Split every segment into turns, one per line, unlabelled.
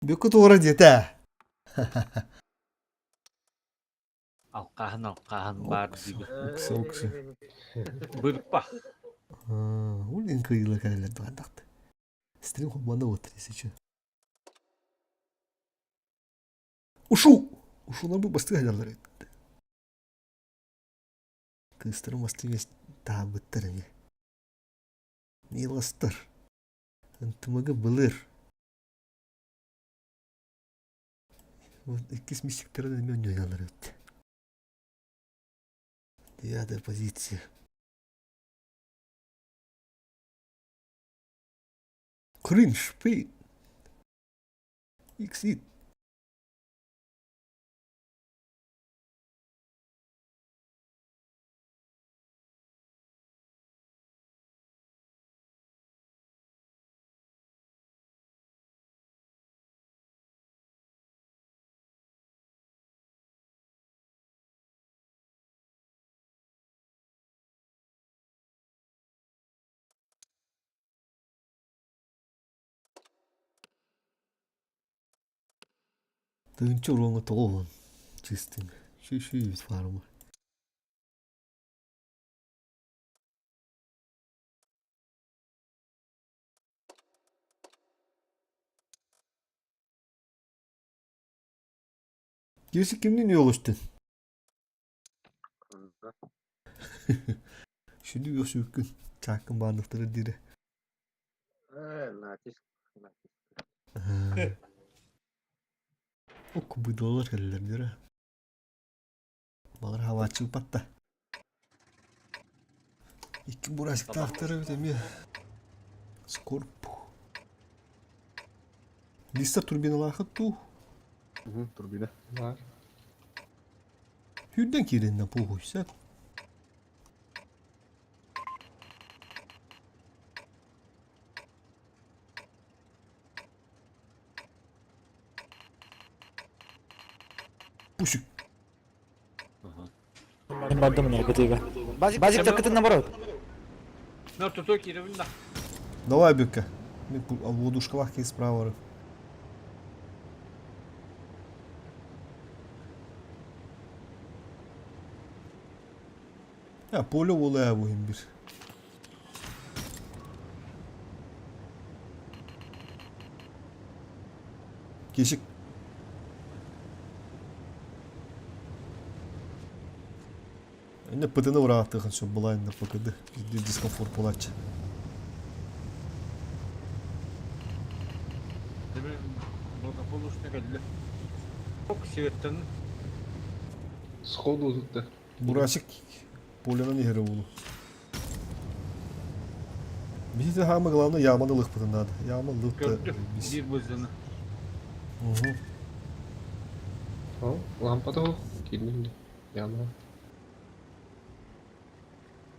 Бүкү туора диэтэ.
Алкааһын алкааһын баар диибин.
Укса укса.
Бырпах.
Улин кыйыла кэлэлэр дугандахты. Стрим хоммана вот если Ушу! Ушулар бу бастыы сылдьаллар эбит. Кыыстарым бастыы таабыттар эмиэ. Милостар. Ынтымыгы былыр. Вот иккис мистиктэрин эмиэ онньуйаллар эбит. Девятая позиция. Кринж, пи. Икс-ит. Тыһыынча уруоҥҥа 90 чыыстыҥ сүүс фарма. Киэсик кимниин үөҕүстүн? Сүдү үөхсүбүккүн чааккын баанныктары диирэ.
Э, натиск, натиск.
Ок быдалар кэллэр диирэ. Балар хавааччы ыппатта. Икки бурасиктаахтар эбит эмиэ. Скорп. Листа турбиналаахыт дуу?
Турбина.
Бар.
Хүрдэн киириннэ похуй сөп. Пусик.
Мин бардым энергетига. Базик такытын наоборот.
Ну, туту кииребин да.
Давай, Бюкка. Мен лодушкалах кей справа. Я поле волая буһин бир. Кешик. Инне пытыны урааттыхын сөп булайын да покыды. Дискомфорт булачы.
Благополучно кэллэ. Севертан
Сходу тут
Бурасик полянан иһэрэ буолу. Биһиги хаама главное яаманы ылыхпытын надо. Яама ылык
көрдү. Биир бызыны.
Угу.
О, лампа того киирдим Яма.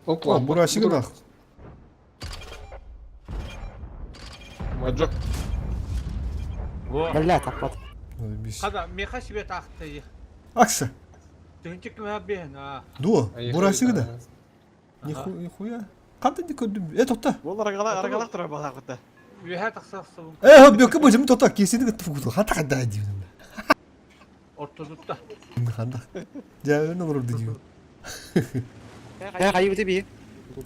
Оп,
О,
лампа.
Бурасигы да.
Маджок.
Во.
Бля, таппат.
Бис.
Хада, меха себе тахты.
Акса.
Түнчик мэ бен, а.
Дуо, Бурасигы да. Нихуя. Ханта ди көрдүм. Э, тохта.
Ол аргалах аргалах турар балаахыта.
Үөһэ тахсахсыбын.
Э, бөкө божым тохта кесини кытты фугуту. Хата ханда дибин.
Ортодутта.
Ханда. Жа өн олорду дибин.
Э, хайыбыты би.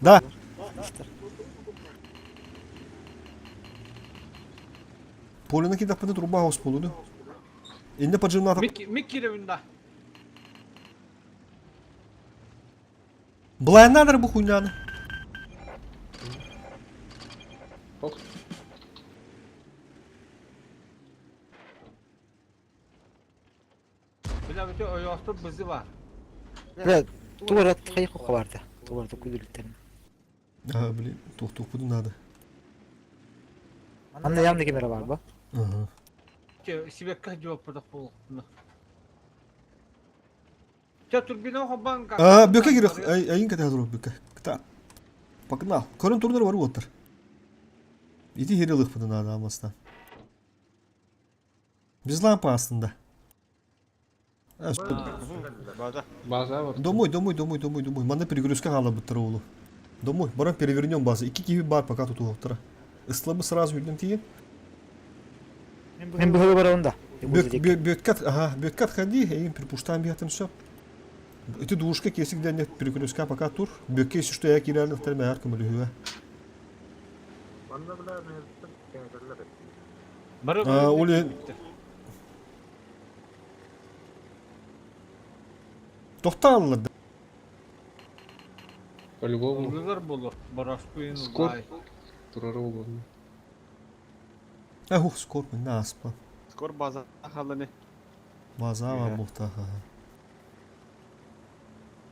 Да. Полина кидаппыны труба хаус болуну. Инне поджимната.
Мик мик кииребин да.
Былайыннаныр бу хуйняны.
Ох.
Бля, бүтэ ойоостор бызы бар.
Бля, тугара хайы хохо барда. Тугара күдүлүттерин.
А, блин, туох-туохпутун надо.
Анна явно кемера бар ба.
Ага.
Сибекка жуоппутах буолуохтуна. Ча турбина хоббан
А, бөкө кирэх, айын кэтэ турук бөкө. Кыта. Погнал. Көрөн турнар бар уоттар. Ити хири ылыхпытын надо амастан. Без лампы астында.
База.
База бар.
Домой, домой, домой, домой, домой. Манна перегрузка хаалабыттар оолу. Домой. Баран перевернем базы. Икки киһи бар пока тут уоттара. Ыслабы сразу үрдэн тиийэн.
Мин быһылы барабын да.
Бүөткэ, ага, бүөткэ отходи, эйин припуштаан биһатын сөп. Ити двушка кесик дэнне перекрестка пока тур. Бүөккэ если что я киирэллэхтэр мээр көмөлөһүө.
Манна бля мээттэн кэҥэтэллэр.
Бары
Ол Тохтааллар да.
По-любому.
Ыллылар боло, борооспуйун
Скор.
ыллаай.
Турара угодно.
Эх, скор мин аспа.
Скор база халланы.
База бар буохтаах.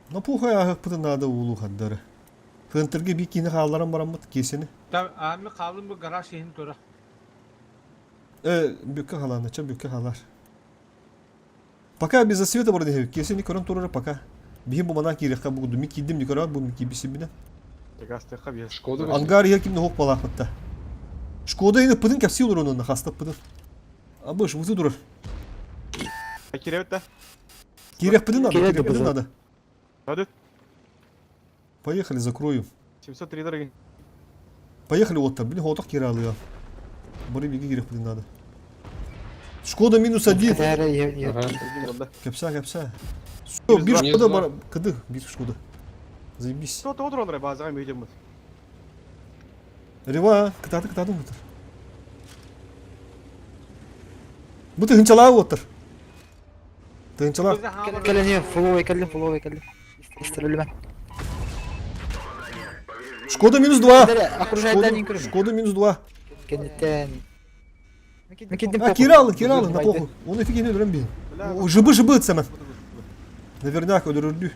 Но пухай аһыкпытын наада уулу хардары. Кыантырга би киини хаалларан бараммыт киэсини.
Аами хаалын бу гараж иһин тура.
Э, бүккэ халаана, ча бүккэ халар. Пока без засвета баран иһэбит. Киэсини көрөн турара пока. Биһим бу манан киириэххэ бу ми киирдим Николай бу киирбисибинэ.
Тегастыхха биэс.
Шкода
Ангар иһэ кимне хоп балаахпытта. Шкода ини пытын кэпсии олорон онно хастаппытын. Абыш, вызы турар.
Кирэбит да.
Киириэхпитин надо,
Киирэ
киириэхпитин
да
надо.
Hadi.
Поехали, закрою.
703 дорогие.
Поехали вот там, блин, хотох киирэ алыа. Бары биги киириэхпитин надо. Шкода минус один.
Ага.
Кэпсээ, кэпсээ. Все, бир
Минус
Шкода
два.
бар, кыды, бир Шкода. Заебись.
Что то дронры базаға мүйдеміз.
Рева, кытааты кытаатын бутар. Бу тыһынчалаа уоттар. Тыһынчалаа.
Кэлэн фуловый кэллим, фуловый кэллим. Истерилмен.
Шкода минус два.
Окружайдан көрүм.
Шкода минус два.
Кенеттен. Мекендим
А, Киралы, Киралы, на похуй. Он офигенно өлөрөн биһин. Жыбы жыбы ытсаман. Наверняк өлөрүрдүү.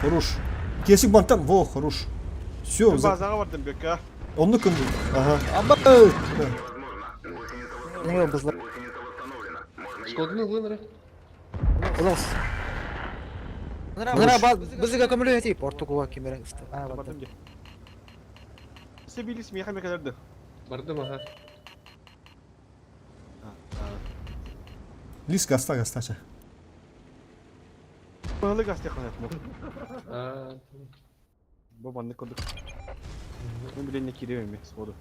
Хорош. Кесик бантан, во, хорош. Все, за...
Базаға бардым бекка.
Онну кынды. Ага. Аба.
Не бызла.
Шкоданы ылын
Улас. Нара ба бызыга көмөлө этип ортукуга кимерен ысты. А, барды.
Бардым де. Себилис меха мекелерді.
Бардым, ага.
Лис гаста гастача.
Балы гасте қанат.
А,
Бу банны кылдык. Мен билен не кире мен сходу.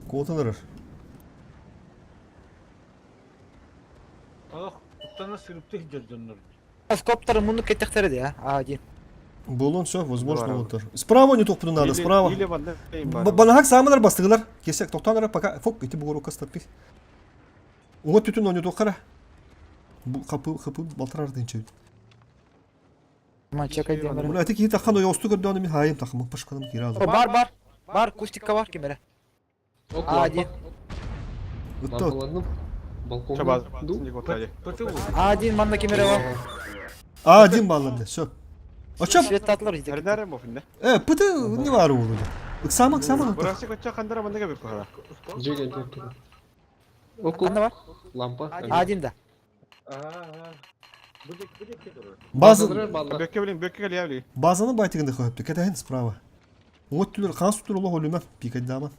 Куотан
Олох туттана сырыпты дьоннор.
Скоптар муну кеттехтер де, а, один.
Болон все, возможно,
Здорово.
вот тоже. Справа не только надо, справа.
Или банны.
Банахак самылар бастыгылар. Кесек токтанара пока фок ити бугуру кастаппи. Уңа түтүн оны токара. Бу капы капы балтырар динче.
Ма чекай демер.
Була ити ки такхан ойосту көрдө мен хайым такым пашканым кира алды.
Бар бар. Бар кустикка бар кимере.
Ок,
А, один.
Ытты.
Лампаландым. Балконга.
Чабаз.
Ду.
Пыты
А1 манна кимере бар.
А один баллады, все. Ачап,
Свет татлар иде.
Әрнәрем бофинде.
э, пыты не бар улу. Ыксама, ыксама.
Бурасы көтчө кандара манда кебек кара.
Жеге жеге. Ок,
Анда бар.
лампа.
А1 да.
Ага, ага. Бу диэки турар.
База
Бөккө билин, бөккө келе
базаны байтыгында коюпту. Кетен справа. Уңа түлөр кан сутур олох өлүмө пикадама.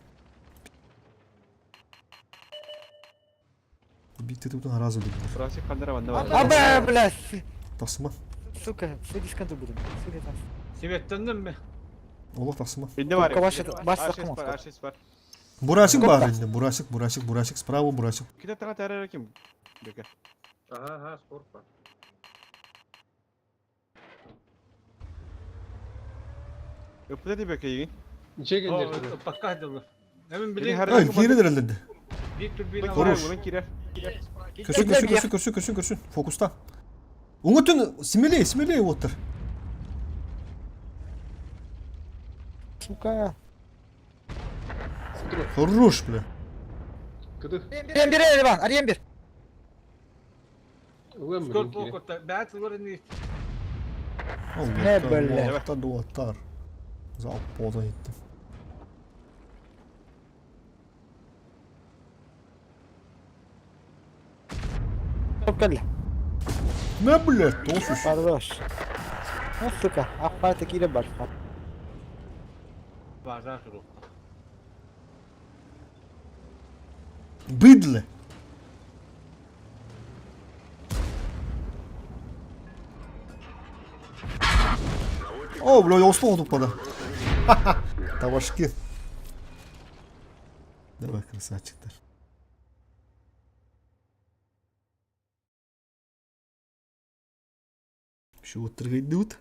Битти тутун харазы дип.
Бурасы кандара манда бар.
Аба, бля.
Тасыма.
Сука, судискан будем. Сука там.
Себеттендим ми?
Олох тасыма.
Инде бар.
Каваша бас
А6 бар, А6 бар.
Бурасик бар инде, бурасик, бурасик, бурасик, справа бурасик.
Ките тага тәрәр ким? Бөккө.
Ага, ага, спорт бар.
Өпүтө ди бөккө йигин.
Жеге жеге.
Пока дылы. Эми
Или
билин
Ай, кире дерелди.
бир турбина
Хорош.
Мен кирер.
Көрсүн, көрсүн, көрсүн, көрсүн, көрсүн, көрсүн. Фокуста. Уңа түн смелее, смелее оттыр.
Сука.
Хорош, бля.
Кыды.
Арен бир, Иван, арен бир.
Ылын
Скор
билин кире.
покота. Бәт лорни.
Не, бля.
Алла, дуаттар. Залп болду еттим.
Топ келди.
Не, бля, тосуш.
Хорош. Ну, сука, аппараты кире бар.
Базар туруп.
Быдло. О, бля, я условно тупо, да. Табашки. Давай, красавчиктар. Еще оттыргайдыбыт.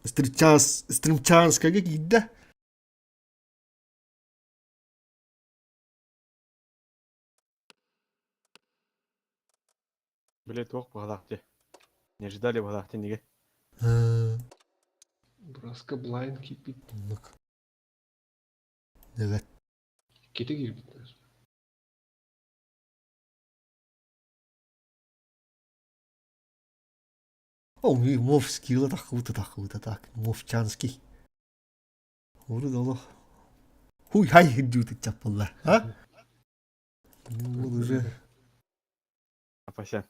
Стримчанскайга киирдэ.
Били туох быһалаах дии. Не ожидали быһалаах динигэ.
Браска блайн киирбит.
Оннук. Evet.
Кити киирбиттэр.
О, Мовский таххыбыта таххыбыта так. Мовчанский. Урут олох хуй-хай дьуутут чаппыллар, а? Ну, вот уже.
Апася.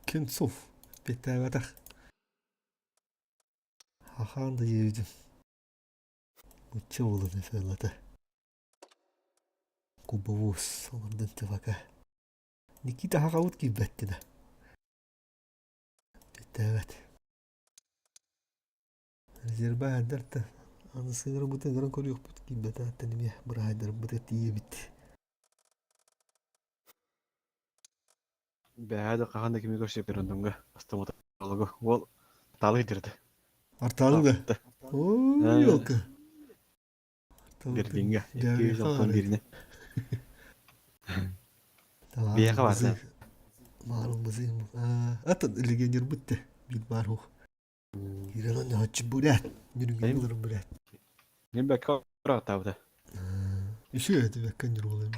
Кенцов бэтээбэтэх. Хахаан да диэбитим. Оччо буолан эфеллата. Кубовоз олордон тывака. Никита хахабыт киирбэттинэ. Бэтээбэт. Резервэ да аны сыҥырбытын көрөн көрүөхпүт киирбэтэҕиттэн эмиэ быраһайдарбытыгар тиийэбит.
Бэҕэһээ да хаһан да кими көрсүбэт рандомҥа стоматологу уол таалы ыйдырды.
Артаалы да? Ой, елка.
Берлиҥҥэ 261-инэн. Биһиэхэ баар да.
Маарыл бызыым. Атын легионербыт те бит баар хух. Кирилл ньоһоччу бурят. Нүрүҥҥэ ылырым бурят.
Мин бэккэ ырааттаабыта.
Үсү эти бэккэ ньуруулым.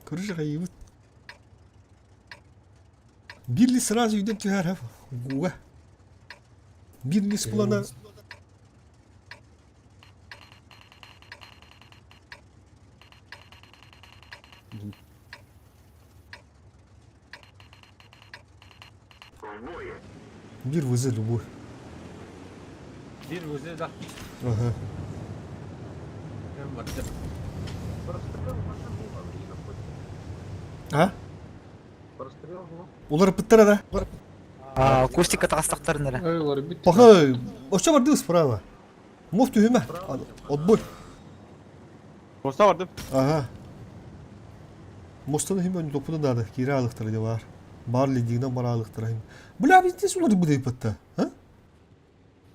Короче, хайыбыт. Бирли сразу үйден түһэр гуга. Бирли сплана Биир вызы любой.
Биир вызы да.
Ага. А? Уларыппыттара да?
Акустика таҕыстахтарын эрэ.
Эй, уларыйбыт.
Паха, оччо бардыбыз справа. Мов түһүмэ. Отбой.
Моста бардым.
Ага. Мостаны хим önü topunu da кире алыктара де бар. Бар лидигинен бар алыктара хим. Бля, бизде сулар быдайпатта. А?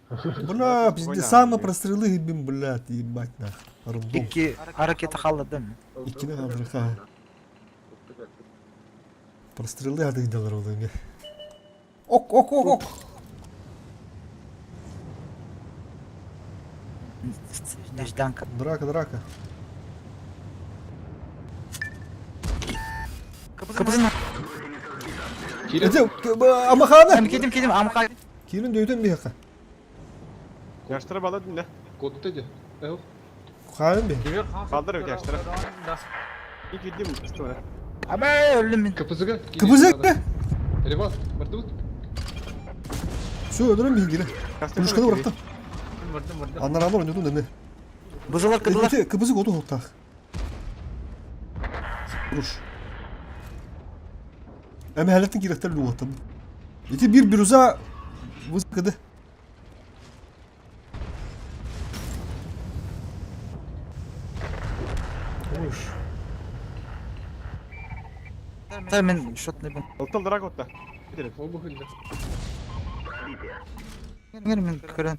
Бля, бизде самый прострелы химбин, блядь, ебать нах. Рандом.
Икки ракета халладым.
Иккини хаалдырыха. Прострелы адыйдалар ол эми. Ок, ок, ок, ок.
Нежданка.
Драка, драка.
Кыбызын.
Эти, амахана.
Кидим, кидим, амха.
Кирин дөйтөн биһиэхэ.
Яштыра бала динне.
Котта де. Эл.
Хаайын би.
Kaldır bir yaşlara. İlk gittim üstüne.
Абэ, өллүм мин.
КПЗ-га.
КПЗ-га.
Ребят, бардыбыт.
Все, өлөрөн биһигини. Күлүшканы бырахтым.
Бардым, бардым.
Аннараалар ойнотун эми.
Бузылар кыдылар.
Ити КПЗ оту хоттаах. Руш. Эми хәлеттин киректер луаттым. Ити бир бируза вызыкыды. Руш.
Та мен шотный бен.
Ылтыл драк отта.
Ол бухылда.
Ngер мен көрөн.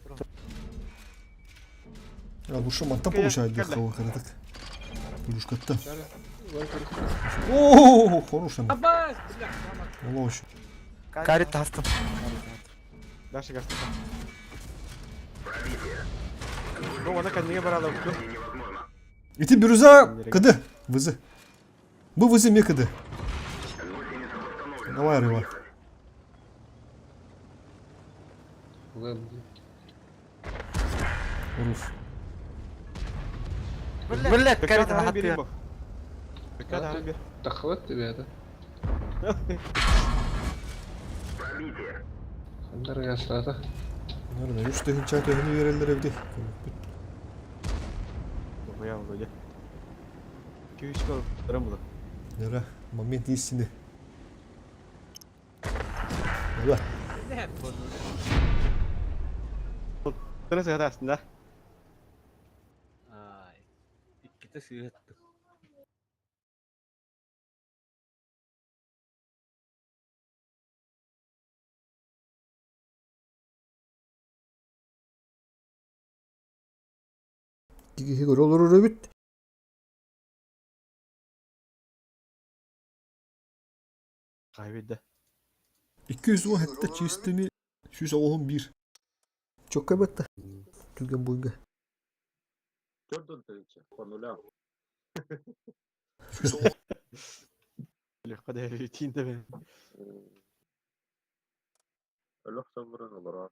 А душа мантан получает дыхало каратак. Пулюшкатта. О, хороший.
Абас, бля.
Молочь.
Карит тастым.
Дальше газ. Ну, она кәдімгі барады.
Ити бирюза КД. Вызы. Бу вызы ме КД. Давай, рыба.
Ладно.
Руф.
Бля, карит хатты.
Таххыбат ребята. Хандар гаслата.
Наверное, үс тыһыынча төһөнү үөрэллэр эбитий? Көрбүппүт.
Быйа вроде. Күүскө ырым булар.
Нера, момент истины. Давай.
Тына сыгата астында.
Ай. Иккитэ сыһыаттым.
Киһи көрө олорор эбит.
Кайбедде.
217 чистыми 191. Чокка бетте. Түгэн буйга.
Төрдөн тысяча, по нулям.
Легко дәритин дә.
Өлөх сомурун олорор.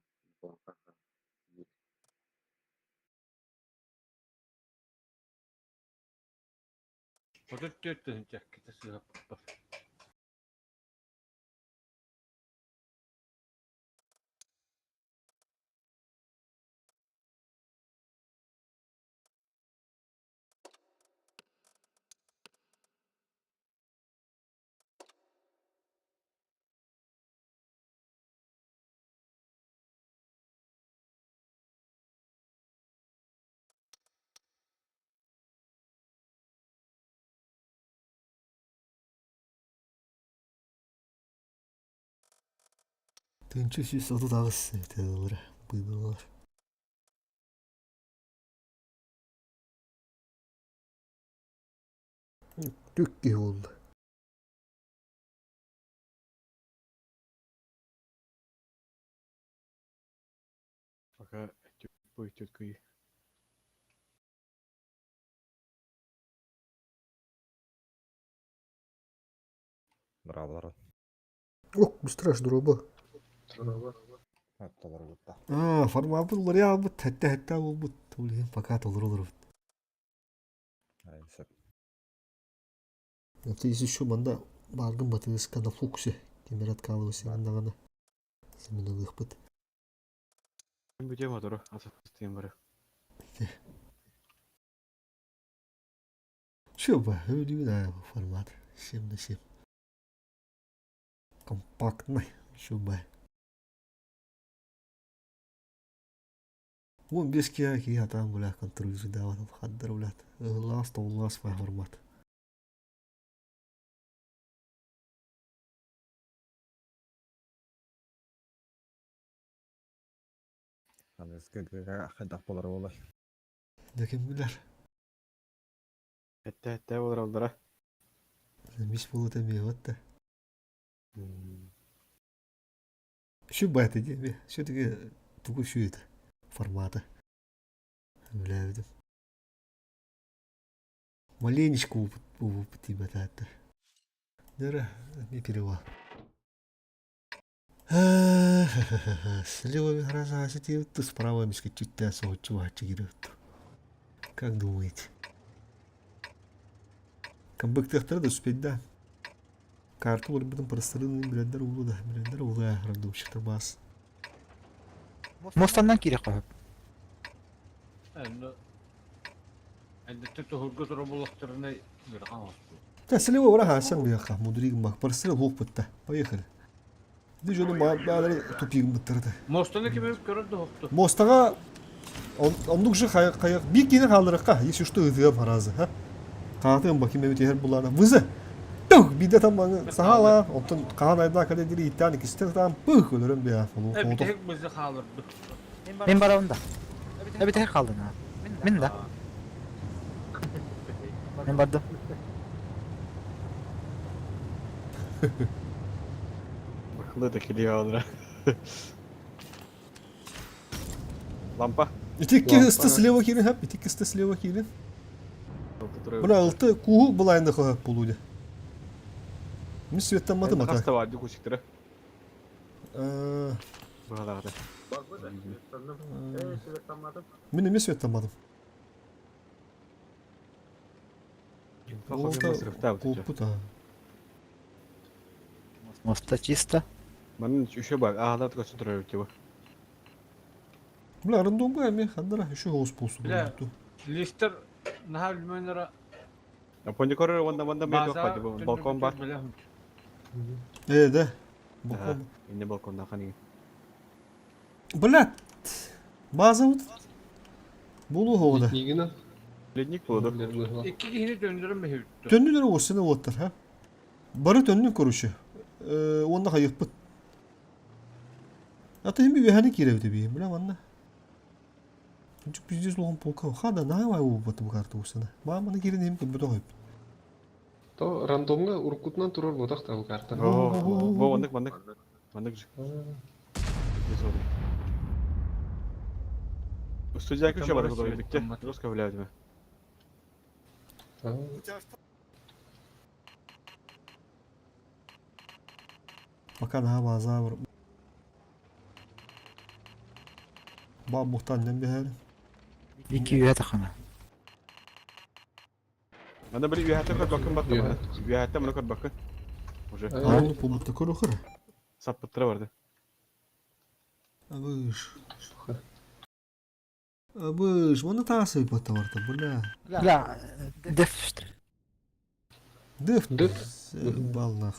34 тыһыынча иккитэ сыһыаппыппар.
Тыынча 138 тыылара быылалар. Түк киһи буолла.
Пока бой тетка.
Браво.
Ох, быстро дроба.
Толору бутта.
А, формабыт уларыйаабыт, хэтте-хэтте буолбут. Ол иһин пока толору олоробут.
Ай, сөп.
Это если еще манда баргын батыгыска на фуксе. Кемер откалывайся даҕаны. Семен ылыахпыт.
Бүтө мотору асастыйм бары.
Че бы, өлүүн формат. 7 на 7. Компактный. Че бы. Вон без кияки я там, бля, контроль давал, хаддар, блядь. Ласт, ласт, формат.
Аныгы хайдах буолар буолай.
Дәкем билер.
Хэтте хэтте болар алдара.
Мис болот эми вот да. Şu байты диэми. Все-таки тугу şu это формата. Билээбитим. Маленечко опыт опыт тиибэтэ Нера не перевал. Слева раза сетиэбит, справа миска чүттэ соһуччу киирэбит. Как думаете? Камбэктыахтара да успеть да. Карта уларбытын простырын билэллэр улуу да, билэллэр улуу рандомщиктар баас.
Муостаннан киирэ хоһуп.
Энно Эндette туһурга тура буллахтарына ыарахан оҕусту.
Да, слева врага, сам бияха, мудригм бак, прострел хуох бытта. Поехали. Ди жону баалары тупигым быттарда.
Мостаны ким эбит көрөр да хоқту.
Мостаға оннук же хайак бир кини хаалларыкка, если что ытыам харазы, ха. Хаатыам баким эбит иһэр булаана. Вызы! Тух! Биде там сахала, онтон хаан айдаа кале дири иттаан иккистен там пых өлөрөн бия.
Бүтэһик бызы хаалырбыт.
Мин барабын да. Эбитэ хаалдын аа. Мин да. Мин бардым.
Бакылы да килиэ алдара. Лампа.
Ити икки слева киирин хап, ити икки слева киирин. Бына алты куһу былайында хап булуде. Мин светтамматым ата.
Хаста бар дикусиктара.
Э,
Баалаата.
Мин эмиэ светтамматым. Уолта куоппут аа.
Моста чисто.
Манна еще бар, аалар көстө турар типа.
Бля, рандомга эми хандара еще голос полсу.
Бля. Лифтер наһаа үлмөнөрө
Япония уонна манна мен
база
туох баар балкон бар.
Э, да. Балкон.
Инне балконна ханыг.
Блядь. База вот. Болу хоғда.
Леднигина.
Ледник болду.
Икки киһини төннөрөн бэһиүттү.
Төннүлэр оссыны оттар, ха? Бары төннүн короче. Онна хайыппыт. Ата хими үһәне кииребит би, бля манна. Чүк пиздец улахан полка. Хада наавай уубат бу карта усана. Мааманы киирин хим көрбөтө хойп.
То рандомга уркутунан турар ботах та бу карта.
Бу маннык маннык. Маннык же. Студия ключа бар было битте. Русская блядь.
Пока наһаа баазаа бар. Ба бухтан нем биһэр.
Икки үйэ тахана.
Ана били үйәтте көрбөккүн баттым. Үйәтте муну көрбөккүн. Уже.
Ааны пулбутта көрөхөр.
Саппыттыра барды.
Абыш. Абыш, оны таасы бата барда, бля.
Бля, деф.
Деф.
Деф.
Балнах.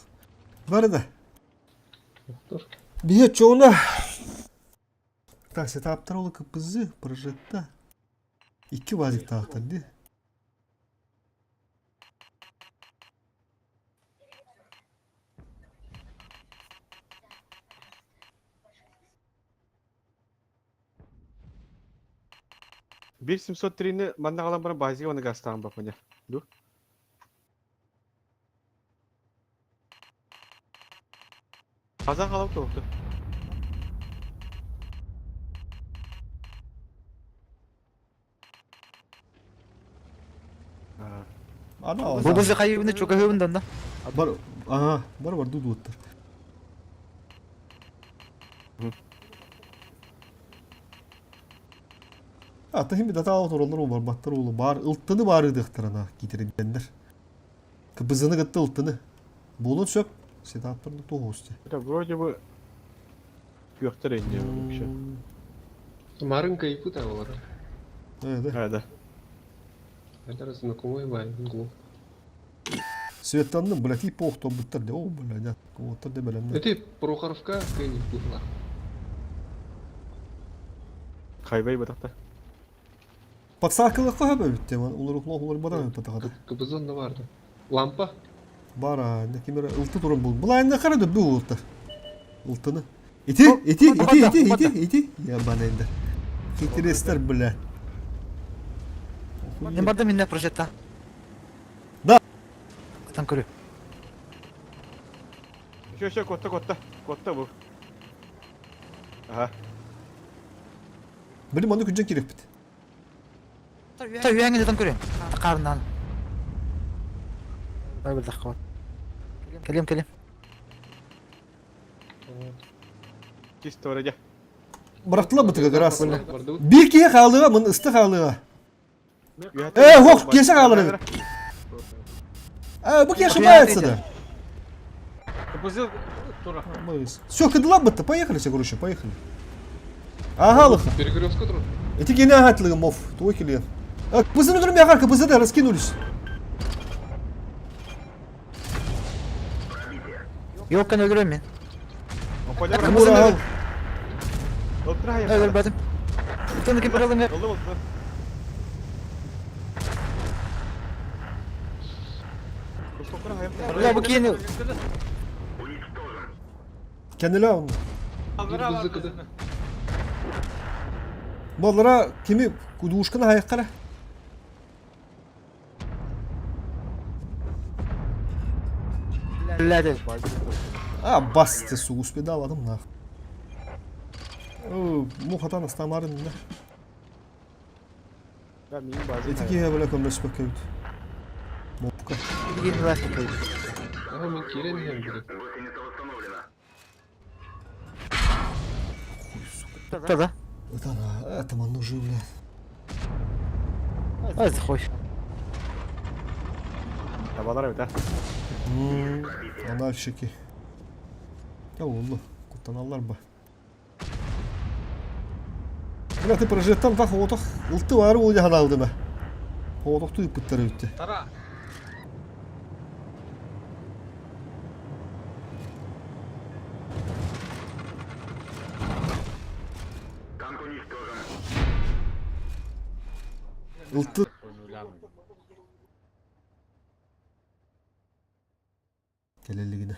Бары да.
Доктор.
Бие чоуна. Так, сетаптар олы кпз, прожетта. Икки вазик таактар, ди.
Бир 703-ни манна калан баран базига оны гастаан бак міне. Ду. Казан калып турупту.
Ана
Бу бизди хайыбында чугахыбында да.
Бар, ага, бар бар дуду оттар. Ата хими дата отороллар бар баттар улу бар ылттыны бары дыхтарана китердендер. Кыбызыны гытты ылттыны. Болун сөп, сетаптырны тоғусты.
Это вроде бы күөхтер энди вообще.
Марын кайпы та олар.
Э, да.
А, да.
Это знакомый бай, глух.
Светтанны, блядь, и пох то буттар де. О, блядь, да. Оттар де белемне.
Это Прохоровка кайни была.
Хайбай батакта.
Подсакылы кыһа битте, улар ухлох улар бадан патагада.
Кыбызон да барды. Лампа.
Бара, не кимер ылты турун бул. Була энде карады бу ылты. Ылтыны. Ити, ити, ити, ити, ити, ити. Я банендер. Хитрестер, бля.
Не барды минне прожетта.
Да.
Там көрү.
Еще, еще, котта, котта. Котта бу. Ага.
Билим аны күнжен керек бит.
Та үйәңе там көрү. Карынан. Бай бир дакка. Келем, келем.
Чисто вроде.
Бырактыла бытыга как раз.
Барды.
Бир кие хаалыга, мын ысты хаалыга. Э, хох, кесе хаалыр. Э, бу кие ошибается да.
Кыбызы тура.
Все, кыдыла бытты, поехали все, короче, поехали. Ага, лыха.
Перекрестка турар.
Эти гене агатлыгы мов, твой клиент. А, КПЗ на другом КПЗ да, раскинулись.
Yok öldürüyorum мен.
Мура,
Өлбөдүм. Ытын ким баралың? Бля, бу кийин
Kendine onu.
Аллара
Бир кызы
Баллара kimi kuduşkana hayakara.
Бля,
А, басты су успедал нах. О, мухатан астамарын да. Эти кие бля көмлөс бөкөбүт. Мопка.
Кийин лас бөкөбүт.
Ага, мен кирен хем бир.
Да, да.
Это она, это манну жив, бля.
Ай, захуй.
Табалар эбит а.
Анальщики. Я оллу. Куттаналлар ба. Бля, ты прожеттан так отох. Ылты бары ол жахан алды ма. Отохту ыппыттар эбитте.
Тара.
Ылты кэлэлигинэ.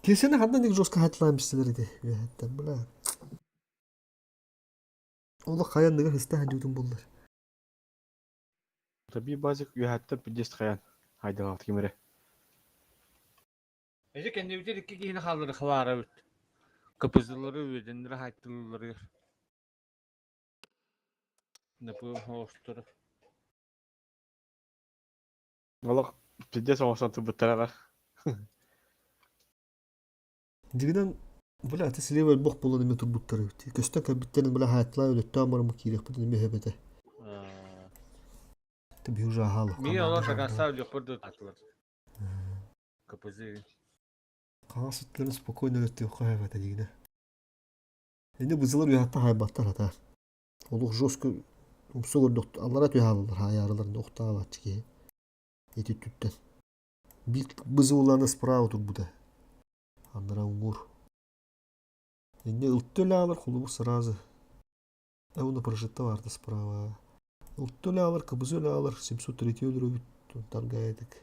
Кесени ханна ник жестко хатлаан бистилер ити үөһэттэн бля. Олох хайанныгар хыста хадьуутун буллар.
Таби базик үөһэттэн пиздец хайан хайдалаах ким эрэ.
Эже кэннибитин икки киһини хааллары халаарабыт. Капызылары үөдэннэри хаайтылларыгар. Напыым хоостору.
Олох пиздец оҥостон турбуттара
Дигинэн бля аты слева өлбөх буолан эмэ турбуттар эбит. Көстөн кэлбиттэрин бля хаайтылаа өлөттөөн бараммы киириэхпитин эмэ эбэтэ. Ты би уже аһаалах.
Мин олор дакаастаах дьохпор да атылар. КПЗ.
Хаҥас өттүлэрин спокойно өлөттүөххэ эбэтэ дигинэ. Инде бызылар үөһэттэн хайбаттар хата. Олох жестко умса көрдөх аллара түһэ хаалаллар хаайаарыларын охтаабааччы киһи. Ити түттэн. Биир бызылланы справа турбута. Аннара уҥур. Инде ылтты өлөалар холобур сразу. Уна прожитта баарда справа. Ылтты өлөалар, кыбызы өлөалар, 703 өлөрөбүт таргаятык.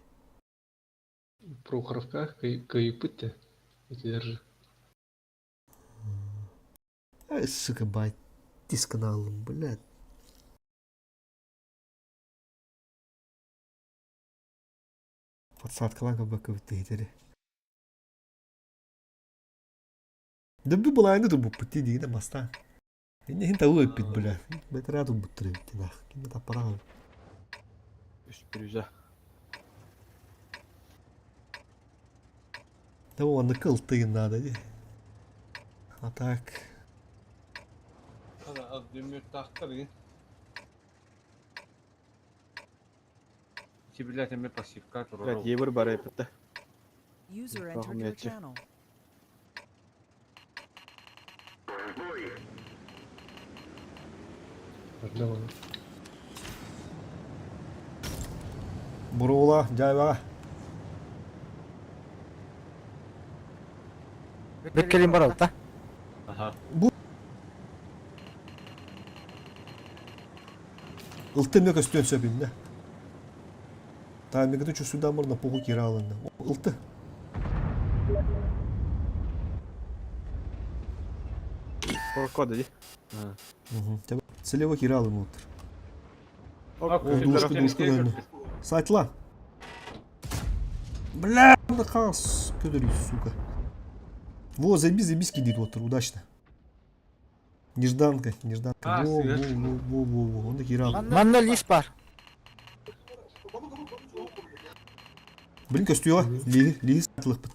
Прохоровка кыйыппыт те. Итилер же.
Ай, сука, бай, тисканалым, блядь. Подсадкалаан кабакка бүттэ Дөббү былаайны турбуппут дии диигинэ бастаан. Инне иһин табы ыппыт бля. Бэтэрээ турбуттар эбит нах. Ким да таппараҕын.
Үс бүрүзэ.
Да оннукка ылтыгын наада дии. А так.
Дүмүттахтар Сибилет эми пассивка турар.
Блядь, ебір бар эпитте.
User entered your channel.
Бурула, дьайбаҕа.
Беккелин бар алта.
Аха.
Бу Ылты эмиэ көстүөн сөп иннэ. Таймингытын чувствуйдаан на похуй киирэ алынна. Ылты.
Кода ди.
Слева киирэ алынмыттар. Ол душка душка дөннө. Сайтла. Бля, хас көдөрүй, сука. Во, заебись, заебись кидит вот, удачно. Нежданка, нежданка. Во, во, во, во, во, во. Он такие рано.
Манна лис бар.
Блин, көстүөҕэ. Лиһи, лиһи сатылыкпыт.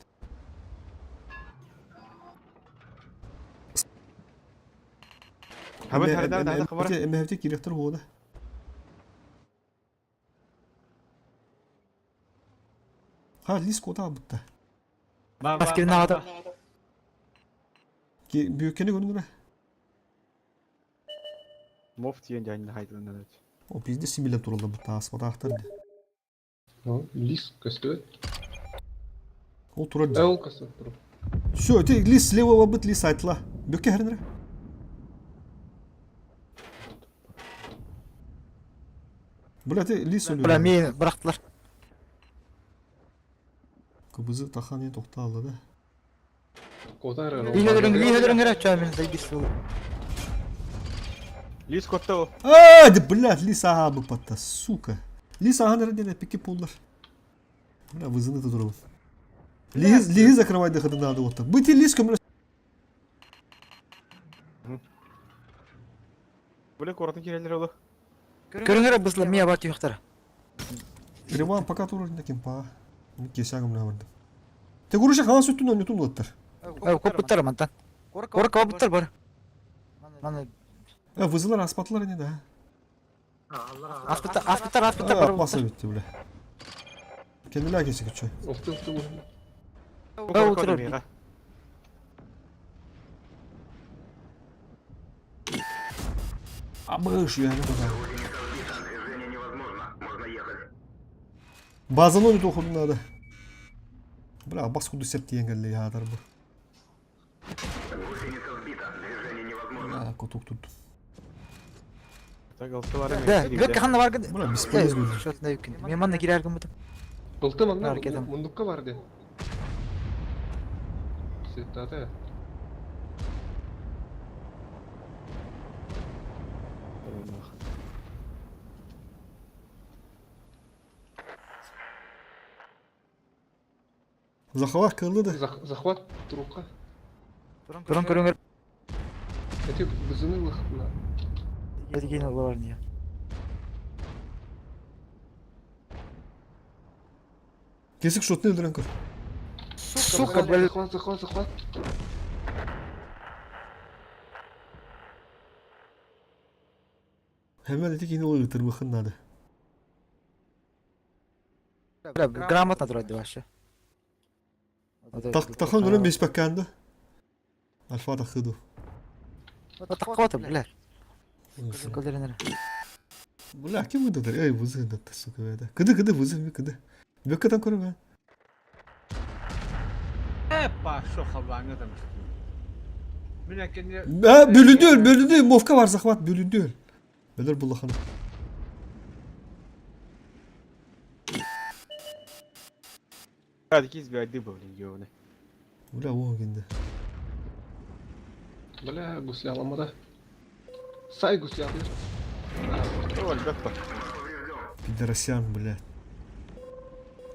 Хабар хардар да хабар.
Эмэһэбити кириэхтэр уода. Ха, лис кота албытта.
Маскирнаҕата.
Бүөккэни көрүҥүрэ.
Мов тиен дьаанна хайдыланан.
О, пиздец симилен тураллар бу тааспатаахтар дии.
Лис көстүбэт.
Ол турар
Э, ол көстүбэт турар.
Все, ити лис слева быт лис айтла. Бүкке хэрнere. Бля, ты лис өлүөр.
Бля, мин бырахтылар.
Кыбызы тахан ен тоқтаалла да.
Кота эрэ.
Лиһ өлөрүҥ эрэ чаа мин заебись буолу.
Лис котта о.
А, да, блядь, лис ага быппатта, сука. Лис ахан эрэ диэн эпикки пуллар. Бля, вызыны турабын. Лиһи, лиһи закрывай дыхатын надо вот так. Быти лис көмөлөс.
Бля, куоратын киирэллэр оло.
Көрүҥ эрэ бысла мия бар түйөхтара.
Риван пока турар кимпа. Кесягым бардым. Те куруша халас үттүн ойнотун улаттар.
Коппуттар мантан. Кора коппуттар бар. Маны
Э, вызылар аспатылар не да.
аспыттар аспыттар аспыттар бар.
Аппаса битти бля. Kendiler geçecek üçü.
Ылты ылты муһунна.
Ба отырар.
Ama şu yani kadar. Bazen onu dokudun adı. Бля, бас куду сеп диэн кэллэ яатар бу. Бля, котук тут.
Так ылты бар
Да,
эми.
бөккө ханна бар
Бля, бесполезно.
Шотна юкин. Мен манна кирер гымытым.
Ылты манна
Бар кетем.
мундукка бар де. Сеттата.
Захват кылды да.
Захват трубка.
Туран көрөңөр.
Эти бызыны лыхна.
Эдиген бар не.
Кесик шотны өлдүрөн көр.
Сука, бля.
Захват, захват, захват.
Hemen эти кини ол ытырбыхын нады.
Бля, грамотно турат вообще.
Так тахан көрөн бес бакканды. Альфа тахыду.
Таккота, бля. Сука,
Бля, ким ыдыр? Эй, вызы ыдыр, сука, это. Кыды, кыды, вызы, ми кыды. Бөккөтөн көрөм, а?
Эпа, шо халваңы там. Мен әкенде
Ә, бөлүндү өл, бөлүндү. Мовка бар, захват, бөлүндү өл. Бөлөр буллаханы.
Hadi киз би айды блин, ёбаный.
Бля, оң кенде.
Бля, гусля аламада. Сай гусля алыр.
Ой, бөк
Пидорасян, бля.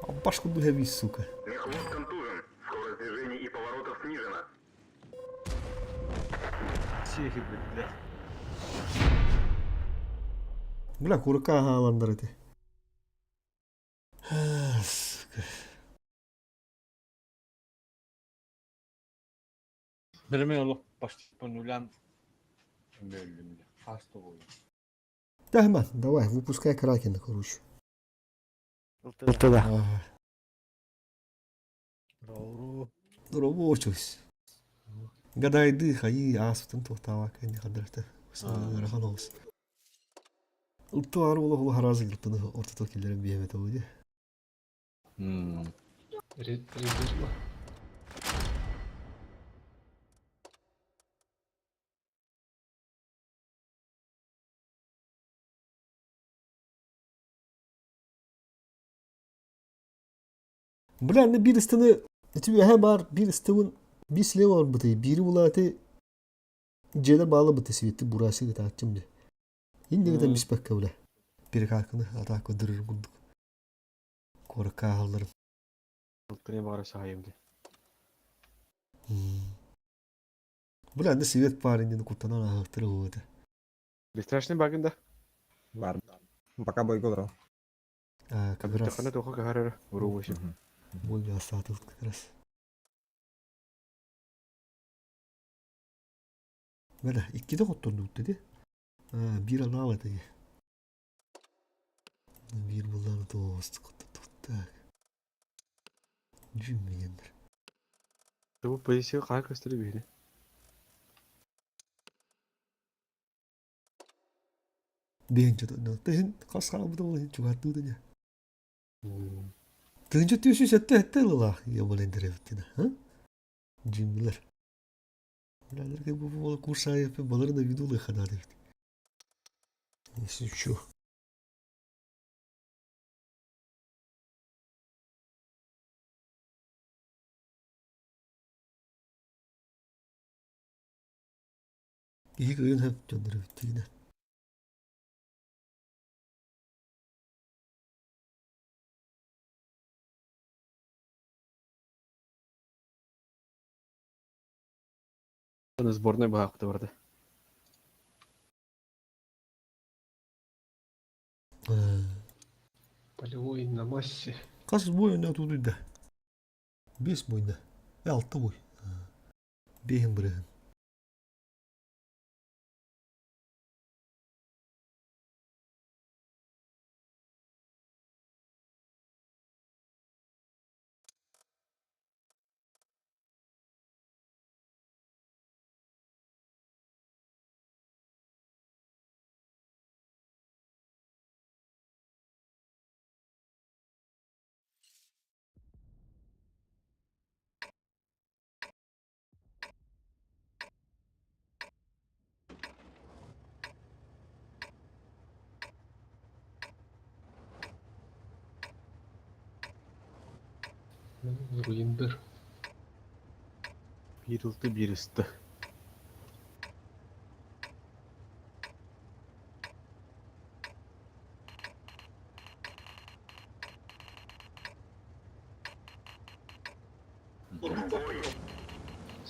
А башку бля, сука.
сихи бля.
Бля, курка хааландар эти. Сука.
Берме олук башты нулян. Бөлүм. Хаста болду.
Тахман, давай, выпускай Кракена, короче.
Ылтыда.
Ага. Рабочусь. Гадайды, хаи, асутын тоқтава, кәне қадырты. Рахан олыс. Ұлтты ары ола ола харазы ұлттыны ортато келдерін биемет ауды.
Резерва.
Бля, не бір істіні, эти әхе бар, бір істівін, bir silе бар бұты, бири бұлаты, желер балы бұты светті бурасы гыта атчым де. Инде гыта биспәккә бля. Bir kalkını атак öldürür bulduk. Korka alırım.
Ылтыны бары сахайым.
Бля, не свет бар инде кутанан ахтыры вот.
Бесстрашный багында.
Бар. Пока бойго олорор.
А, как раз.
Тахана тоха кахарара. Уру вообще.
Бойга асатылып как раз. Бля, иккиде хотторду dedi. А, бир анал это. Бир булланы тост так. Жүммегендер.
Бу позиция кай көстөрү бери.
Бенче төннө. Тыһын хас хаалбыта ол чугаттуу дыня. Тыһынча түүсү сетте хетте лылах я болен деревтина, а? Жиммилер. Билалерге бу бол курса япы баларын да видулы хана деп. Если чё. Иһик ыйын хөп дьоннор эбиттигинэ.
Аны сборной багакты барды.
Полевой на массе.
Хас бой ойна тудуйда. Бес бойда. Алты бой. Бехин бирehen.
Руиндер.
Биир ылты, биир ысты.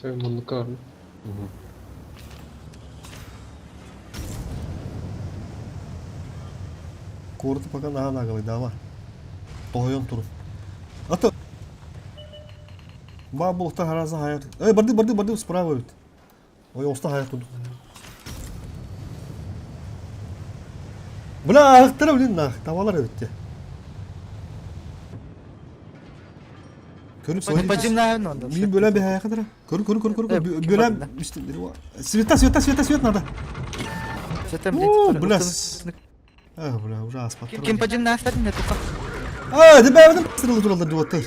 Sen муннукка барбыт.
Куораты пока наһаа нагалайдаама. Тоһуйан турун. Ата. Баа булуктан хараза хаят. Эй, барды, барды, барды, справа бит. Ой, оста хаят курдук. Бля, ахтара блин нах, тавалар эбитте. Көрүп
Пойдем на
Мин бөлөн бэһэ кадара. Көрү көрү көрү көрү бөлөн Света, света, света, свет надо. О, бля. А, бля, уже аспаттар.
Ким подимнаастар не тука.
А, да бэбэдим сырылы туралар дуоттар.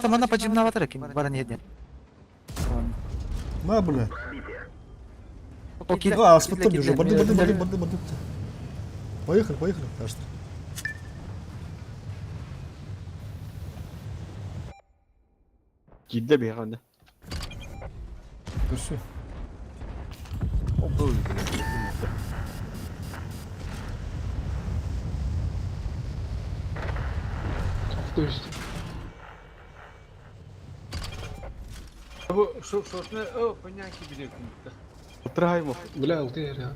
Самана подимнааватар ким баран еден.
Ма, бля.
Окей.
А, аспаттар уже. Барды, барды, барды, барды, барды. Поехали, поехали, кажется.
Киирдэ биһиэхэ онно.
Көрсү.
То есть
Бу шотны о поняки билет.
Ылтырахай му.
Бля, ЛТР, а.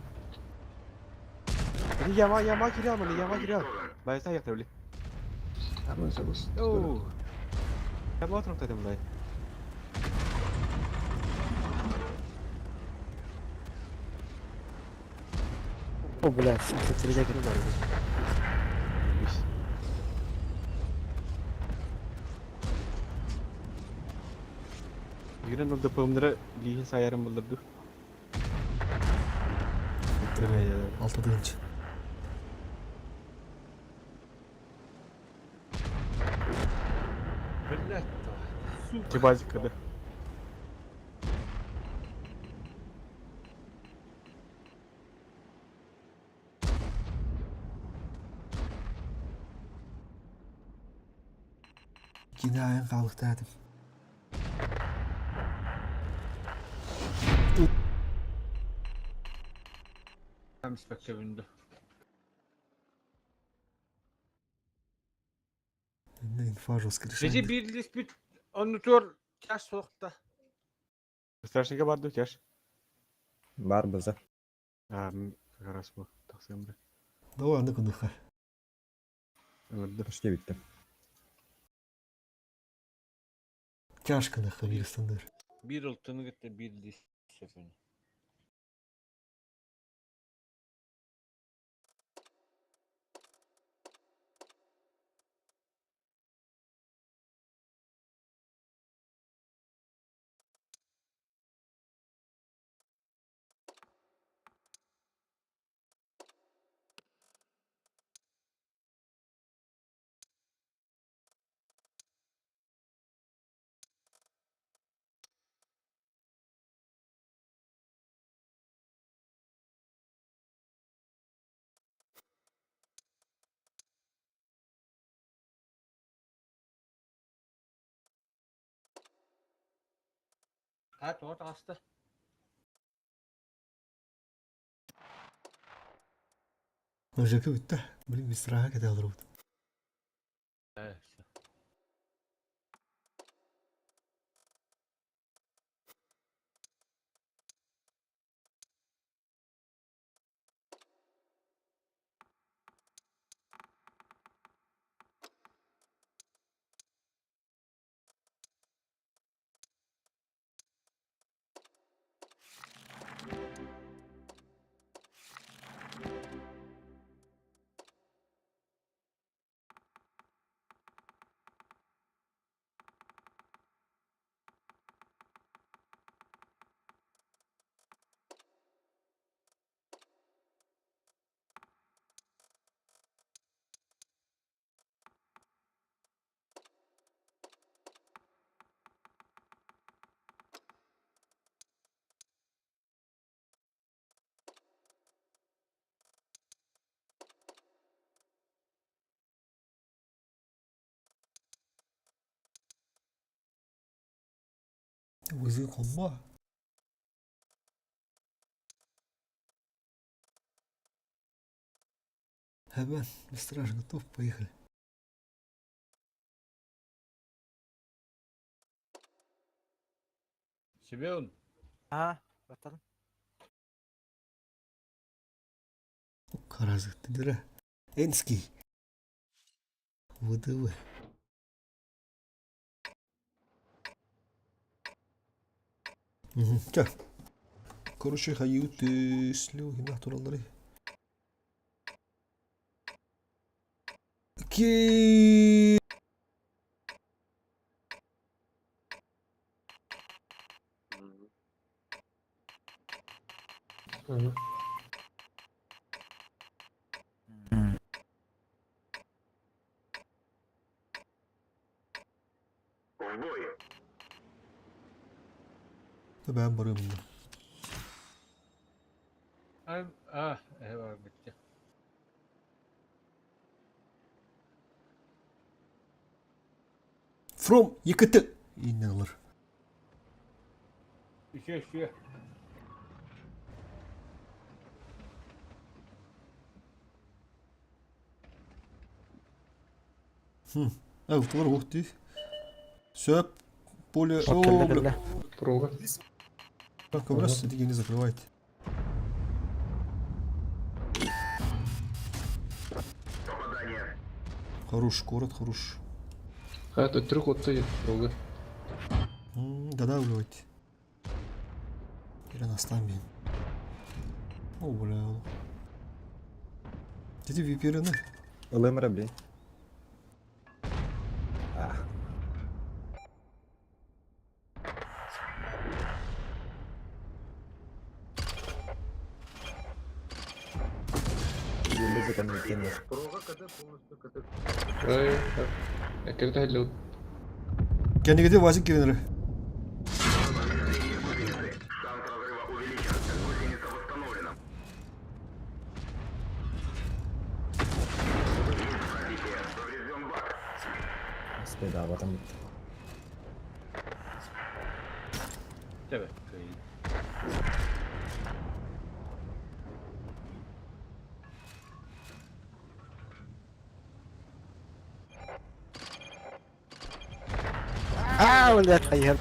Яма, яма кириал, маны, яма кириал. Байса яхта били.
О,
Яма отырым тадым былай.
О, блядь, смотрите,
Юрен ол ДПМнары лиһин сайарын булдырды.
Алта дыгынчы.
блядь.
Тибазикада.
Кини айын хаалыкта этим.
Там спектакль.
Инфа жестко
Бiji
решение.
bir lispit onu tur таш соқта.
Страшныйга барды тяж.
Бар быза.
А, как раз бу. Тахсым бир.
Давай, аны кындыха.
Ыңырды.
Почти битте.
Тяжко нахуй вирустандыр.
Bir ıltını gitti bir list sefini. Ha to'rt osti.
Жеке бітті. Блин, мистер кете алдырып.
Evet.
Вызы комбо. Hemen, страж готов, поехали.
Семен,
Аа, баттадым.
Харазыктыдыра. Энский. ВДВ. Чэ. Короче, хайыы түслүү химнах тураллары. Ки... Бэйэм барыам иннэ.
А, э, бүттэ.
From ЕКТ иннен ылар.
Еще, еще.
Ылтылар ух дии. Сөп поле...
От кэллэ кэллэ.
Прога.
Көбүрөс ситигини закрывайте. Хорош, город хорош.
А, это трех вот стоит прога.
Додавливайте. Или на стамбин. О, бля. Дети виперины.
Ылым эрэ блин. А. Бизы коннективный.
Прога КТ полностью КТ.
Ай, а когда для
Кәнегеде вазик киренер.
Спеда, в этом.
Evet.
Аа, блядь, хайыр.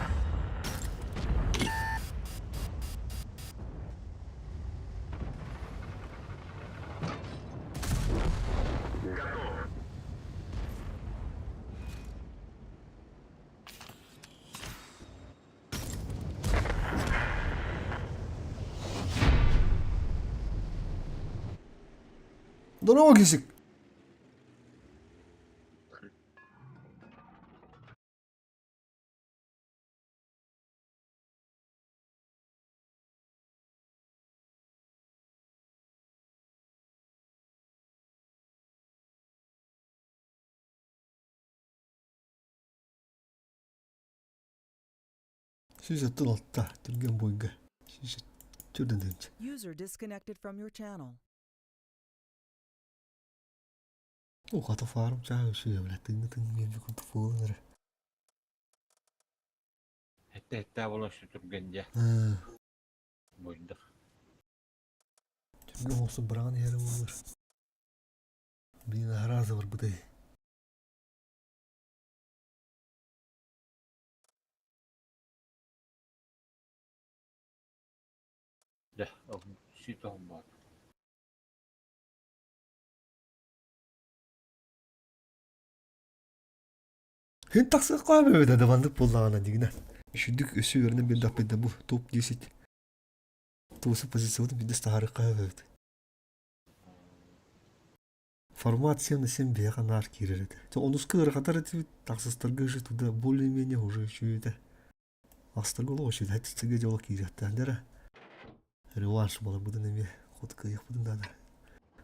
Здорово, Кисик. Сүүс алта түргэн буйга. Сүүс түрдэн дэмч.
User disconnected from your channel.
О, хата фарм чаа өсүү бля тыңны тыңны мен жүкүн туфулын эрэ.
Хэтте хэтте болон сүтүргенде бойдық.
Түргэн олсун быраган яра болар. Блин, аразы бар бытай.
Да, сүт бар.
Хин тахсы каабы да давандык боллагана дигинен. Үшүдүк өсүү өрнө бир даппайда бу топ 10. Тусы позиция бирде стары каабы. Формат 7 на 7 бега нар кирер эти. Онуску ыргатар эти таксыстарга уже туда более-менее уже чуйда. Астарга оло чуйда хатыцыга жоло кирет. Андера реванш болар будан эме хотка их будан да.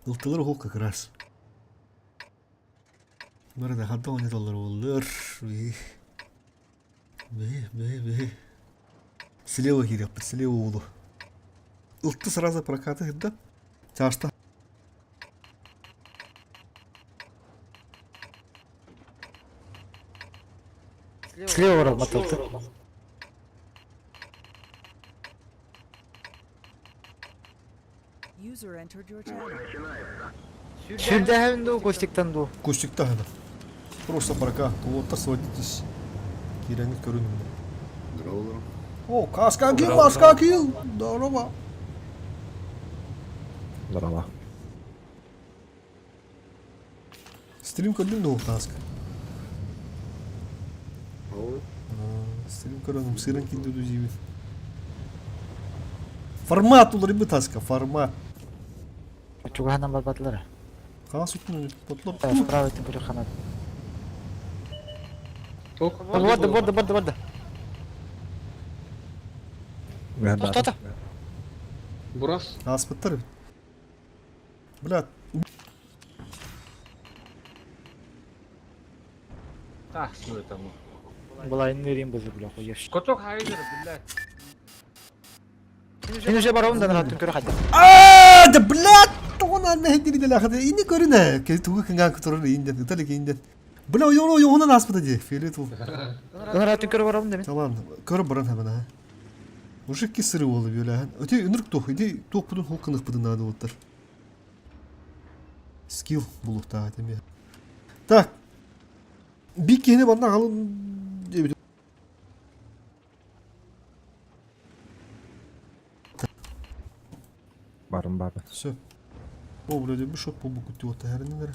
Ылтылар хок как раз. Мырда хатта он доллар боллар. Бе, бе, бе. Слева киреп, слева улу. Ылтты сразу прокаты да. Чашта.
Слева барал матылты.
User entered your channel.
Сүрдээһин дуу, Костиктан дуу?
Кустикта хана. Просто пока. Пилоттар сводитесь. Кирэҥҥит көрүн. О, каска кил, маска кил. Здорово.
Здорово.
Стрим көрдүм да каска. Стрим көрөн сырын килди дузибит. Формат уларыйбыт таска, формат.
Чугаһынан барбатылар.
Хаас үттүн потлор.
Справа өттүн көрө ханат.
Ох,
Барда, барда, барда, барда. Тоқтата.
Бурас.
Ааспыттар эбит. Бля,
Тахсыы тому.
Былайын нырин бызы бля хуешь.
Коток хайдыр, блядь.
Мен уже барабын да нараттын көрө хадда.
Аа, да блядь, тоҕон мэһэйдири дэлэхэтэ ини көрүнэ. Ке тугу кыҥаан турар инден, ыталык инден. Бля, ойоно ойоҕунан ааспыта дии, фиолет ол.
Нараттын көрө барабын да мен.
Талан, көрө баран хабана. Уже икки сыры буолла бүөлэһэн. Өтө үнүрк туох, иди туохпутун хол кыныхпытын наада буолтар. Скилл булуктаах этим. Так. Бик киһини манна халын диэбит.
Барым баба.
Все. О, блядь, bir шот болбу күттү отта хәриннер.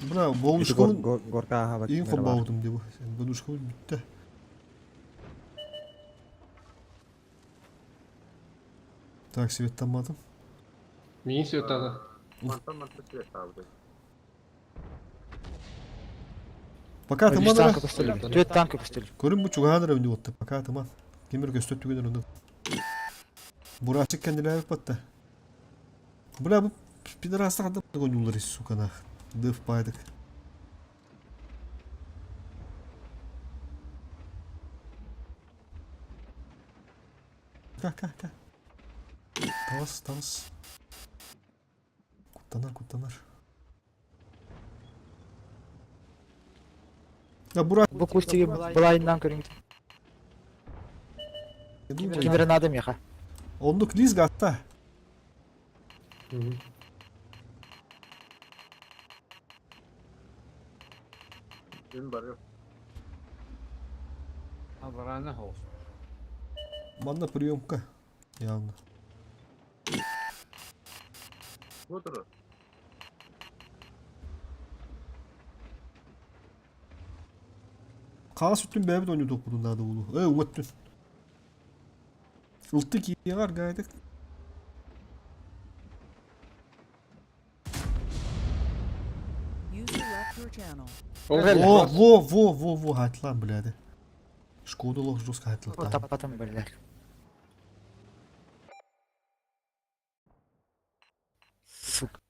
Бля, болушкабын
Горка аха
иин холбообутум дии бу. Болушкабын бүттэ. Так, светтамматым.
Миин светтаата.
Пока
Үс
тыман
танка
эрэ.
көстөлү. Төрт танка көстөлү.
Көрүн бу чугаһан эрэ үнү отта. Пока тыман. Кимир көстө түгэн онно. Бурачык кэннилээбит батта. Бля, бу пидорасты ханна гонюлар сука нах. Дыв пайдык. Ка, ка, ка. Таас, таас. Куттанар, куттанар. Я Бурак,
Бу кустиги былайынан көрүң. Кимире надо меха.
Оннук лиз гатта.
Абарана хоус.
Манна приемка. Явно. Хаас үттүн бэйэбит ойнотуохпутун наада буолуо. Ээ, уҥа өттүн. Ылты кииҕэр гайдык.
User left your channel.
Во, во, во, во, во, хатлан, блядь. Шкода лох жестко хатлан.
Таппатым биллэр. Сука.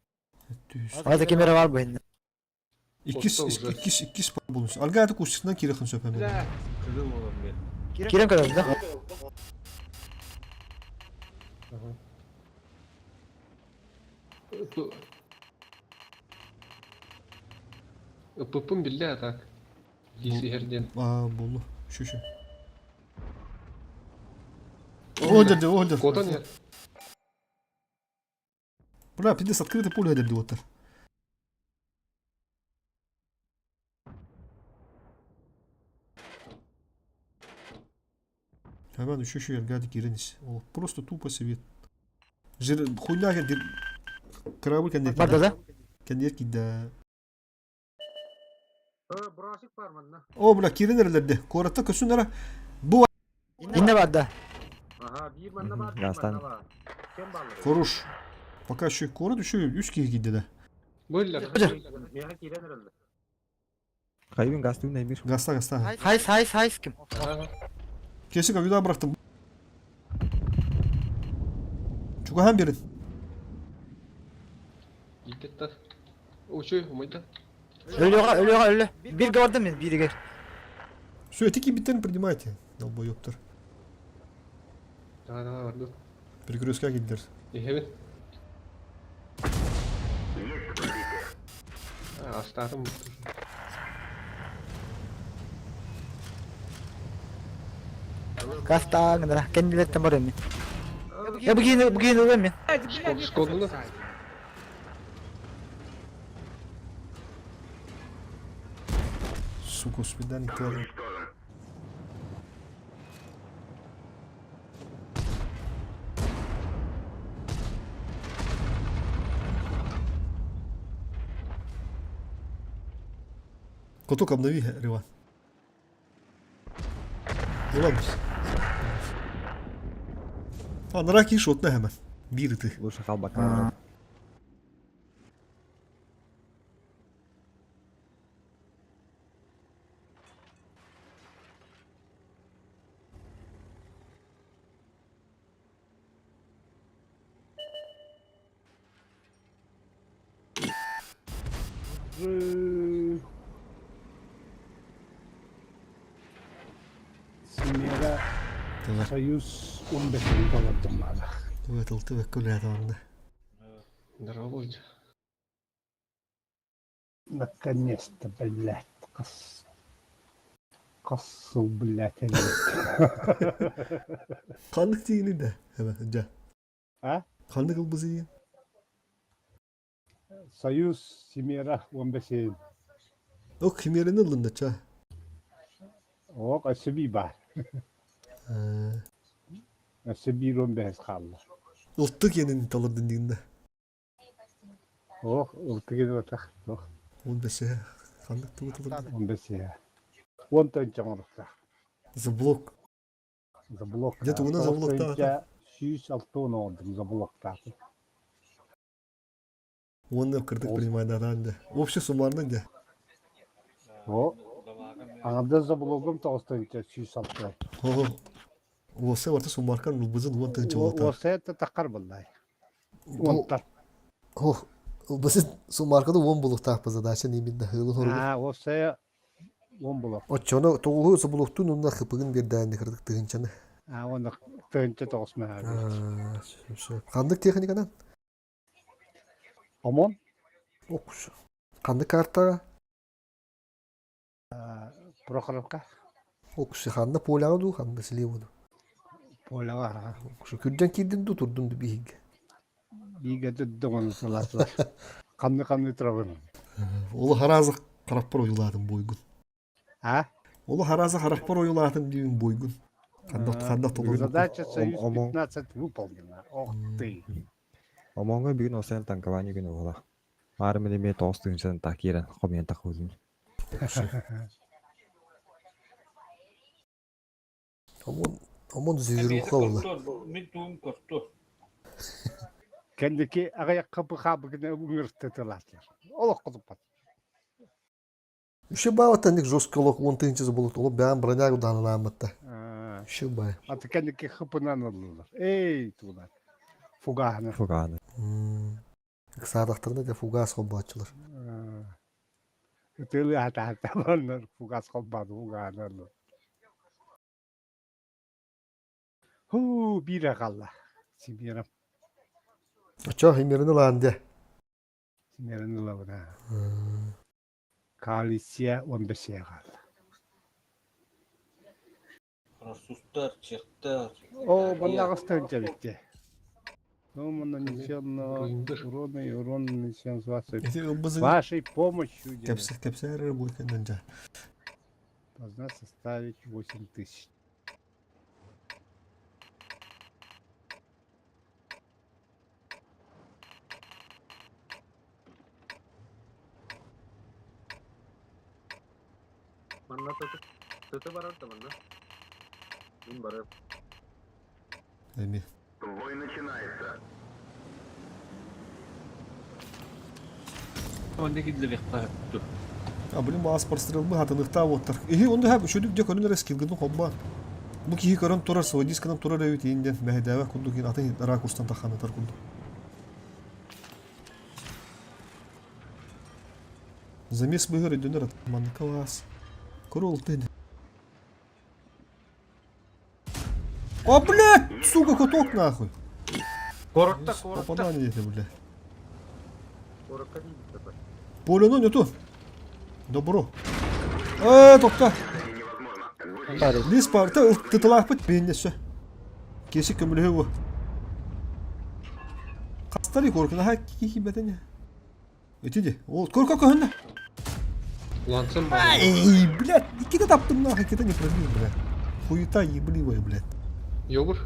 Ада кемера бар бу инде.
Иккис,
Отто уже.
иккис, иккис болуш. Алга кустикна кирехин сөпөмөн.
Блядь, кызыл болом бер.
Кирен көрөм да.
Ыппыппын биллэ так. Лиси херден.
Аа, болу. Şu şu. О, дядя, о, дядя.
Котан я.
Бля, пиздец, открытый пуля дядя вот. Hemen şu şu yerге giriniz. O просто тупо себе. Жир хуйня кенди корабль кенди.
Барда да?
Кенди кидә. О, бля, киренерлерде. Коратта көсүннәре. Бу
Инне барда.
Гастан.
Хорош. Пока еще корот еще үч киһи киирдэ да.
Бөллер.
Хайбин газ түн бир.
Гаста гаста.
Хайс хайс хайс ким?
Кесик авида бырахтым. Чугаһан берин.
Иккетта. Учуй, умайда.
Өлөҕө өлөҕө өлө. Бир бардым мен биригер.
Все, эти кибиттерин принимайте. Долбоебтар.
Давай, давай, барды.
Перекрестка киирдилэр.
Ихебин. Астатым.
Гастааҥ кэннилэртэн барыам мин. Я бу киһини ылыам мин.
Шкоданы.
Сука, успедан иттерин. Кутук обнови, Риван. Ulan. Анараа киһи шотна hemen. Биир ыты.
Лучше халбакка.
Смера Союз 15 толордум баада.
Тугатылты бэккэ онна.
Здорово.
Наконец-то, блядь, кас... Кассыл, блядь,
Ханнык тиийини да? Hemen, дьэ.
А?
Ханнык ылбызы диин?
Союз Семера 15
Ок, химерини ыллын да ча.
Ок, өссө бии баар. Өссө биир 15 хаалла.
Ылтык енин талырдын диин да.
Ох, ылтыгын отах. Ох,
15 ханнык тугу талырдын?
15 я. Он тонча оҥоруктаах.
За блок.
За блок.
Дьэ, тугунан за блоктаата?
160 оҥордум за блоктааты.
Уонна кырдык принимайдаатаан дьэ. Общий суммарный дьэ.
О, аҥардас за блогум тоҕус 160.
О, уоса барта суммаркан ылбызын уон тыһыынча буолуохтаах.
Уоса это таххар буоллай. Уонтар.
Ох, ылбызын суммарканы уон булуохтаахпын задача именно ыылын хоругун.
Аа, уоса уон булуох.
Оччону тоҕуһу собулуохтуун уонна хыпыгын биэрдээнни кырдык тыһыынчаны.
Аа, уонна тыһыынча тоҕус мөһөөрү.
Ханнык техниканан?
Омон?
Окуш. Ханнык картаҕа?
Прохоровка.
Окуш, ханна поляҕа дуу, ханна слева дуу?
Поляҕа.
Окуш, күрдьэн киирдин дуу, турдун дуу биһиги?
Биигэ турдуҥ сылаатылар. Ханны-ханны турабын.
Ол хараазы харахпар ойуулаатым буойгун.
А?
Ол хараазы харахпар ойуулаатым диибин буойгун. Ханна ханна толору.
Задача Союз 15 выполнена. Ох ты.
Омоҥҥо бүгүн осел танкование күнэ буолар. Маарым эмиэ тоҕус тыһыынчаттан таах киирэн хомуйан тахсыбытым.
Омон омон зверуха була.
Мин туум косту.
Кэнники аҕыйахха быхаабыгына ыҥыртытылаатылар. Олох хотуппат.
Үше бааваттан жесткий олох уон тыһыынча болот олох бэйэм броняг удаанылааммытта. Үше бай.
Аты кэнники хыпынан ыллылар. Эй, туулар. Фугаһына.
Фугааны.
Ыксаатахтарына да фугас холбооччулар.
Ытыылыы хатааталаннар фугас холбоон фугааны Хуу, биирэ хаалла. Симиэрэ.
Очо химерин ылаан дьэ.
Симиэрин ылабын аа. Коалиция 15 хаалла.
Французтар, чехтар.
О, манна аҕыс эбит Ну, нанесен урон и урон нанесен с вашей, вашей помощью.
Кэпсэ, кэпсэ буйканнан дьэ.
Должна составить 8 тысяч.
Манна тыты барар да манна. Мин барар.
Эми.
Онда киллэриэххэ
А блин, маас прострелбы хатыныхтаа буоттар. Иһи онда хэп үчүдүк дьэ көрүн эрэ скилгытын холбоон. Бу киһи көрөн турар, сводисканан турар эбит иин диэн мэһэйдээбэх курдук иин атын ракурстан тахханытар курдук. Замес быһыр өйдөнөр манныка лаас. Көрө олты А, блядь, сука, каток нахуй.
Коротта, коротта.
Попадание это, блядь.
Коротко видит
Поле, ну не то. Добро. Э, тохта. Лис парта тытылаахпыт биһинне сөй. Кеси көмөлөһө бу. Хастары коркунаха кихибетене. Ити ди. Ол көркө көһүннэ.
Лансам бар.
Ай, блядь, иккитэ таптым нахуй, иккитэ не пробил, блядь. Хуета ебливая, блядь.
Йобур.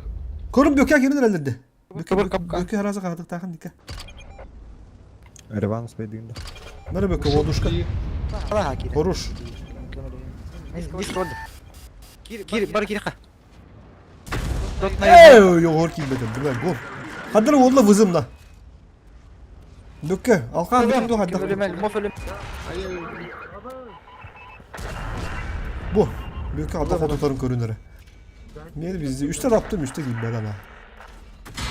Көрүм бөкө кирин эрэллэрде. Бөкө бөкө харазы хаатыктаахын дика.
Реван успейдыгын да.
Нары бөкө водушка. Хорош.
Кир, бар кириха.
Эй, йогор кийбетем, бля, гол. Хадыр олла вызымна. Бөкө, алкан бүтүн ду хаддар. Бу. Бөкө ада хототарын көрүнөрө. Мени бизди үстө таптым, үстө кийбет ана.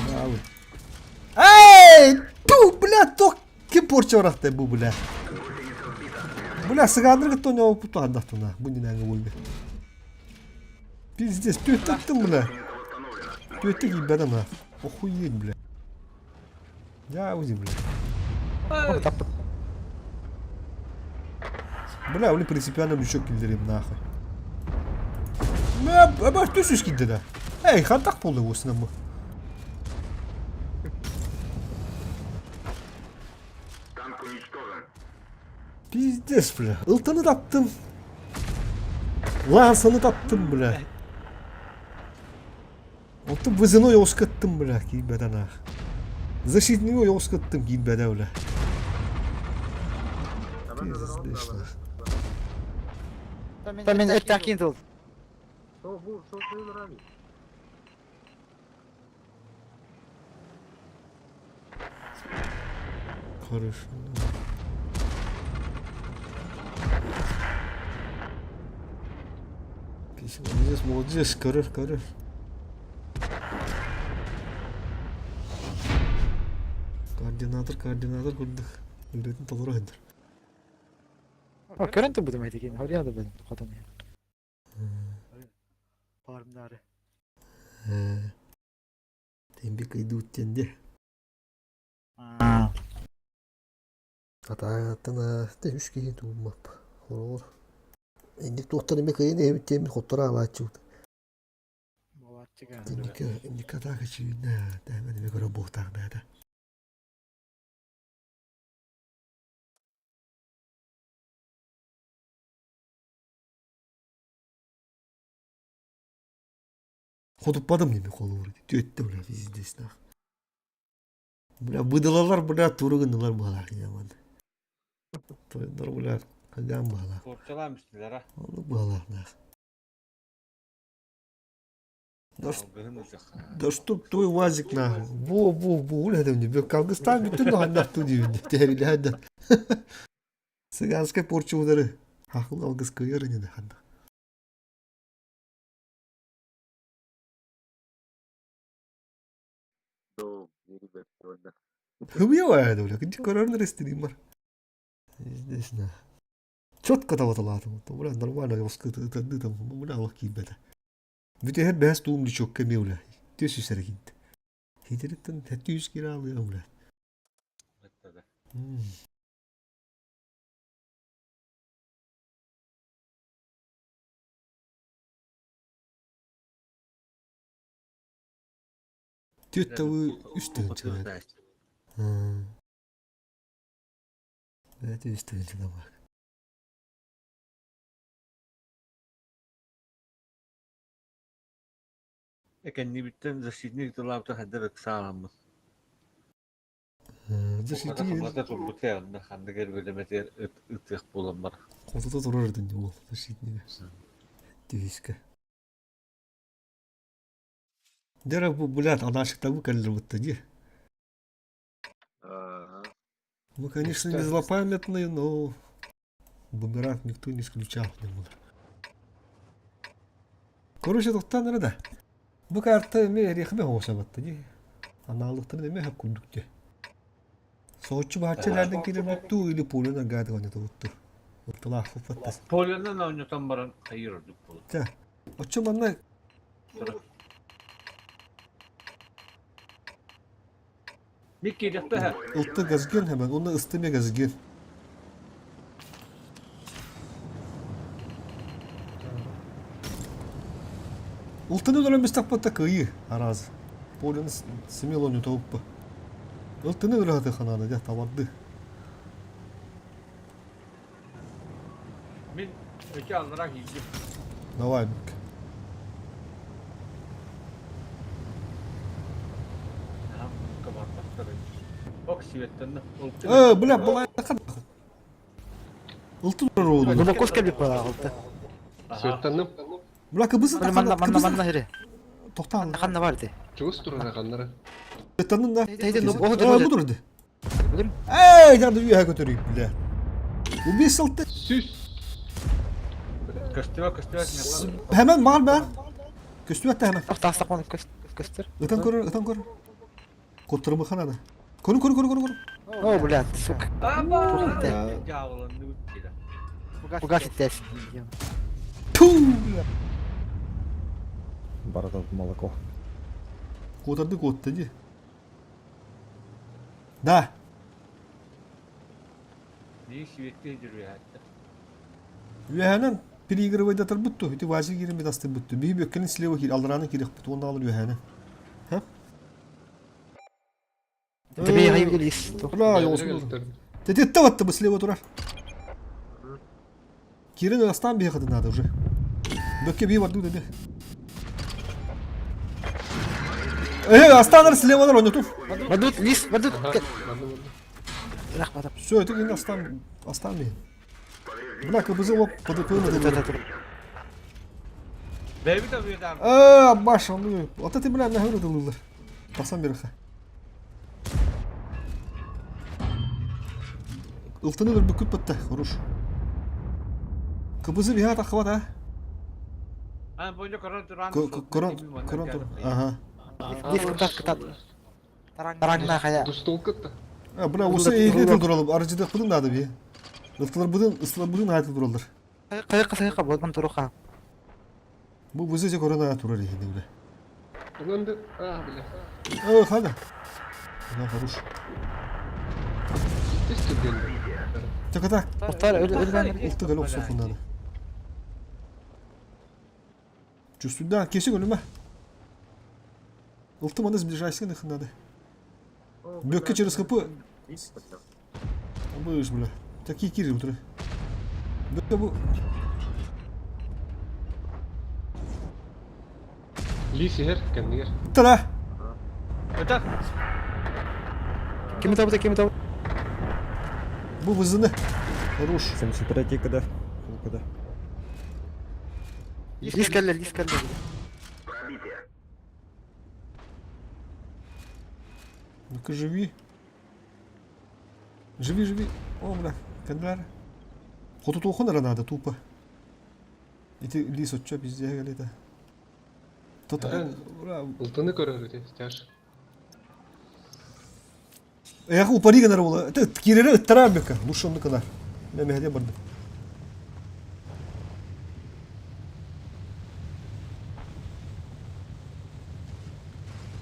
Браво. Эй, ту, бля, ток ким порча барахтай бу, бля. Бля, сыгаандыр кытта ойнообуппут хаддахтына. Бу нинээҥи буолбе. Пиздец, түөттөттүм, бля. Түөттө кийбет ана. Охуеть, бля. Я узи, бля. Бля, ули принципиально лючок киллерим нахуй. Мэ, эбэ түс киирдэ да. Эй, хантах буолла уосунан бу. Пиздец, бля. Ылтаны таптым. Лансаны таптым, бля. Оттон вызыны ойоҕускаттым, бля, киирбэтэн аах. Защитнигы ойоҕускаттым, киирбэтэ, бля. Пиздец,
Мен эттээх тыл.
Хорошо. Молодец, молодец, көрөр, көрөр. Координатор, координатор курдук. Үлэтин толору сылдьар.
Көрөн турбутум этикин, хорья да бен хотон. Парымнары.
Темби кыйдуут диэн дии. Атааттан үс киһи тууммап. Хороҕор. Инник туохтан эмэ кыайан иһэбит диэммит хотторо аалааччыбыт. Инникке инникке атака чүүнэ тээбэн эмэ көрө буохтаах наада. Хотуппатым диэми холобур. Түөттэ бля пиздец нах. Бля выдалалар бля туру гыннылар баалаах яман. Тойдор бля хагаан баалаах.
Корчалаан истилэр а.
Оннук баалаах нах. Да чтоб твой УАЗик нахуй. Во, во, во, уля мне Калгыстан бүтүн ханнахту диибин тэһэрилэһэн Цыганскай порча удары. Хахыл алгыс кыйар ини ханна. Хымья бля, көрөрнөр истиним бар. Здесь на. Четко таваталаатым. Бля, нормально, ытанды там, бля, алах киирбэтэ. Бүтэһэр бэһэс туум лючокка эмиэ бля. Түс үс эрэ киирдэ. Хитэриттэн 700 киирэ алыа бля. Түөрт тавы үс тыһыынча Бэйэтэ үс тыһыынча баар.
Экэннибиттэн защитник тылаабыта хайдах ыксааламмыт.
Защитник
Хабата турбут онно ханнык эрбэлэмэтигэр ытыах буолан бар.
Хотута турар этин уол защитнига. Түһүскэ. Дьэ бу блядь, анаашыктабы кэллэр бутта дии. Мы, конечно, не злопамятные, но бумеранг никто не исключал. Короче, тохтоон эрэ да. Бу карта эмиэ эриэхимэ оҕусабатта дии. Анаалыктарын эмиэ хөп курдук дии. Соһуччу баһаччы элээрдэн киирэн туу или пуленан аргаатык оонньотубуттур. Ортолаах фуппаттас.
Поленан оонньотон баран хайыр ордук буолар.
Чэ, оччо манна
Мик киириэхтэ
Ылты газген hemen, онно ыстыме газген. Ылтыны өлөрөн бистахпытта кыайыы араас. Полины смело не толпа. Ылтыны өлө хатыханаада дьэ табарды.
Мин өтө аллара киирдим.
Давай бүк. Э, бля, была Ылтын турар
Глубоко скелбит буолаҕалта.
Светтанным.
Бля, кыбысы
Манна манна манна хире.
Тоқтаан.
Ханна бар ити.
Чугас турар ханнара.
Светтанным да.
Тейден оҕу
Бу турды. Эй, надо үйе көтөрүй, бля. Убей сылты.
Сүс.
Көстүбэ көстүбэ.
Hemen mal ben. Көстүбэт hemen.
Тахса кон көстөр.
Ытан көрөр, ытан көрөр. Коттырымы ханада. Көрүн, көрүн, көрүн, көрүн.
О, блядь, сука.
Дьаабыланны бүттүлэ.
Пугас иттес.
Ту, бля.
Барата молоко.
Куотарды куотта ди. Да.
Ни светте жүрү
Үөһэнэн переигрывайдатар бутту. Ити Вазик киирин астыр бутту. Биһи бөккенин слева киир, алларааны киирэх бут. Онна алыр үөһэнэн. Ха?
Тебе хайы лис.
Бля, жолсун. Тететте батты бу слева турар. Кирин астан биһи хатын надо уже. Бөкке бии барды деди. Э, астанар слевалар ойнотуп.
Бадут лис, бадут.
Ага, манна манна.
Рахмат.
Все, это кин астан астан бии. Бля, КБЗ лоп ПДП
Бэби да бүйедар.
Э, баш, он Вот это, бля, нахуй дылылар. Тасан берха. Ылтыны бир бүкүт бітті, хорош. КБЗ биха таққыбат, а?
А, бойда корон туран.
Корон, корон тур. Ага.
Лис кытат кытат. Тараңна хая.
Дустолкытта.
А, бля, осы эйли туралып, аржыда кудун надо би. Ылтылар будун, ыстылар будун айтыл туралар.
Кайы кайы болман туруха.
Бу вызызе корона турар ехинде, бля.
Онан да, а, бля.
Э, хада. Да, хорош.
Тез түрген.
Так, так.
Тоқтар өл өлгән.
Ылты гал оксу надо. Чувствую, да, кесик өлүмө. Ылты маны сближайся их надо. Бөкке через ХП. Быш, бля. Такие кири утро. Бөкке бу.
Лис иһэр, кэннигэр.
Тара.
Өтөр.
Кими табыта, кими табыта.
Бу вызыны. Хорош.
73 кд. Кд.
Лис келле, лис келле.
Ну-ка живи. Живи, живи. О, бля, кэндлер. Хоту надо, тупо. Ити лис отча пизде галита. Тот, бля,
Ылтыны көрөр ити, тяж.
Эх, упари генер була. Ты кирере ыттара бека. Лучше онны кынар. Мен мехде барды.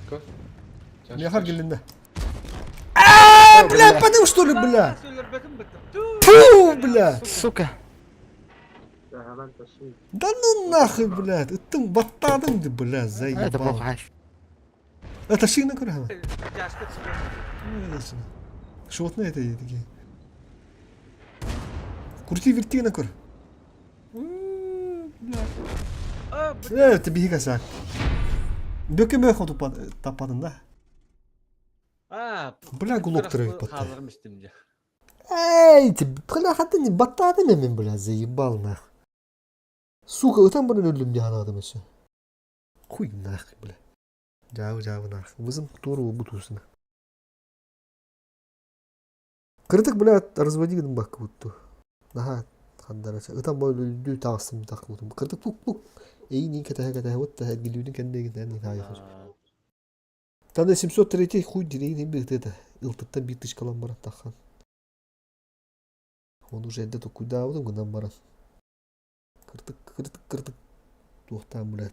Ко? Тяж,
Мехар
тяж.
келинде. А, бля, падым что ли, бля? Фу, бля.
Сука.
Да ну нахуй, бля. Ыттым баттадым, бля,
Это
заебал.
плохо.
Это шигна көрө. Шотны это такие. Крути верти на көр. Э, ты беги косяк. Бөке мөхө тападын да.
А,
Бля, гулок тырык батты.
Халырым истимде.
Эй, ты, бля, хаты не баттады мен, бля, заебал нах. Сука, ытан бұрын өлдім де анадым өсі. Хуй нах, бля. Жабы, жабы нах. Вызым туру бутусына. Кырдык, бля, разводи гыдым бак будто. Наха, хандарача. Ытан бой өлдү тағыстым тақ бутум. Кырдык пук пук. Эй, нин катаха катаха вот та гилюдин кендегин тәнни тайхыр. Танда 703 хуй дирейин бир это. Ылтыттан бир тышкалан барат тахан. Он уже эдде токуйда удум гынан барат. Кыртык, кыртык, кыртык. Туохтан, бля.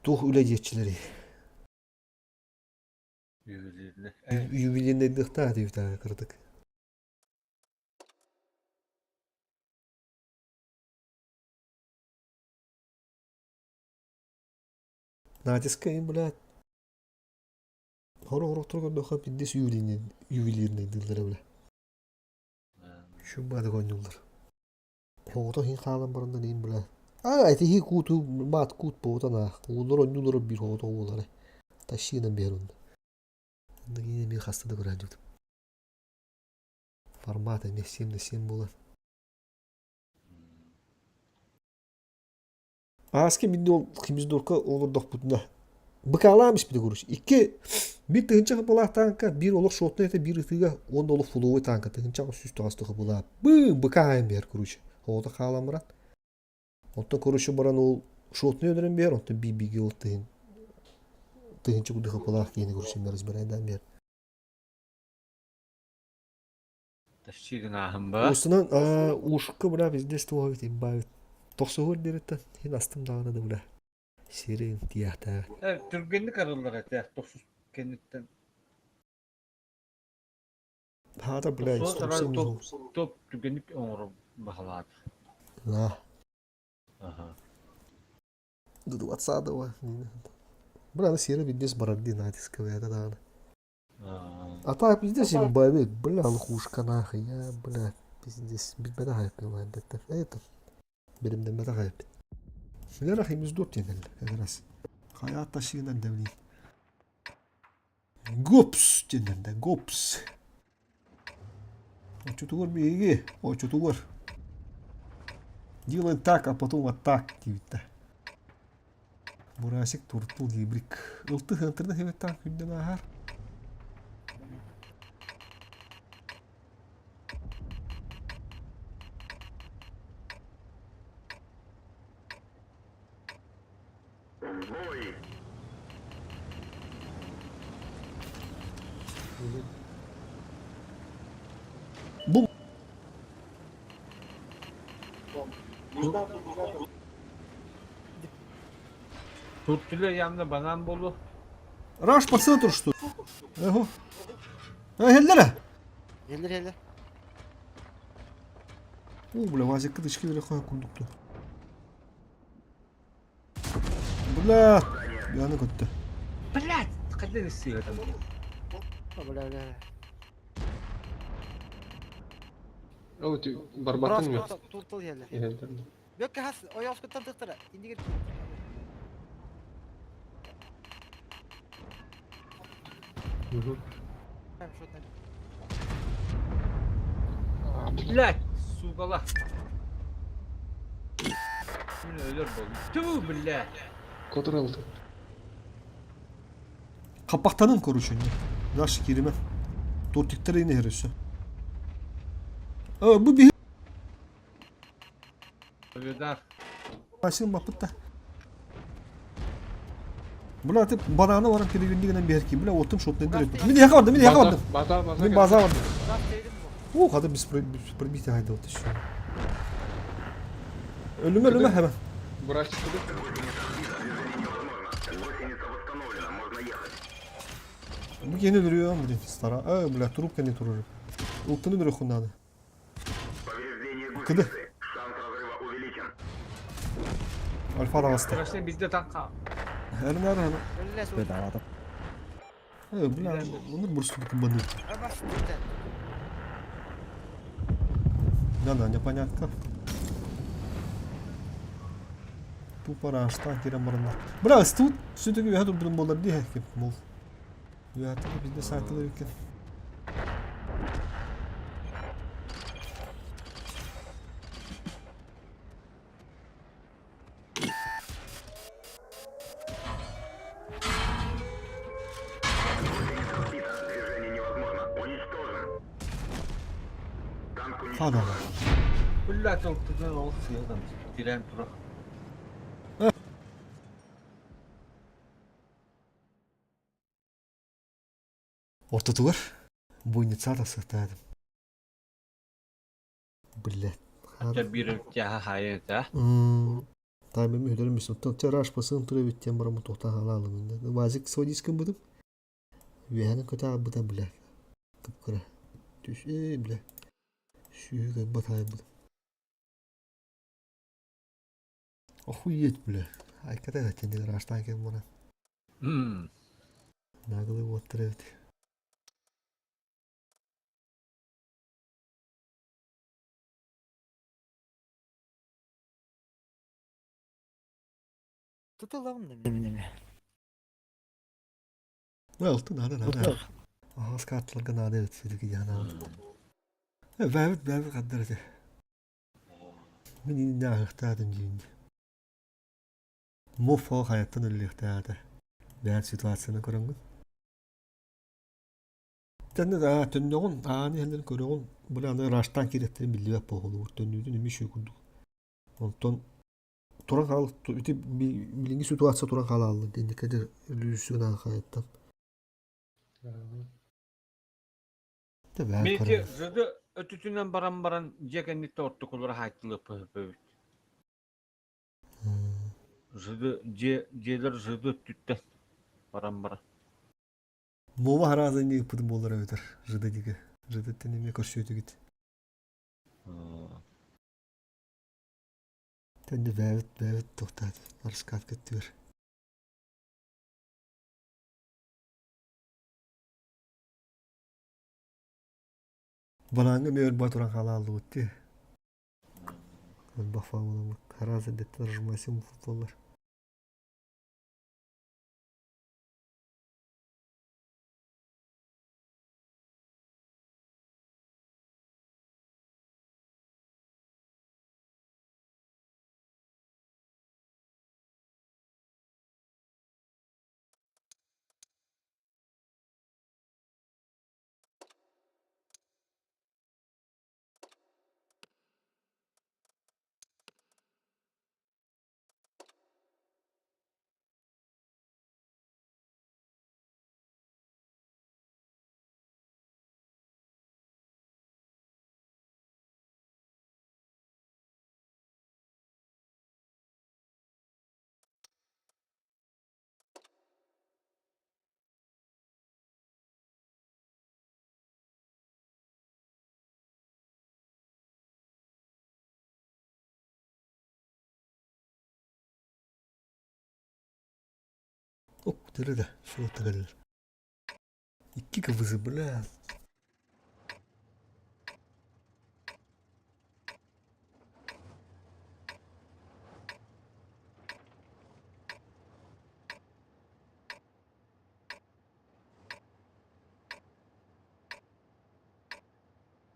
Тух үле жетчилери.
Ювелирне.
Юбилейный дыхта дейт кыртык. Натиска им, блядь. Хоро-хорохтору көрдөххө пиздец ювелирный ювелирныйдыыллара бля. Шубады оонньууллар. Оҕото иһин хаалан бараннар иһин бля. А, ити иһи кууту маат куут буотан аах. Уулар оонньууллар биир оҕото уулары. Тащиынан биэр онно. Онно киин эмиэ хаста да көрөөдүбүт. Формат эмиэ 7 на 7 буолар. Ааски мин ол химиздорка олордохпутуна быкаалаан испитэ короче. Икки биир тыһыынча хапылаах тааҥка, биир олох шотнай этэ, биир ытыыга уонна олох фуловый тааҥка тыһыынча 100 хапылаах. Быы быкаайан биэр короче. Оҕото хаалан баран. Оттон короче баран ол шотнай өлөрөн биэр, оттон би-биги ол тыһын тыһыынча курдук хапылаах киһини короче разбирайдаан биэр.
Тащигын ба.
Устунан ушка бля везде туох эбит имбаабыт. Тохсуһур диэриттэн иһин астым даҕаны да бля. Сирин тиэхтээх.
Түргэнник арыллар этэ тохсус кэнниттэн.
Хаата бля инструкция
Топ түргэнник оҥорор баһылаат.
На.
Аха.
Двадцатого. Бля, аны сиэрэ биддес барар дии натисковая даҕаны. А так пиздец имбовик, бля, лохушка нахуй, я, бля, пиздец, билбэтэх айыппын это билимдэммэтэх айыппын. Лера химиздур диэн как раз. Хайа ташыынан да билин. Гопс диэн да гопс. Оччотугар биһиги, оччотугар. Делаем так, а потом вот так диэбиттэ. Бурасик туртул гибрик. Ылты хантырда хэбэттаах күндэн ааһар. Бу
Туртуле явно банан болу.
Раш по центру что? Эго. Э,
Gelir gelir.
О, бля, Вазик кыдычки бile koyun kunduktu. Бля, яны көттө.
Блять, қайдан істейді
Бля бля.
Ол ти барбатын ме?
Туртул gelir.
Иһэллэр.
Бөккө хас ойоскуттан тыктыра. Индигир.
Мгм.
Блять, сугала. Мин өлөр болдум. Ту, блять.
Котор алды.
Капактанын короче. Наш кириме. Тортиктер ине хересе. Бу биһи
Победар.
Асин бапытта. Бля, ты бананы баран келегенде генен берки. Бля, отым шотны дирек. Мин яка бардым, мин яка бардым.
База, база.
Мин база бардым.
Bu.
О, хады без пробития хайда вот еще. Ölüme ölüme hemen.
Бурасик куды.
Bu yeni duruyor блин, стара. А, бля, трубка не турur. Ултыны duruyor хуннады. Кыды. Альфа да басты.
Страшно bizde tanka.
Эрнар ана.
Өлле су.
Бедаватым.
Э, бля, оныр бурсу кыбаны.
Баш.
Да, да, непонятно. Тупо рашта кирен барында. Бля, тут все-таки я тут будем болар дие кеп мол. Я тут bizde сайтылыр екен. Хада.
Блять, алтыдан ол сыйылдан. Тирен тура.
Ортотугар. Буйница тасықтадым. Блядь.
Hatta bir тяха хайы та.
Тайм өдөрүм үстүн чараш басын тура биттен барамы тоқта халалым инде. Вазик сводискын бутып. Үөһэнин көтө быта бля. Кыпкыра. Түш э бля. Сүүгө батай бут. Охуеть бля. Айката хатен раштан кен мына. Наглый уоттар эбит.
Тутулам неме.
Ылты наада наада. Аһаас каарталарга наада эбит сүрүкү диэн Бэбит бэбит хаддар этэ. Мин иннэ аһыахтаатым диин. Муфо хайаттан үллүөхтээтэ. Бэйэн ситуацияны көрөҥгүн. Тэннэ да төннөҕүн ааны иһэллэрин көрөҕүн били аны ыраастаан киирэттэрин биллибэт буолугур төннүүтүн эмиэ үчүгэй курдук. Онтон туран хаал ити билиҥҥи ситуация туран хаалааллар диэнникэ да өлүүсүгүн хайаттан.
Мин ити жыды өтүтүнэн баран баран дьиэ кэнниттэн ортокулара хаайтылыаппыт Жыды дьиэ дьиэлэр жыды өттүттэн баран баран.
Муома харааза инни ыппытым буоллар эбэтэр жыды дигэ. Жыдыттан эмиэ көрсүөтүгүт. Тэнди бэбит бэбит тохтаат арыскаат кыттыгар. Балааҥҥа эмиэ өр туран хаалааллыбыт дии. Элбэх фауламмыт. Араас эрдэттэн ржмасим футболлар. Оп, да, суоттагаллар. Икки кыбызы, бля.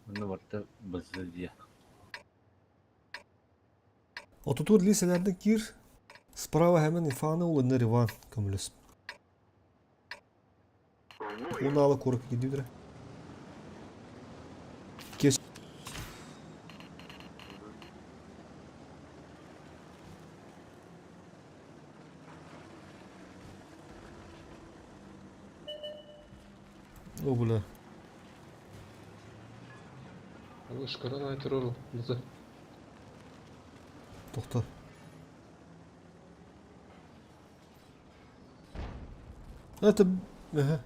Онно барыта бызы дии.
Отутур лиселерден кир. Справа hemen Ифаны улыннар Иван көмөлөс. Унаалы курак гидүдүрэ. Кес. О, бля.
Ышкаран айтырор бызы.
Тохто. Это... Ага.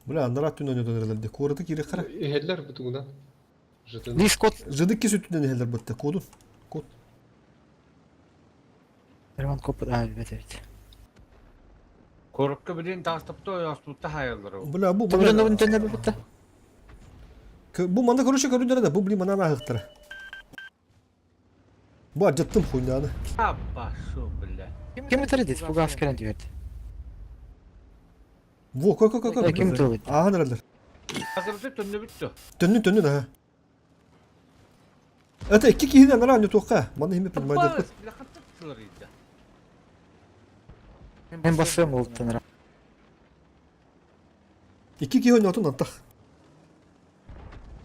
Бля, анараа түн ойнотон эрэлэр Куораты киирэ хара.
Иһэллэр бутугунан. Жытын.
Лис код.
Жыдык кис үттүнэн иһэллэр бытта. Кодун. Код.
Роман коппут аа билбэт эбит.
Куоракка билин таастапта ойооспутта хаайаллар.
Бля, бу
Тобулан добун төннөр бутта.
Бу манна короче көрүннэрэ да, бу блин манан ааһыктара. Бу ардьаттым хуйняны.
Аппашу, бля.
Ким ытар дит? Фугас кэлэн түһэрди.
Во, ко ко ко ко.
Ким тылыт?
Ааһан эрэллэр.
Азырды төннүбүттү.
Төннүн төннүн аха. Это икки киһини анараа ньутуохха. Манна хими понимайдырбыт.
Мен басыам олуттан
Икки киһи ойнотун антах.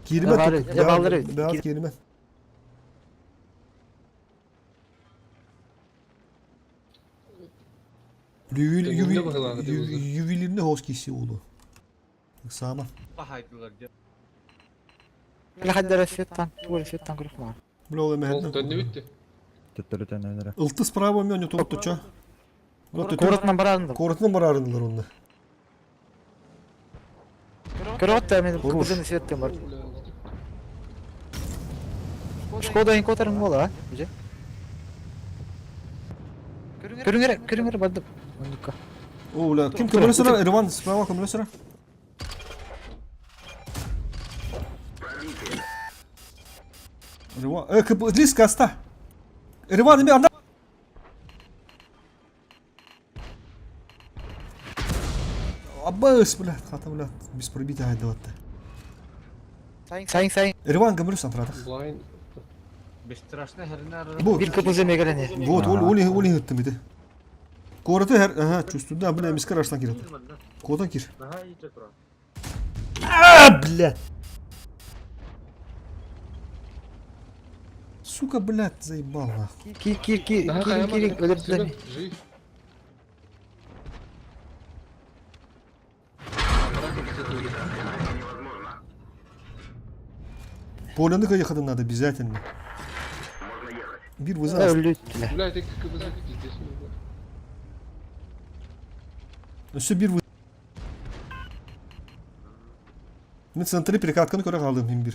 Кииримэ. Баар кииримэ. Ювелирный хоос киси уулу. Саама.
Лахаддара светтан, тугу светтан көрөх маа.
Бля ол эмэһэтин.
Төннүбүттү.
Төттөрү төннөнөрө.
Ылты справа мен ютуб туча.
Куоратынан барарынды.
Куоратынан барарындылар онна.
Көрөт та мен кызын светтен бар. Шкода инкоторың буола, а? Дьэ. Көрүҥ эрэ, көрүҥ эрэ бардым. Оннукка.
О, бля, ким көмөлө сыра? Иван, справа көмөлө сыра. Иван, лиска аста. Иван, эми анда. Аббас, блядь, хата, блядь, без пробития айдаватта.
Сайын, сайын.
Иван көмөлө сантратах.
Blind.
Бесстрашный хернар.
Бу,
Bir кпз мегалени.
вот, ол, ол, ол ыттым ити. Куораты хер, ага, чувствую, да, бля, мискер аштан кирет. Куотан кир.
Наһаа иичэ турар.
А, блядь. Сука, блядь, заебал нахуй.
Кир, кир, кир, кир, кир, өлөрдүлэр.
Жив.
Поляны ехать надо обязательно. Бир вызов.
Өлүттүлэр.
Бля, это КБЗ пиздец.
Өссө бир вызов. Мен центре перекатканы көрө қалдым хим бир,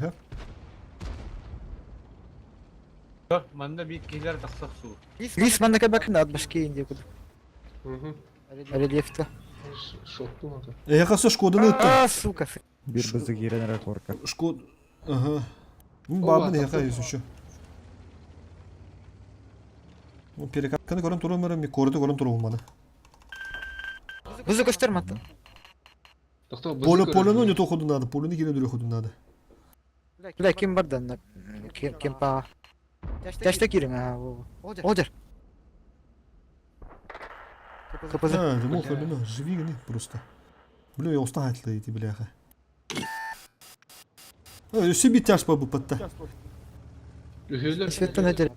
ха?
Манна биир киһилэр тахсар суу.
Лис манна кэбэкин атбашки инде куду.
Угу.
Рельефте.
Шотту надо.
Эха со Шкоданы ыттым.
А, сука.
Бир бызы киирэн эрэ корка.
Шкод... Ага. Мин
Оба,
бабын эха
тахсар.
еще. Ну, перекатканы көрөн турум эрэ, корды көрөн турум маны.
Бызы көстөр мата.
Тохто, бызы
Поле
көрөр.
полену не то ходу надо, полену кире дүрө ходу надо.
Бля, ким бар да ким ким па. Ташта кириң, а. Олжар. КПЗ.
А, да мох, бля, живи гни просто. Бля, я устал эти бляха. Өссө бит тяж по бупатта.
Үһүөлэр.
Светтен өтер.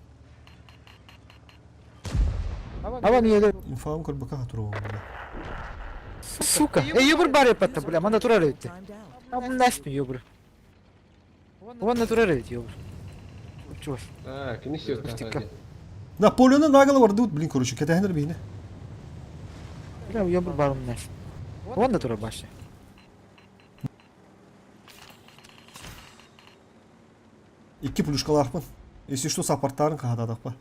Ава миеле.
Инфам көрбөкө туруу бля.
Сука. Эй, юбур бар эпатта, бля, манда турар өттү.
Timed out.
Абын насми юбур. Уон натурар өттү юбур. Чуваш.
А, кини сиот.
Пустяка.
На полену наголо вардут, блин, короче, кетехнер бихне.
Бля, юбур барым нас. Уон натурар башы.
Икки плюшкалаахпын. Если что, саппорттарын кахатадахпа.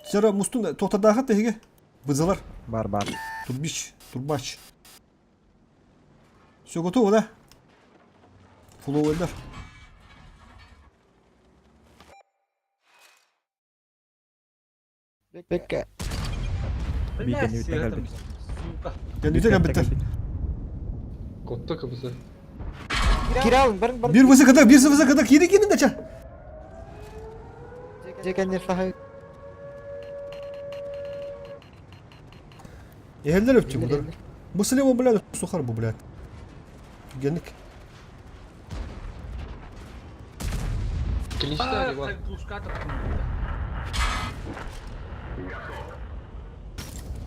Сера мустун тоқтадаха теге. Бызылар.
Бар бар.
Турбич, турбач. Все готово, да? Фуллоуэллер.
Бекке.
Бир кэннибиттэн кэлбит.
Сука.
Кэннибитэ кэлбиттэр.
Котта КБЗ.
Киралын, барын барын.
Бир вызы кыда, бир вызы кыда, кири кирин дача.
Жекеннер фахы.
Эхеллер өттү бұлар. Бу слева, блядь, сухар бу, блядь. Генник.
Клинчта Иван.
Пушка таптым.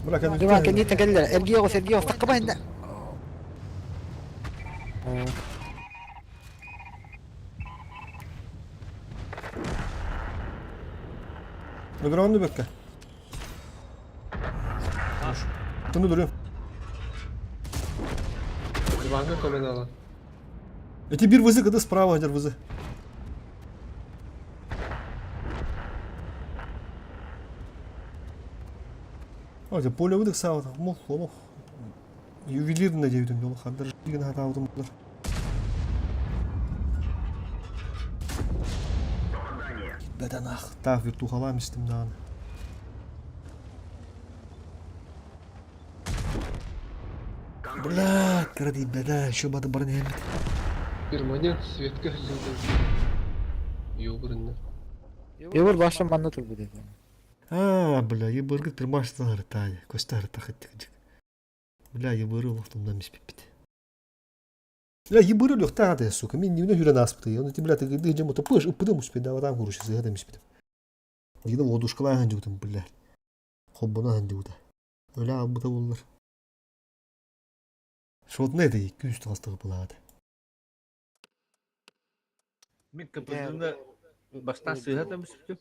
Бля, кэннибиттэн.
Жума кэнниттэн кэллэр. Эргиэ оҕус, эргиэ оҕус. Таккаба инде.
Награнды бекке. Тыны дурю.
Иванга көмөн ала.
Эти бир вызы кыда справа один вызы. Ой, поле выдох сау, мох, мох. Ювелирный девятым дело, хандар жиген хатаудым булар. Бәдәнах, тав виртухалам истим дан. Бля, кради бәдә, еще бады барын хемит.
Перманент светка хлеб. Ёбрынна.
Юбур башы манна тур бу деди.
А, бля, ебыргы тырмаштан ыртаня, коста ыртахыттык. Бля, ебыры лохтумдан миспиппит. Бля, ебыры лөхтаады, сука, мен немне хүрен аспыты. Оны ти, бля, ты гыды жемо топыш, ыпыдым успеда, ватам курушысы, это миспит. Дигдем одушкалай хандиутым, бля. Хоббуна хандиута. Өлә албыта боллар. Шотны это 200 тастығы булады.
Мин КПЗны бастан сыһа мүспүтүм.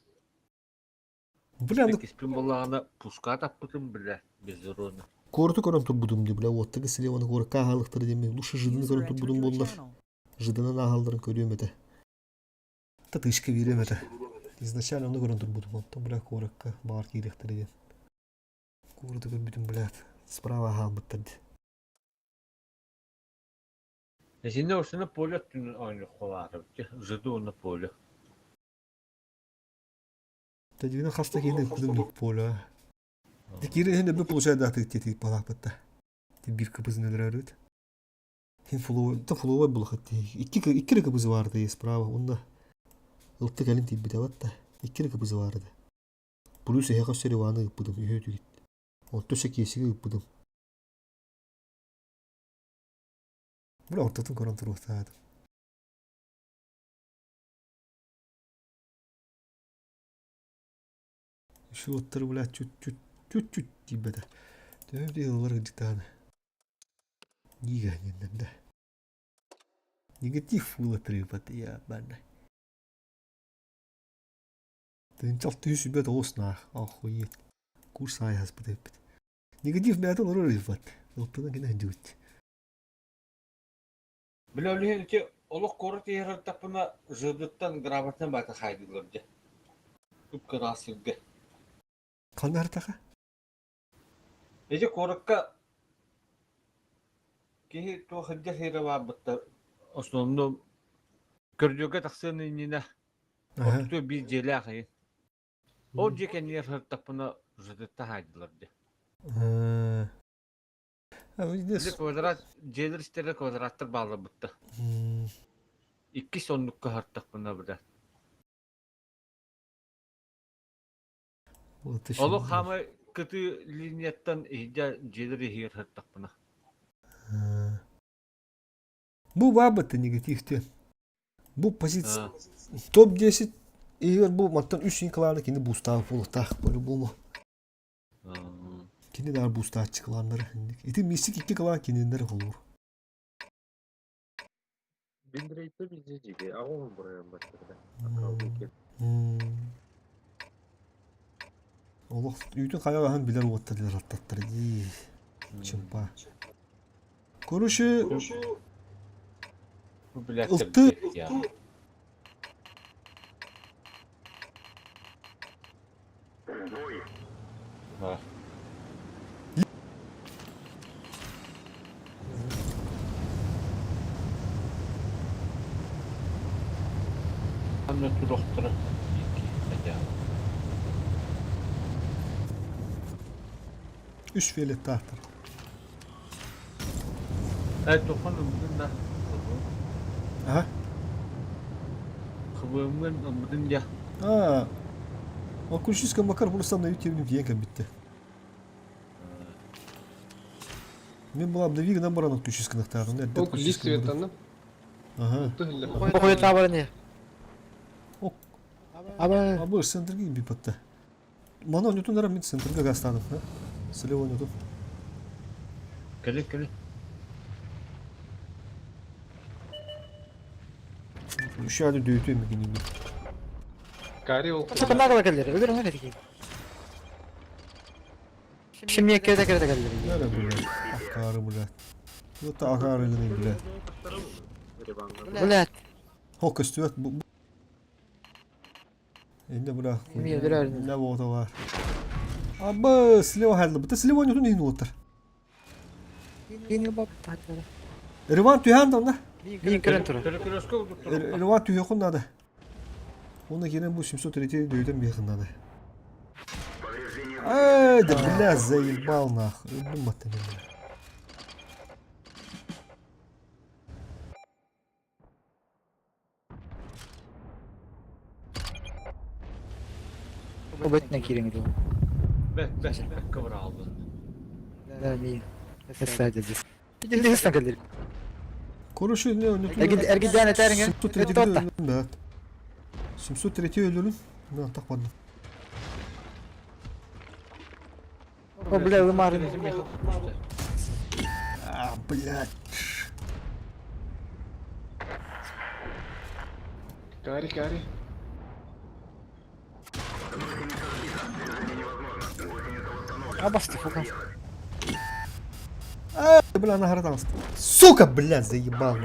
Бля, ну
Киспин боллаҕына пушка таппытым, бля, без урона.
Корты көрөн турбудум ди, бля, оттыгы слеваны кор кахалыктыр деме. Лучше жыдыны
User
көрөн
entered
турбудум
your
боллар.
channel.
Жыдынан ахалдарын көрүөм эте. Татышка берем эте. Изначально ону көрөн турбутум, онтон бля куоракка баҕар киириэхтэрэ диэн. Куораты көрбүтүм, блядь, справа хаалбыттар дии.
Итиннэ устуна поле өттүнэн оонньуохха баара эбит, ЖД уонна поле.
Тадьыгына хас да киһини ыппытым поле. Киирэн иһин өбү получайдаатык диэтик балааппытта. Биир кыбызын өлөрөрүт. Хин фловой, та фловой булахат Икки икки эрэ кыбызы баарды справа. Онно ылты кэлин тиийбитэ батта. Икки эрэ кыбызы баарды. Плюс эһэҕэ өссө Иваны ыыппытым үһү түгит. Онто өссө Киэсиги ыыппытым. Бля ортотун көрөн туруохтаатым. Шоттар, бля, чуть-чуть, чуть-чуть тиийбэтэ. Төһө дьыалалар ыдьытааны. Нига диэннэр да. Негатив вылатрыпат я бана. Тынчал түһүс тоҕус наах, охуеть. Курс аайаспыт эппит. Негатив бэйэтэ олорор ыйбат. Ылтынан кини сылдьыбыт.
Били ол иһин ити олох куорат иһэр ыртахпына ЖД-ттан грамотно баата хаайдылар дьэ. Кып-кыраас сиргэ.
Ханна ыртаха?
Ити куоракка киһи туох илдьэ сиэрэ баарбыттар основном көрдүөгэ тахсыан иннинэ ортотугар биир дьиэлээх иһин. Ол дьиэ кэннигэр сырыттахпына ЖД-ттан хаайдылар дьэ. Били квадрат дьиэлэр истэрэ квадраттар баалларбытта. Иккис оннукка аһартахпына быда. Олох хаамай кытыы линияттан иһдьэ дьиэлэр иһигэр сырыттахпына.
Бу баабыт негативтен. Бу позиция топ-10 иһигэр бу мантан үс клана кини бустаах буолуохтаах по-любому. Кини да арбузтааччы кылааннары инник. Ити миссик икки кылаан кинилэр холуур.
Биндрейті бізде жеке ағуын бұрайын баттырда.
Олох үүтүн хайа билэр уоттар дилер аттаттар дии. Чымпа. Короче, ылты
Ханна турохтара икки
Үс фиолеттаахтар.
Э, тохон ылбытын да.
Аха.
Хыбыыммын ылбытын дьэ.
Аа. Ол Кульчинская Макар просто обновить темним тиийэн кэлбиттэ. Мин была обнови гынан баран отключисканахтааҕын эрдэ
Ол лист цветанным.
Ага.
Охуетаабарани. Аба.
Абы центрге бипатта. Мана онньотун эрэ мин центрга гаастаатым. Слева онньотун.
Кэлин кэлин.
Еще один дөйтү мигинини.
Кари ол.
Сатанагала кэллэр. Өлөр оҥон этики. Шиммиэ кэдэ кэдэ кэллэр.
Нere блядь? Акары блядь. Это акары гынай блядь.
Блядь.
Хо көстүбэт бу Инде бля.
Эмиэ өлөр.
Не болото бар. Абы слева хайлы. Бу слева нютун иһин уоттар.
Кинги бап тааттара.
Риван түһэн да онда.
Мин көрөн турар.
Перекрестка удуттар.
Риван түһүөхүн надо. Оны кирен бу 703 дөйдөн биэхин надо. Эй, да бля, заебал нахуй. Өлдүм баттым мен.
Обэтинэн киирэҥ дуу.
Бэт бэт бэккэ быраҕыллын.
Да, мин. Эссе дедис. Дедис кэллэр.
Короче, не, не.
Эргидээн этээриҥэ.
703 өлөрүн. 703 өлөрүн. Мен антах бардым.
О, бля, ымарын.
А, блядь.
Кари, кари.
Абасты фука.
А, бля, на гражданство. Сука, блядь, заебал.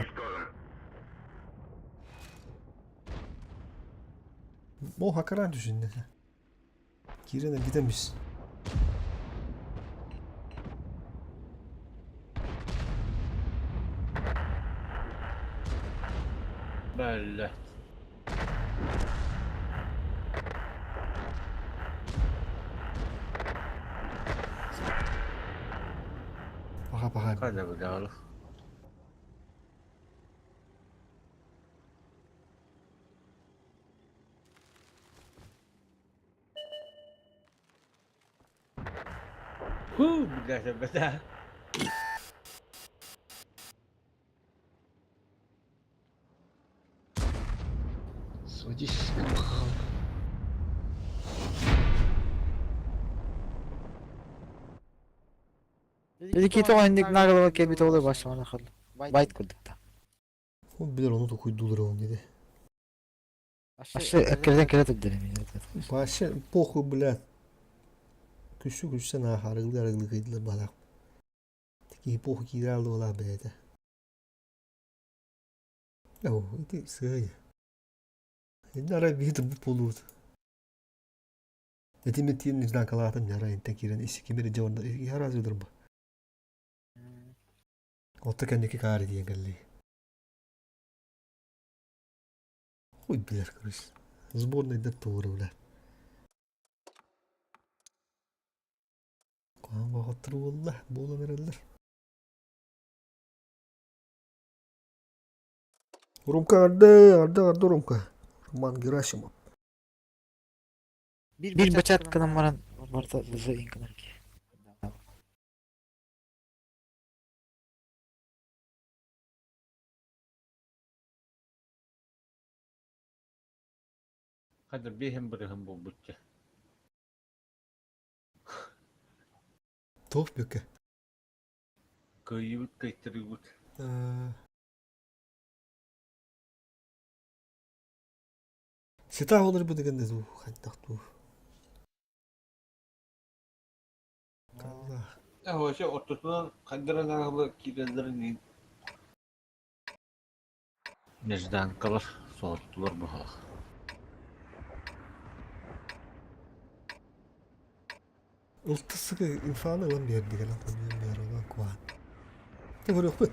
Бу хакаран түсүннэ. Киирэн эргитэн бис.
Бэллэ.
Пока пока.
Хайда билэҕин. Хуу, билээсэ бэтэ.
Сводись, махал.
Ити тоҕо инник нагалава кэлбит оҕолор башамана хал. Байт курдукта.
Ол билэр ону токуйдуулар ол диде.
Аше эккирден кэлэ турдар эми.
Вообще похуй, блядь. Күссү күссэн аа арыгылы арыгылы кыйдылар балак. Такие похуй киирэ алла бэйэтэ. Оо, ити сыай. Инна арай биһи турбут буолуут. Эти мен тиен нежданкалаатым нара интен киирэн исси кимири дьэ онно разве дурба. Отто кэнники каары диэн кэлли. Хуй билэр, короче. Сборныйдар туору, бля. Куһаҕан баҕаттар буолла, буолан эрэллэр. Румка арды, арды, арды Румка. Роман Герасимов.
Биир бачаатканан баран барыта лыза инканар ки.
Хайда биэһин бырыһын буолбутча.
Туох бүккэ?
Кыайыбыт кыайтарыыбыт.
Ситаах олор бу дегенде дуу, хайдах дуу. Калла.
Вообще ортотунан хайдаран ааҕылы киирэллэрин Нежданкалар соһуттулар быһалах.
Ылтысыгы инфаны ылан биэрдик ылан биэр ылан куаан. Те көрүөхпүт.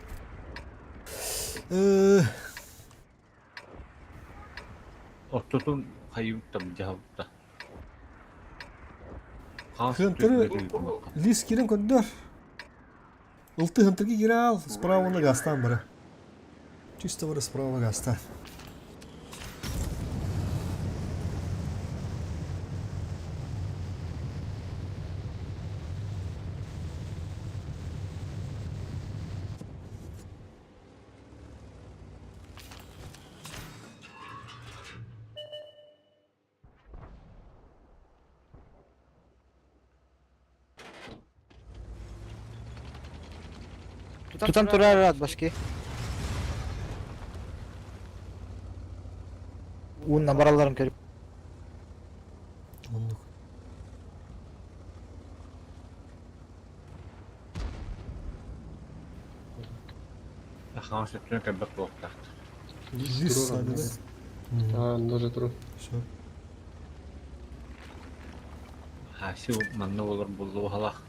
Ортотун хайыбыттан дьаһалта.
Хантыры лис кирен көрдөр. Ылты хантырги кираал, справа на гастан бара. Чисто бара справа гастан.
Тутан турар рад башки. Уунна баралларын көрүп.
Оннук.
Хаҥас өттүнэн кэлбэт буолуохтаахтар.
Лис садыга.
А, даже турар.
Все.
Хаси манна буолар буоллуҕалаах.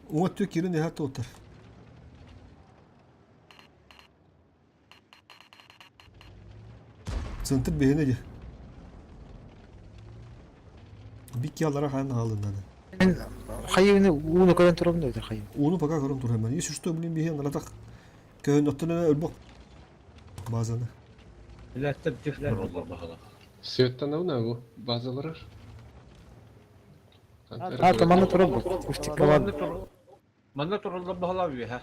Уҥа өттү кирин иһэ туотар. Центр биһиэнэ дии. Бикки аллара хаан хаалыннаны.
Мен хайыыны ууну көрөн турабын да хайы.
Ууну пока көрөн турам. Если что, блин, биһиэн наратах көһөн оттон өлбөх базаны.
Билээттэр дьих тураллар баһалах.
Светтанабын бу базаларар.
А, то манна турар бу. Устикка бар.
Манна тураллар баһалаа үөһэ.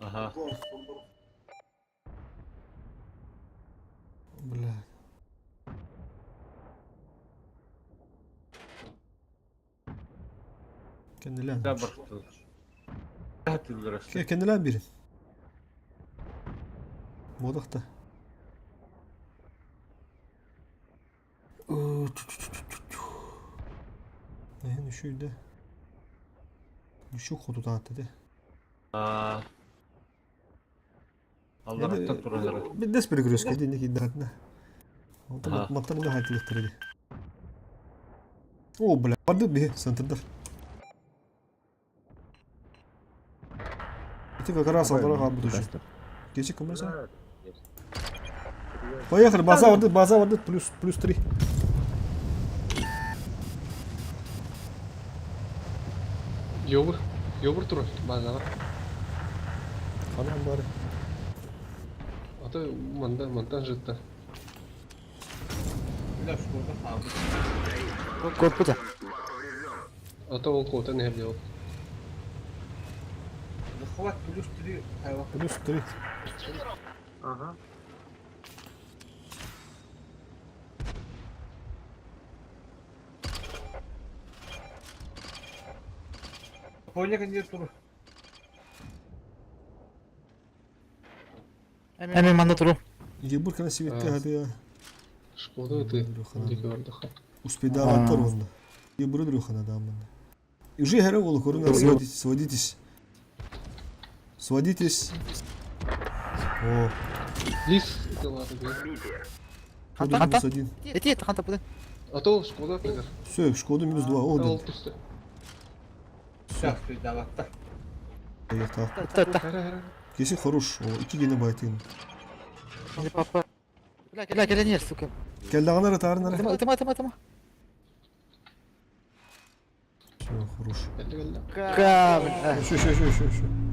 Аха.
Бля. Кэннилээн.
Да бартылар. Тыллар
Кэннилээн бирин. Буолуохта. Эһин үшүйдэ. Үшүк хотутаатты де.
Аллараттан тураллара.
Биддес перекрестка дии киирдэхэтинэ. Онтон маттан уна хайтылыктар ди. О, бля, барды биһи центрдар. Ити как раз аллара хаалбыт уже. Кечи кымырса. Поехали, база барды, база барды, плюс, плюс 3.
Йобур. Йобур турар базаҕа.
Ханан бары.
Ата манда мантан жытта.
Бля, шкода хаалбыт.
Куоппута.
Ата ол куотан иһэр ол.
Захват плюс 3 хайва.
Плюс 3.
Ага.
Поня кандидатура.
Эми манна туру.
Ебур кана сибетте хады.
Шкода ты. Дике бардыха.
Успедаваттар онда. Ебур дрюхана даммын. Уже хәрә ол көрүнөр сводитесь, сводитесь. Сводитесь. О,
Лис это ладно.
Шкода
Ханта?
минус один.
Эти это ханта буде.
А то Шкода тыгар.
Все, Шкода минус два. О,
Ол
да.
түсті.
Все, успедаваттар.
Поехал.
Та та.
Хара хара.
Кеси хорош. О, iki gene байтын.
Или папа. Бля, кэлэн сука.
Келдагынары тарынары.
Тыма тыма тыма тыма.
Все, хорош.
Келді келді.
Ка, бля.
Еще, еще, еще, еще, еще.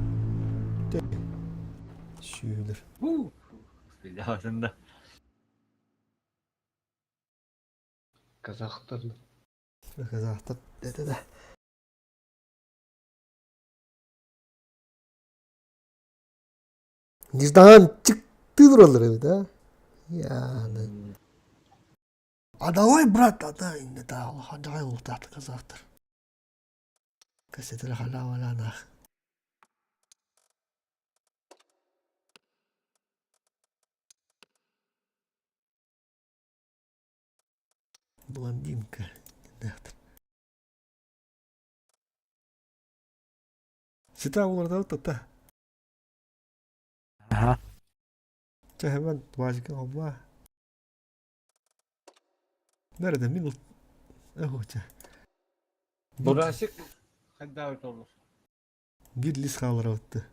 Сүйілер.
Успедаватында.
Казахтар.
Казахтар. Да-да-да. Нежданчик ты туралар да? Яны. А давай, брат, а дай, не да, дай ултат казахтар. Кассетер халява нах. Блондинка. Сита уларда та.
Ага.
Чэ hemen важик алла. Nerede min Охоча.
Бурасик хайдаут olur.
Bir lis хаалара бытты.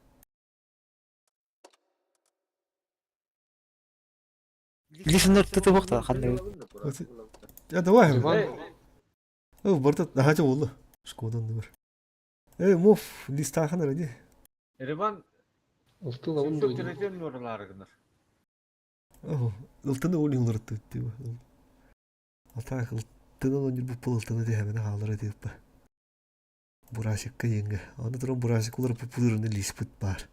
Лисенер тыты бохта ханны.
Я давай.
Иван.
О, барта ахача болду. Шкодан бар. Э, мов листахан ради.
Ереван
Ылтыл ауын дойды.
730 нурларыгыныр.
О, ылтыны олин лырты тиба. Алтак ылтыны он бу пыл ылтыны дехемене хаалара дип. Бурасикка енге. Аны туран бурасик улар пупулырны лис пыт бар.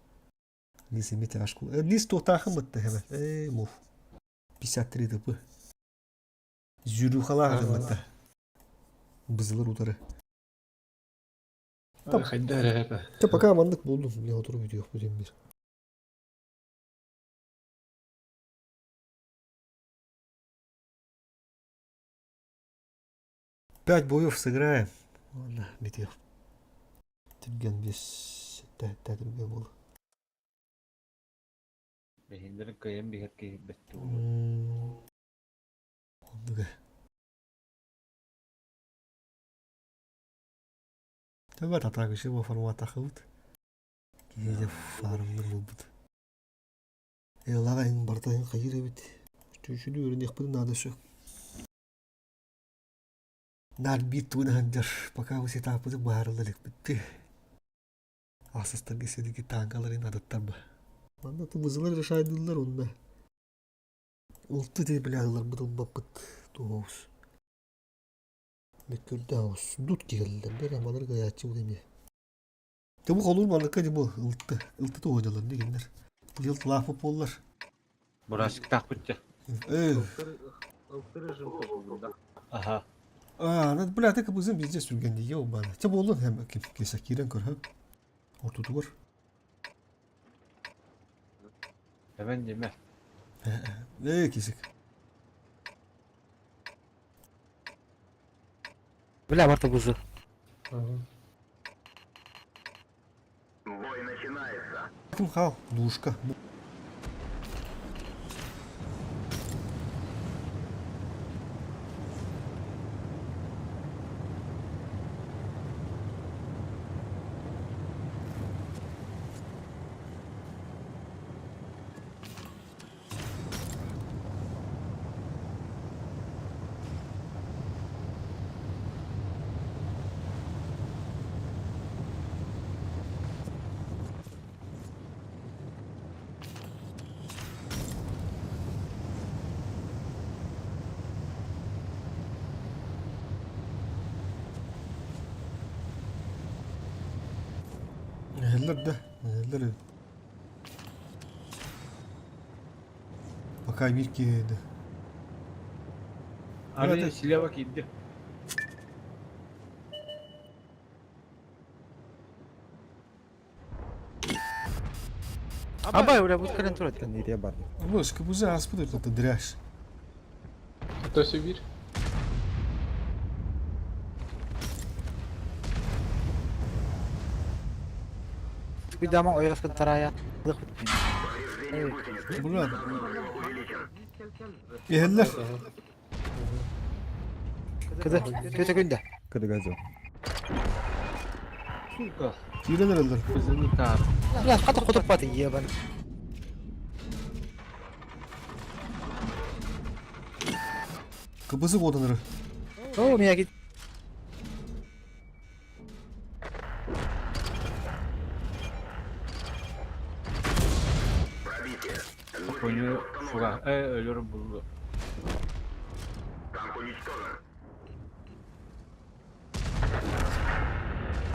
Лис эме тяжкул. Лис тотахын бытты хеме. Э, мов. 53 дп. Зюрюхалар бытты. Бызылыр удары.
Хайдар это.
Те пока мандык болду. Мен отуруп видео будем бир. Пять боев сыграем. Ладно, битев. Түрген бес тәтірге бол.
Бехиндерин кыйын бихер ки бетти.
Ондуга. Төбә татагышы бу форматта хыбыт. Киһи фармныр булбут. Элага ин бартайын кайыр бит. Чүчүнү өрүнек надо все. Нар бит туна пока вы сетапы баарылар битти. Асыстар кеседики танкаларын адаттар ба. Манда тубузылар решайдылар онда. Улту те билялар бутыл бапыт туус. Меккөрдө аус. Дут келдер. Бер амалар гаячы бу деме. Те бу холур малыка де бу ылты. Ылты туодалар дегендер. Бу ел лафы поллар.
Бурасик так битти.
Э,
Ылтыр режим да.
Аха.
А, ну, бля, ты кабызын везде сүргенде еу бана. Те болдун hem кем кеса кирен көр хөп. Ортуту бар.
Hemen деме.
Ээ кисик.
Бля, барта бузу.
Ким хал? Душка. Эһэллэр да, эһэллэр Пока биир киһи да.
Аны слева киирди.
Абай, бля, бут кэлэн турар.
Нирия бар.
Бу КБЗ аспыт это дряш.
Это Сибирь.
Күйдама ойрасқын тарая.
Бля. Эһэллэр.
Кыды, көтө күндө.
Кыдыга жок.
Сука.
Киирэн эрэллэр.
Кызыны таар.
Бля, хата хотуп баты ебан.
КБЗ куотан эрэр.
О, меня кит.
Понял. Фура. Өлөр булду.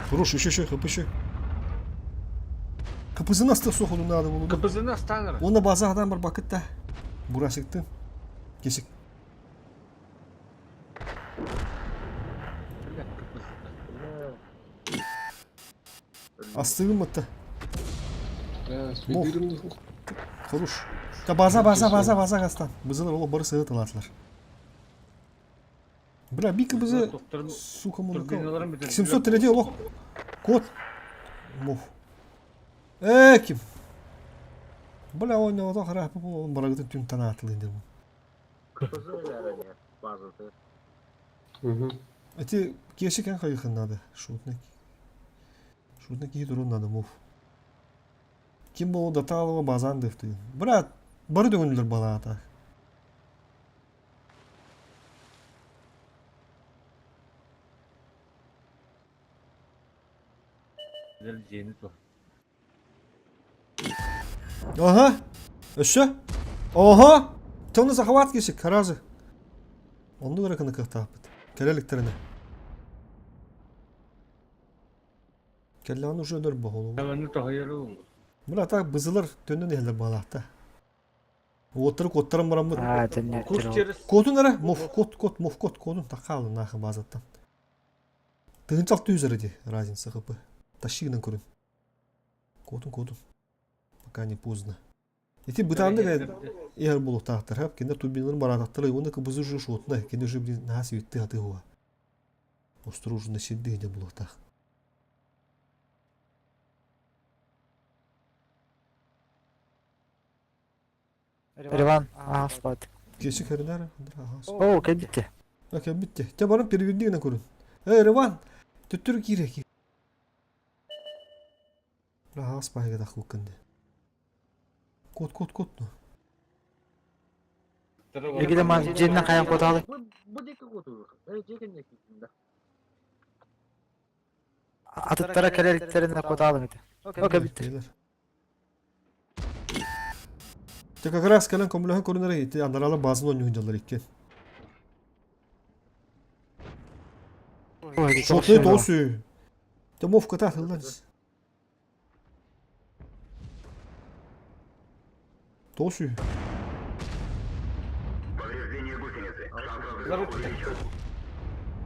Хорош, еще, еще, хп еще. КПЗ наста сохону надо было.
КПЗ станер.
Оны база адам бар бакытта. Бурасыкты. Кесик.
Бля, КПЗ.
Астыгым атта.
Бля, свидирым
Хорош. Та база, база, база, база кастан. Бызылар оло бары сыгы тылатылар. Бля, би КБЗ, сука, мунака. 703 олох. Код. Муф. Э, ким? Бля, он не ото харапы бол, барагытын түн танаатылын деп.
Угу.
Эти кешекен хайыхын надо. Шутник. Шутник кихи турун надо, муф. Ким болу даталова базан дыхты. Брат, бары дөгүнүлөр балаата. Ага. Өссө. Ого! Тону захват кишик, харазы. Онду көрөкүнү кыхтааппыт. Кэлэликтерине. Кэллэҕин уже өлөр боһолу.
Табаны тоһойору.
Бына так бызылар төннөн иһэллэр баалаахта. Уоттары куоттаран бараммыт.
А, төннөттөр.
Кус через
Куотун эрэ, муф кот кот муф кот куотун такаалын нахы базаттан. Тыһынчал түз ди разница хп. Тащигынан көрүн. Куотун куотун. Пока не поздно. Ити бытаанды иһэр булуктаахтар хап кинде турбиналарын бараататтара уонна кыбызы уже шуотна кинде уже блин наһаа сибитти хаты хуа. Осторожно сирди иде булуктаах.
Риван, ага, спат.
Кеши кэринэр
О, кэлбитте.
Окей, битте. Те барып переведи гына көрүн. Эй, Риван, төттүр кире ки. Раха спайга да хукынды. Кот, кот, кот. Ну.
Эгиде ман женнен каян коталы.
Бу деки коту. Э, жекен деки.
Атыттара кэлэликтерине коталың ити. Окей, битте.
Те как раз кэлэн көмөлөһөн көрүнэр ити андарала базын ойнуһун дьаллар иккен. Шотны тосу. Те мовка та тылдан. Тосу.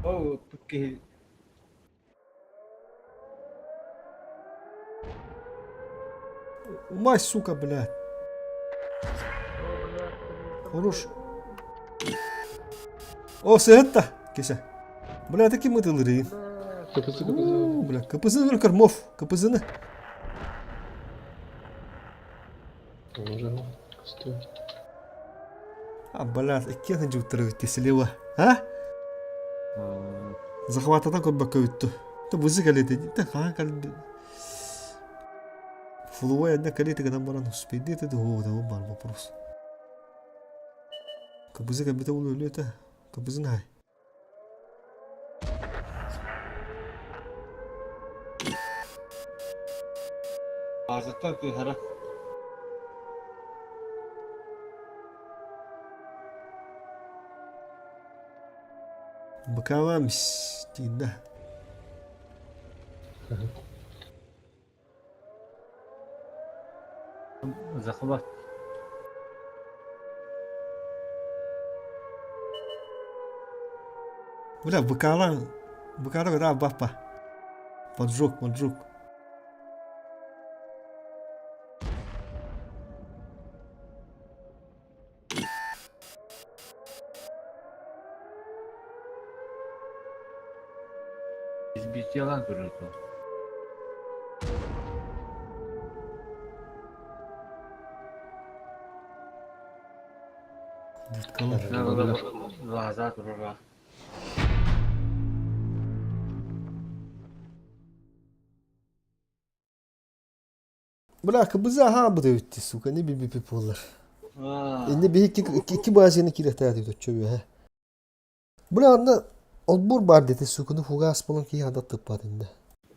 О, тут
Умай, сука, блядь. Хорош. О, сыһытта, кесе. Бля, это ким ытылырыйын?
КПЗ, КПЗ.
Бля, КПЗ Кормов, КПЗ-ны.
Уже, стой.
А, бля, икки жуттары слева. А? Захвататан көрбөккө бүттү. Та бызы калети, та хаан калби. Флуа одна калети гынан баран успейди это о, да бар вопрос. Кыбызы кабита ол өлү это. Кыбызын хай.
Базаттан тыһара.
Быкаламс дейін да.
Захват.
Бля, быкалан. Быкалан, да, бапа. Поджог, поджог.
Biz yalan görüyordu.
Дыткалар.
Лаза турара.
Бля, кыбыза аха бу өттү, сука, не би би болар. Инде би iki iki базины кирехтää төчөбү ха. Бля, анда олбур бар дети, сука, ну фугас болон ки анда тыппат инде.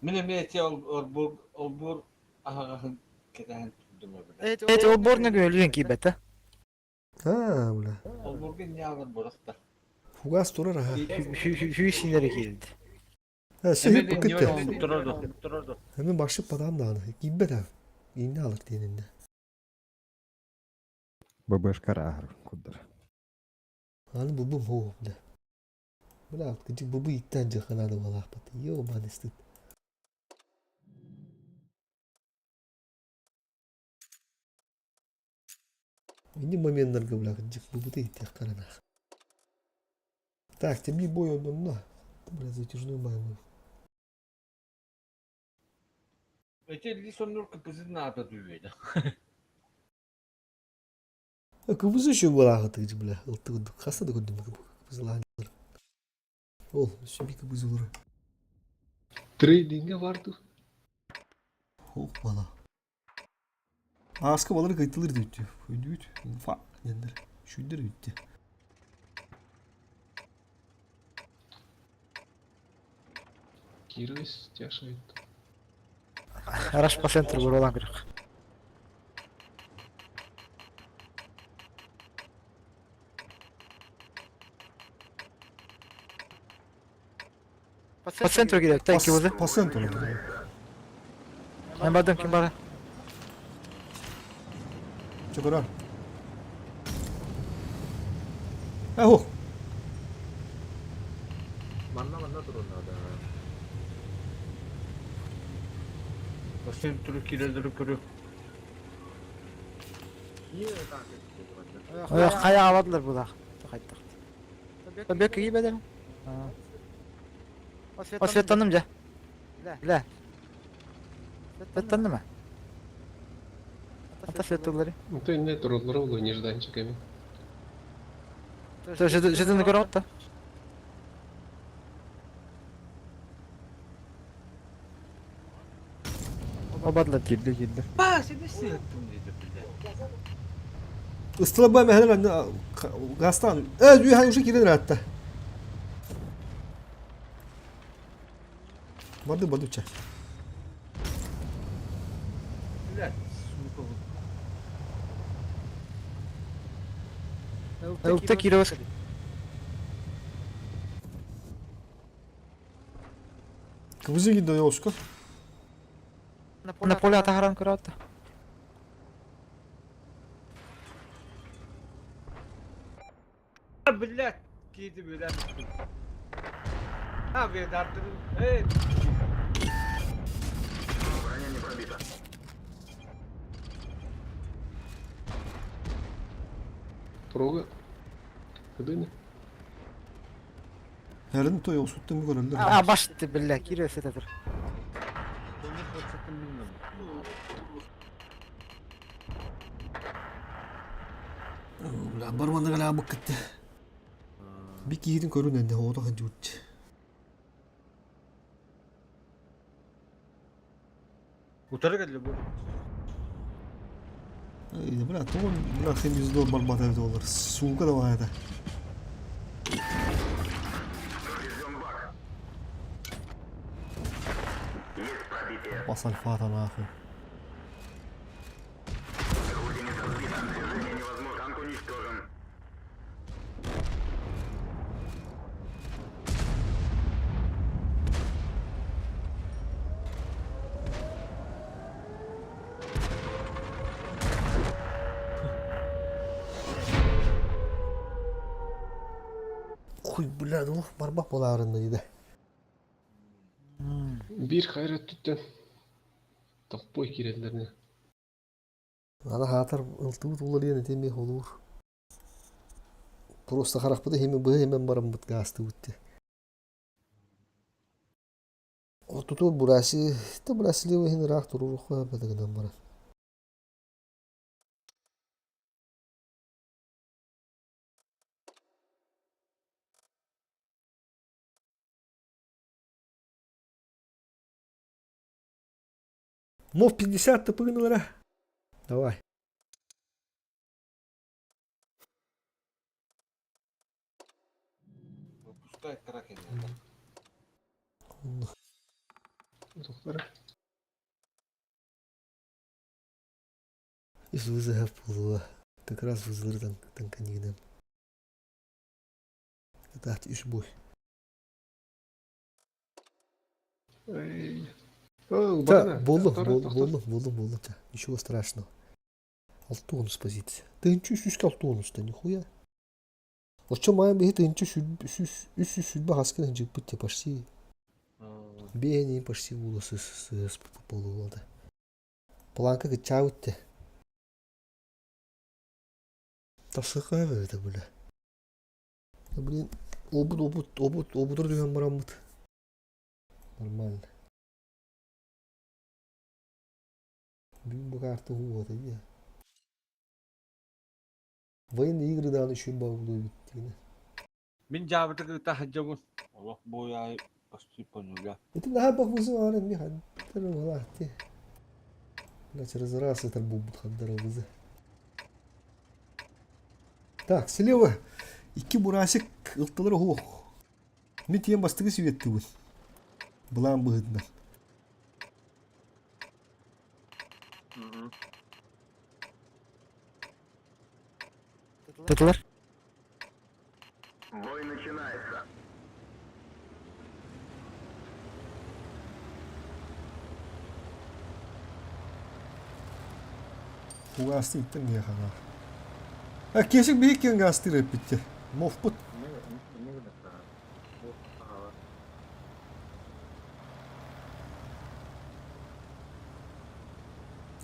Мен эме эти олбур олбур аһагаһын кэтэһэн турдум эбит.
Эт олборна көлүөн кийбэтэ.
А, бля.
Олбурга не алар бурахта.
Фугас турар аха.
Хүйсинлери киирди.
Ha, şey букетте.
Турарду, турарду.
Hemen başlık padam da аны. Кийбет а. Инде алыр дейін
ББшка рахар куддар.
Аны бу бу бу бля. Бля, кыжык бу бу иттен жаханады балах бат. Йо, ман стыд. Инде моментларга бля, кыжык бу бу иттен карана. Так, темни бой он на. Бля, затяжной маймыл.
Эти лисоннур кыпызын ата дүйеді.
Кыбыз еще была тыгыз бля. Ылтыгы хаста да көрдүм кыбыз лаан. Ол, сүби кыбыз олар.
Трейдинге барды.
Ох, бала. Аска балары кайтылыр дейт. Өйдүт. Фа, нендер. Шүйдер өйтті.
Кирилл тяшает.
Араш по центру бурулан көрөх. По центру керек, та ики бузы.
По центру.
Мен бардым ким бары?
Чокора. Ахо.
Манна манна турун надо.
Сен түрі кирелдері көрі.
Кая абадылар булар. Кайттык. Бек кийбедим. Осветтанным же. Бля. Осветтанным. Ата светулары.
Ну ты не турулар нежданчиками.
Жедini көрөт да. Обадылар.
Кирди кирди.
Ба, сен сыттым дейді бля.
Ыстыла мехелер гастан. Э, үйхан уже кирен ратта. Барды барды ча.
Бля, сука.
Ылта киребес.
Кыбызы киде yoluşka.
На поле атахаран көрөт да.
Бля, кейді бля. А, бля, дардым. Эй,
Прога. Кыдыны.
Эрин той осуттан көрөллөр.
А башты биллә кире сетер.
Бля, барманна галаабык кытты. Би киһитин көрүн энде оото хадьуутчы.
Утары кэллэ бу.
Бля, тоҕо бля хемиздор барбата эбит олар. Сука давай это. Бас альфата нахуй. Хуй, бля, ну барбах болаарында дейді.
Биир хайра өттүттэн тохпой киирэллэринэ.
Аны хаатар ылтыбыт уларыйан ити эмиэ холуур. Просто харахпыты хими быһа химэн бараммыт гаастыбыт дии. Туту бураси, та бурасилева иһин ыраах туруорукка гынан баран. Мов 50 тыпыгыналара. Давай.
Пускай кракен.
Тохтара.
Из вызова буолуо. Как раз вызылыр танканигынан. Это үс бой.
Эй. О,
Да,
бана.
болду,
Тохтор,
болду,
тохтор.
болду, болду, болду. Ничего страшного. Алты позиция. Тыһынча үс үскэ алты онуста, нихуя. Оччо маайан биһи тыһынча үс үс сүрбэ хаска сылдьыппыт те почти. Биэни почти ууласы буолуолата. Планка кыччаабыт те. Тасыка это бля. Блин, обут, обут, обут, обутур түһэн бараммыт. Нормально. Бүгүн бу карта ууата дии. Военные игры даҕаны үчүгэй баҕалыы эбит диинэ.
Мин дьаабыты кытта сылдьабын. Олох буойаайы почти по нуля.
Это наһаа бахмысын аҕар эмиэ хантар уолаахти. Бля, через раз это бубут хандарабызы. Так, слева икки бурасик ылтылар оһуох. Мин тиийэн бастакы сибиэттибин. Былаан быһыытынан.
Тытылар.
Угаасты иттен миэхэ А киэсик биһик киэн гаастыыр эппиттэ. Мовпут.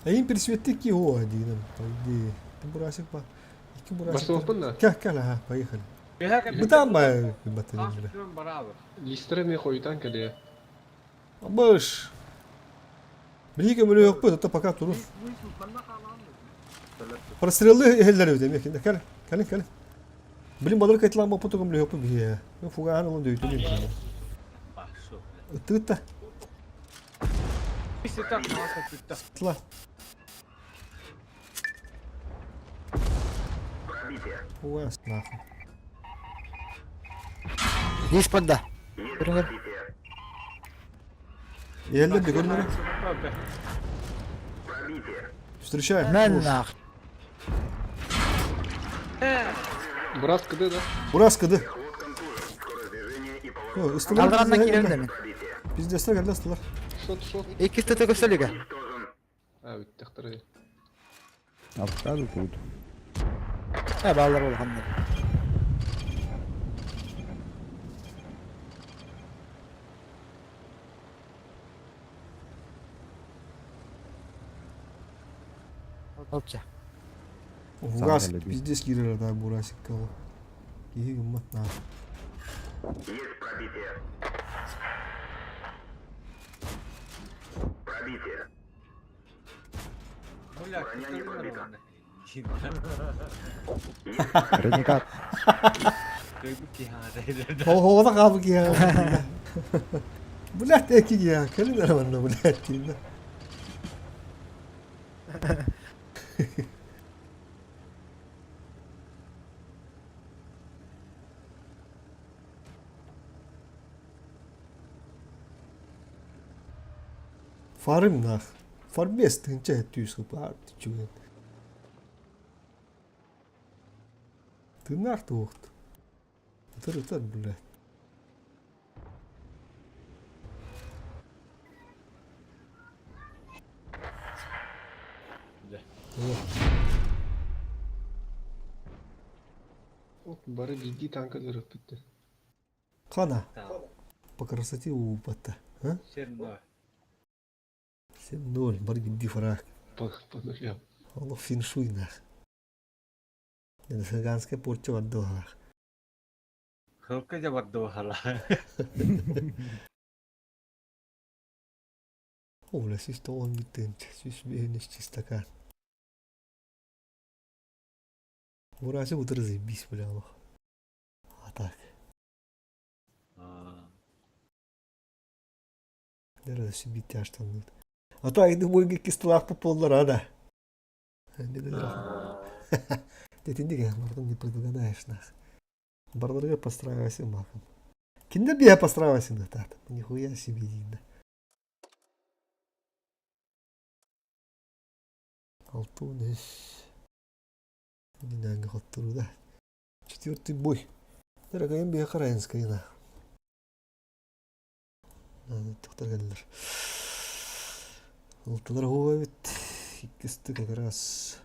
Эйин пересветтик ки о диинем, по идее. Бурасик ба. Икки бурасик.
Басылыппын да.
Кэ кэ ха, поехали. Бытаан ба баттанын
Листера мен хойутан кэлиэ.
Быш. Билиги көмөлөһөкпүт, это пока турун. Прострелы иһэллэр эбит эмиэ кинде. Кэл, кэлин, кэлин. Билин балыр кайтылаан боппуту көмөлөһөкпүт биһиэ. Мен фугаан ылан дөйтүн илдьин. Ыттыгыт да. Тла. Фугас нахуй.
Здесь подда. Көрүҥэр.
Иһэллэр да көрүнэрэ. Встречай.
Мэн нах.
Брат кыды да.
Бурас кыды. Ыстылар.
Алдаранна киирэн да мин.
Пиздецтер кэллэ ыстылар.
Шот, шот.
Иккис тыты көстөлүгэ.
А, бүттөхтөрө.
Аптар тут.
Ә балалар улаханнар. Олча.
Угас пиздец киирэр да бурасикка ол. Киһи гыммат наа.
Ренегат.
Оҕоҕо хаалбыт киһи. Блядь, эки киһи. Кэлин эрэ манна, блядь, диинэ. Фарым нах. Фарбес тыынча түүс баар түчүгэн. Тыыннаах туохт. Ытыр ытар блядь.
Бары биирдии танка ырыппыттар.
Хана. По красоте упата. А?
7-0.
7-0. Бары биирдии фраг.
По, по нулям.
Олох финшуй нах. Саганская порча бардылаах.
Хылка дьэ бардыбахала.
Оля, сүүс тоҕон бүттүн, сүүс биһин чистакан. Урасы утыр заебись, бля, олох. А так. Дәрі сүбит тяжтанныт. А то айны бойга кистылаах поллар ада. Тетиндиге, мартын не предугадаешь нах. Барларга постраивайся махом. Кинде бия постраивайся на тат. Нихуя себе динда. Алтын үс. Динанга хоттуруда. Четвертый бой. Дорогая бия Караинская на. Тохтор кэллэр. Ылтылар оһуо эбит. Иккисти как раз.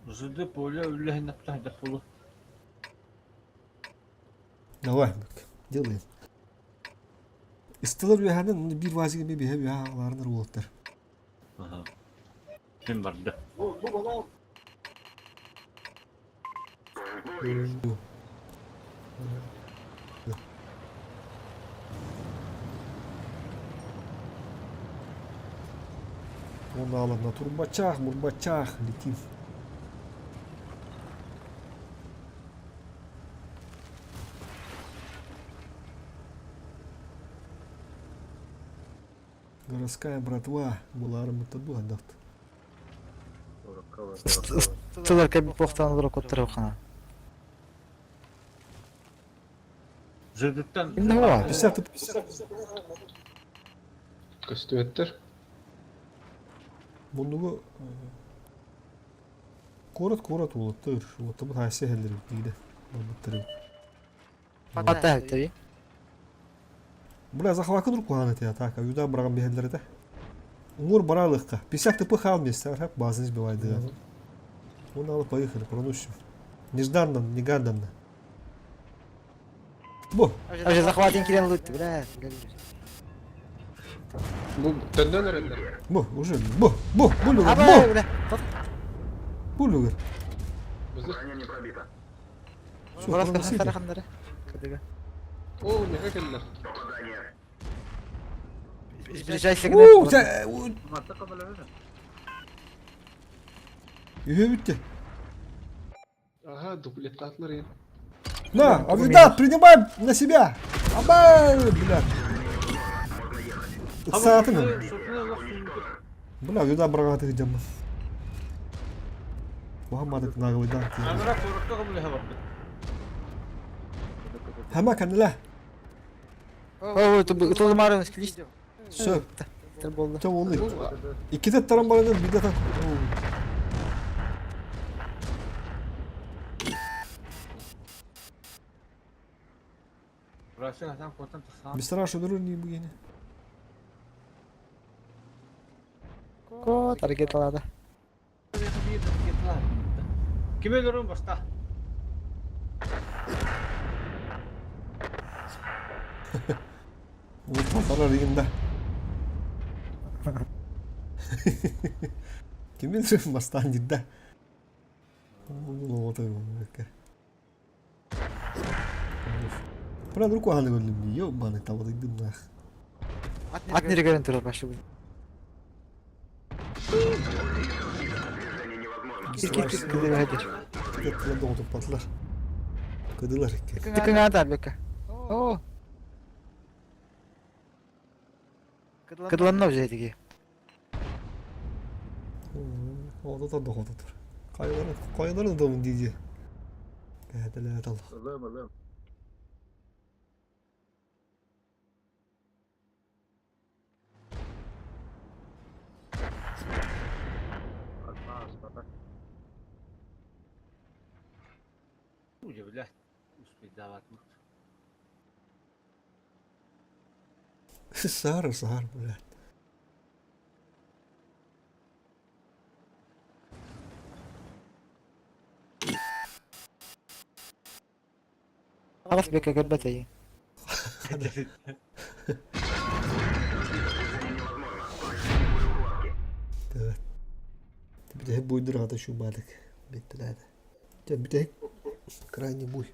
Узуду поле үллэһин аптаһдах булу.
Давай, делаем. Истылар үөһэнэн биир вазига би биһэ үөһэ аҕалаарынар уолаттар.
Ким барда?
Вон Алан на турбачах, мурбачах летим. Городская братва булаарыммыта дуу андахт.
Тылар кэби похтан олоро коттар хана.
Жыдыттан
Кимде бар?
50
Көстүбэттэр.
Муннугу куорат куорат уолаттар уоттабыт хайсы иһэллэр диидэ барбыттар
Хата таби.
Бля, захвакын уркуһаан этэ атака, юда быраҕан биһэллэр этэ. Уҥуор бараалыхха. 50 тп хаал месте, архап базын сбивайдыга. Он алы поехали, проносим. Нежданно, негаданно. Бу.
Уже захватин кирен лут, бля.
Бу төннөн эрэллэр.
Бу, уже, бу, бу, бу люгер, бу,
Бля.
бу люгер.
Бызы.
Все, проносите.
О, меха кэллэр.
Ближайший
У, тебя, Үһү бүттэ.
Ага, дуплеттаатылар ен.
На, Авида, принимай на себя! Абай, бля. Ыксаатын. Бля, Авида бырағаты дьаммын. Мухаммадык наглыйдан тиийэн.
Анара куоракка көмөлөһө барбыт.
Хама кэннилэ.
О, тулумарын скилиш.
Сөп.
Болду.
Чэ ол Иккитэ таран баран биирдэ тан.
Рашин атан куотан тахсан.
Мистер өлөрөр нии бу гене.
Ко таргет алады.
Ким өлөрүн баста.
Ултатар арыйын да. Кимин бастаан дирда. Правда, руку аны көрдүм дии. Ёбаный табылыйдым нах.
Ат нерегерен турар башы. Кир кир кир кыдыр хадыр.
Кеттилер доҕотуппатылар. Кыдылар икки.
Тыкын адар бека. О. Кыдыланна уже диги.
Оҕото доҕотутур. Хайаларын хайаларын да дии. Кэһэтэлээ тал.
Ылыам, ылыам. Ааспата.
Удивлять. Успейдаватмыт.
Саар, саар, блядь.
Алас бека көрбөт эйи.
Evet. Бүтэһик буйдур аҕата шубаатык биттилээтэ. Дьэ бүтэһик крайний буй.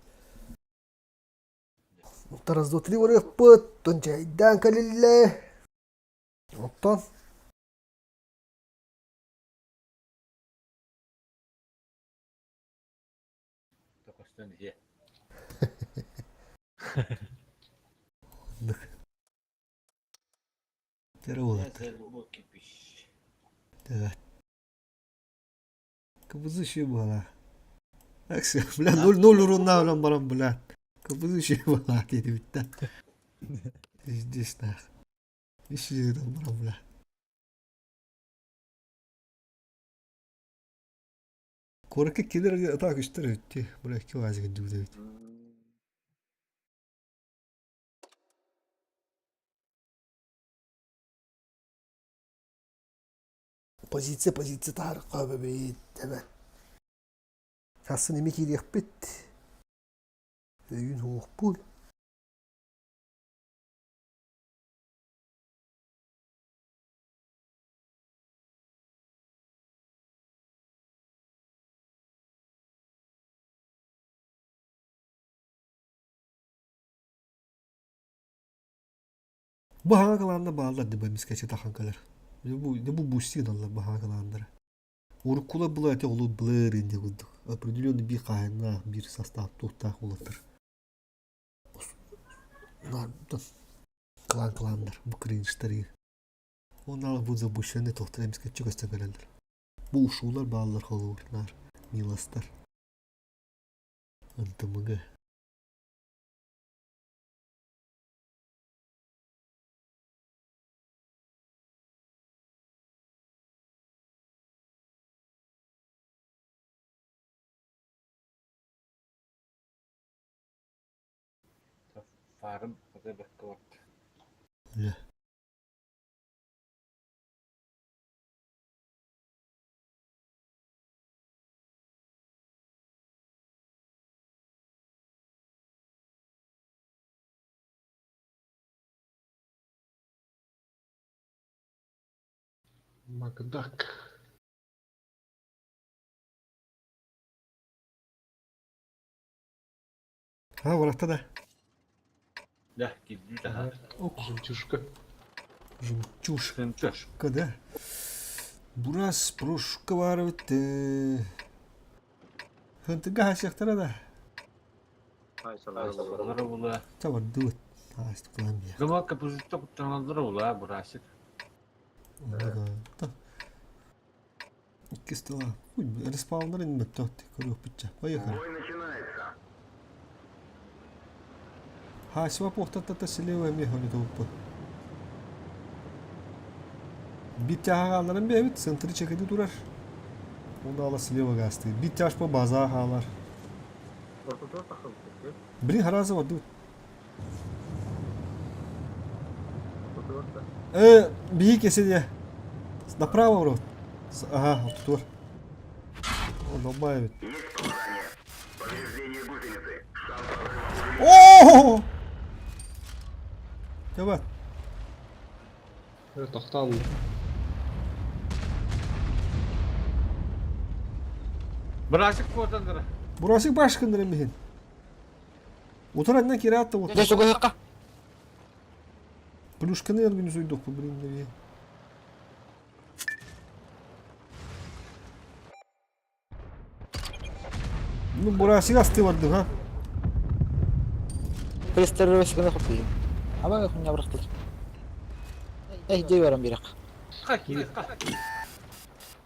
Раз, два, три барыахпыт, тон чайдаан кэлиллэ. Оттон
Токостон иһиэ.
Тере буолаттар. Evet. Кыбызы ши буола. Аксы, бля, ноль ноль урунна өлөн баран, бля. Кыбызы ши буола диэти бүттэ. Пиздец нах. Иш жерден баран, бля. Куоракка кэлэр атаак үстэр эбит Бля, икки вазик дүүт эбит. Позиция, позиция таарыкка бэбит, эбэт. Сассын эми киириэхпит. Өйүн хуохпут. Бу хаҥа кылаанна бааллар дии эмискэ тахан кэлэр. Бу бу бусти гыналлар бу хаҥа кылааннара. Уруккулар была эти олут былыр инде курдук. Определенный бир хаһыҥнаах, биир состав туохтаах улаттар. Клан кланнар, бу кринжтары. Оннааҕы бу запущенный туохтар эмискэччи көстөн кэлэллэр. Бу ушуулар бааллар холобурнаар, милостар. Ынтымыгы.
Фарым хата бэккэ барда.
Үлэ.
Макдак.
Ha уратта да.
Да, кирдүү таһа.
Жемчужка.
Жемчужка да. Бурас прошка бар бит. Хынтыга хасяхтара да.
Алары була.
Табардыбыт. Ааст кылан бия.
Думал капузитта куттаналары була бурасик.
Икки стола. Хуй, респауннар инмөттө көрүөх Поехали. Ха, сива похтаттата слева эми хони толпу. Бит тягагаларын бэбит, центры чекеди турар. Онда ала слева гасты. Бит тяж по база халар. Блин, харазы ваду. Бии кеседе. Направо, врот. Ага, вот тут. Он долбаевит. О! Давай.
Тохтоон.
Бырасик куотандыра.
Бурасик башкындыр миһин. Утар анна кираатта вот.
Дьэ сугуһукка.
Плюшканы организуйдук блин нави. Ну, Бурасик асты барды, ха?
Престервес гына хоппуйум. Аба хуня бырахтылар. Эй, дей барам бирак.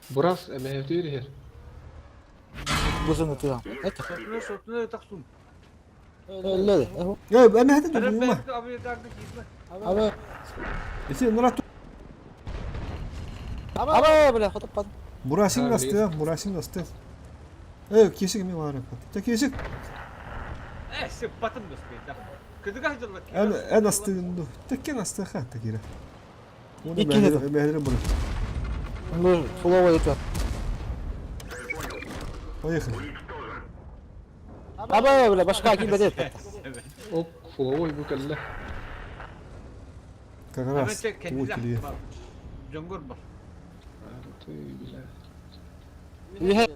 Бурас эмэһэтиир иһэр.
Бузун ытыгам. Это.
Сотуна сотуна тахсун.
Өллөдө.
Э, эмэһэтин дубума.
Аба.
Ити нурат
Аба, бля, хотоппад.
Бурасик асты, Бурасик асты. Э, кесик ми бар. Та кесик.
Э, сыппатым доспейда. Кыдыга жылла.
Эн эн асты, теккен асты ха такира. Оны
Икки
бәһәре бәһәре бур.
Ну, фуловый это.
Поехали.
Аба, бля, башка ким бедет.
Оп, фуловой бу кэллэ.
Как раз. Туут
Жонгор бар.
Ты, бля.
Үһэ.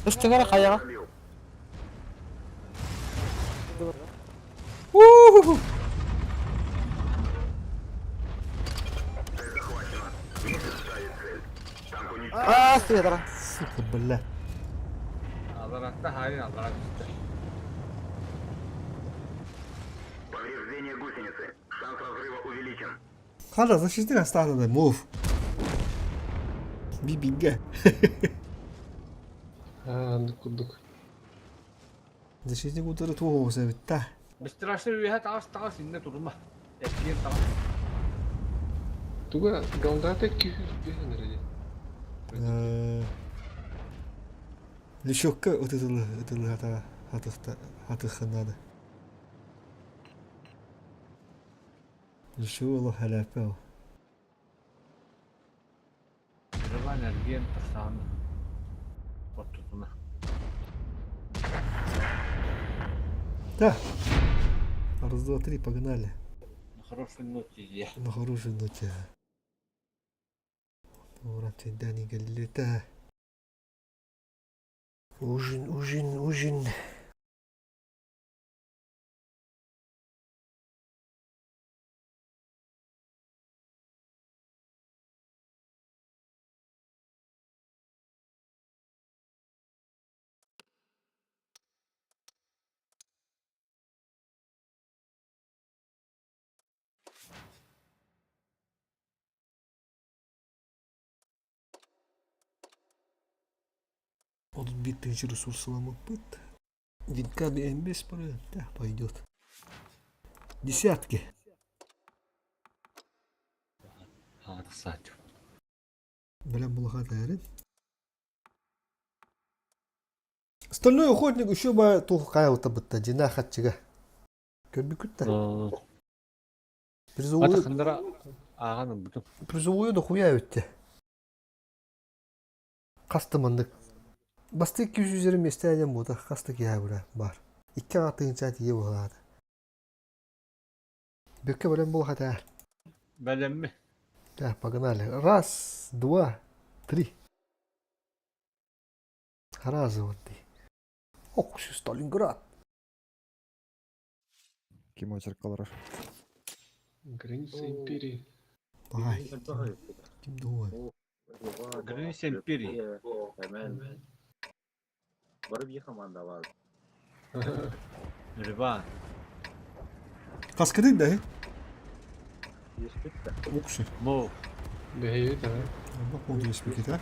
Үстүңөр хаяга.
Уху!
Аа, сыдара.
Сука, бля.
Аларатта хайын аларат.
Хада, защити останады, мув. Бибиге.
Аа, андык курдук.
Защитник удары тугу себетта.
Бистрашны үйе тағас тағас инне турма. Эскиен тағас.
Туга галдата күйүр бэһэн эрэ.
Лещёкка ытытылы ытылы хата хатыхта хатыхынады. Лещё оло халяпел.
Рыван эрген тахсан. Оттутуна.
Да. Раз, два, три, погнали.
На хорошей ноте я.
На хорошей ноте. Урат Дани Галилета. Ужин, ужин, ужин. Вот битый ресурсовый опыт. Винками МБ Да, пойдет. Десятки.
Хатсат.
Бля, булха Стальной охотник еще бы тухкайыл бытта дина хатчыга. Көбүкүтта. Призовую
Атахындара ағаны бүтін.
призовую дохуя өтте. Касты мындык. Басты 200 местәден бота касты кия бура бар. Икки атын чат ие болады. Бөккө белен бол хата.
Бәлемми.
Да, погнали. Раз, два, три. Раз, вот ты. Ох, Сталинград.
Ким очерк олорор.
Граница империи.
Ай, ким думает?
Граница империи.
Бары bir команда бар.
Рыван.
Каскадын да, э?
Естіп та.
Уксы.
Мол.
Бэһэйбит аа.
Бак он здесь бекет, а?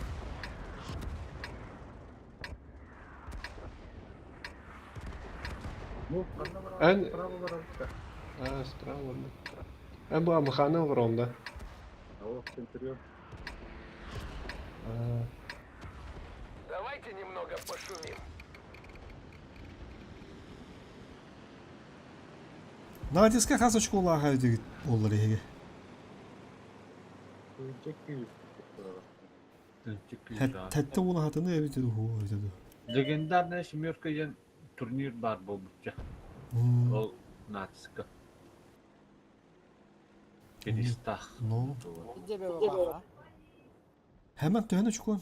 Ну, қанда бар.
Эн
Справа бар.
аа справа да. Эн бу амхана олоромда.
О, Центурион.
Аа.
Натиска хасочку лаха дегит боллар еге.
Жек күйіп.
Тынчык.
Тәтте уна хатыны эбит дуу, эбит дуу.
Легендарная семерка диэн турнир баар буолбучча. Ол нацика. Кедистах.
Ну. Hemen төһөнө чукун.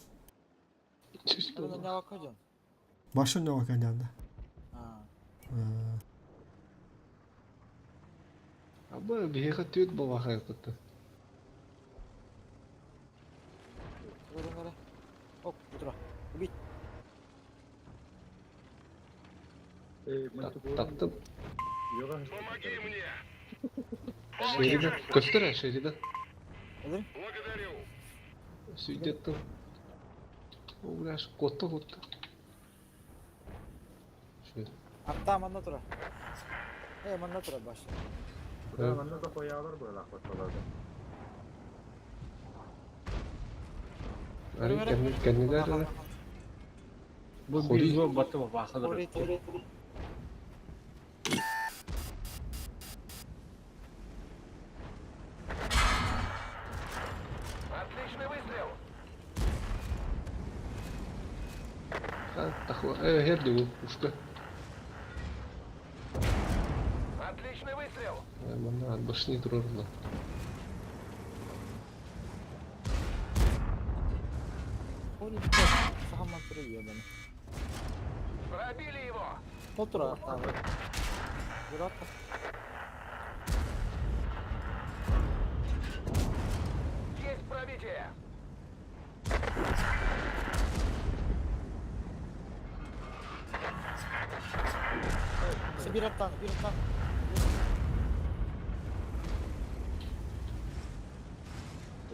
Башын не ваканянда.
Аба биһиэхэ түөрт балаха кытта. Таптым. Шерида. Көстөр ә, Шерида. Сүйдеттім. О, бляш, котта котта.
Атта манна тура. Э, манна тура баш.
Манна да қоялар бұйлақ баталарды.
Ары кәннелер.
Бу
Хори.
бизо баты бахадыр.
Тахла. Э, херди ушка.
Отличный выстрел!
Манна башни турарла.
Пробили его!
Отура.
Есть пробитие!
Bir attan, bir attan.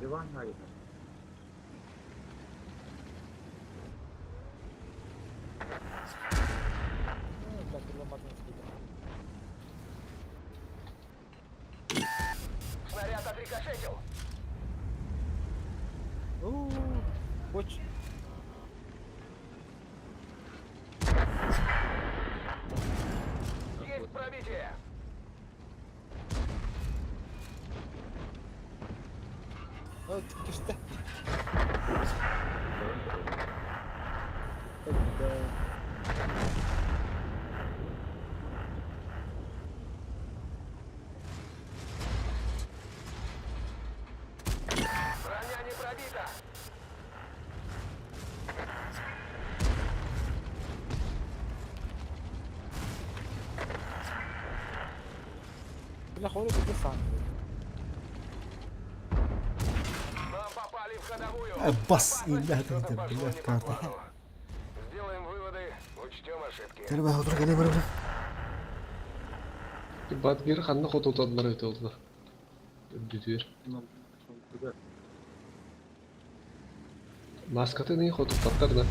Риван хайда.
Снаряд отрикошетил!
Koç.
Есть пробитие!
Düştü.
Броня не пробита!
Бля, холи bir saniye.
Нам попали в ходовую!
Бас
Опасность,
инде
что-то
хатыны
пошло
блядь
не по
карта.
плану. Сделаем выводы, учтем ошибки.
Кәле бә отыр кәле бер.
Батгер ханна хототадылар өте олдылар. Дүтүер. Маскаты не хототаттар да.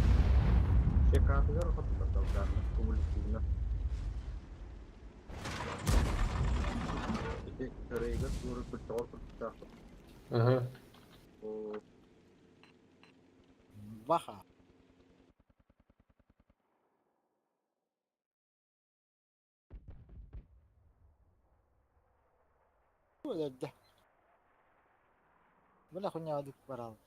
Чекатыгар хототаттар, кумулятивно. Ити көрейгер туры бір тоғыр тұрттақ.
Ага.
О,
Баха. Öldü. Бля, хуйня адык барал.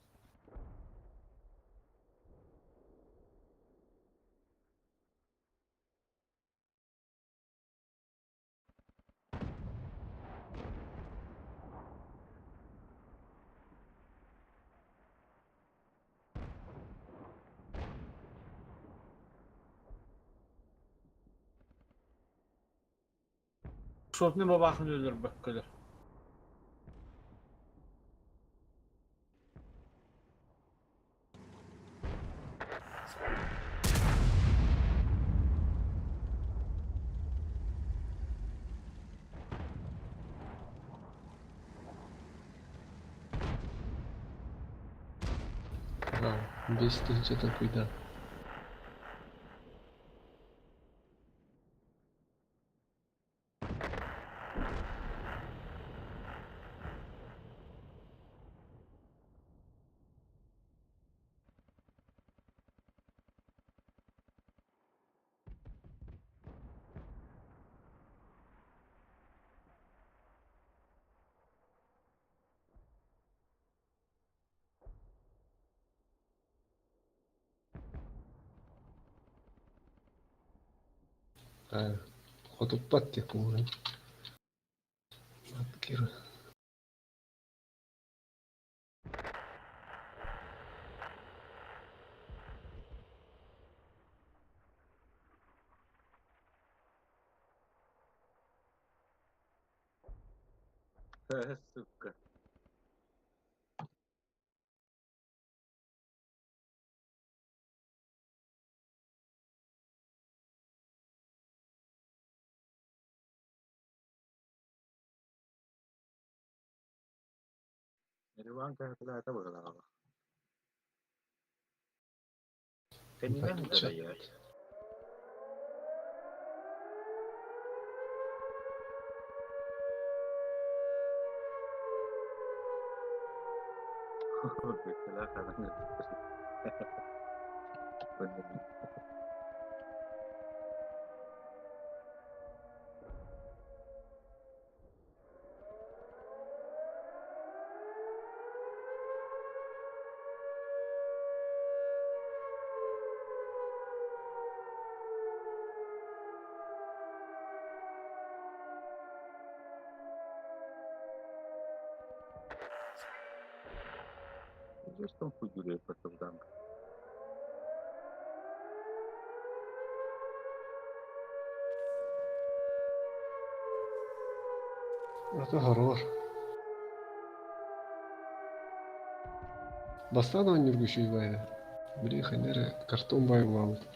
Шотны бабахын өлөр бөккөлөр.
Ага, 5000 куйда. Хотуппат диye куурун. Маткир.
Сука. Иван кахатылаата быһылааҕа. Кэннинэн да Здесь там хуй потом.
Это хорош. Бастан ойнургу байды. Били ханере картон бай буолбут.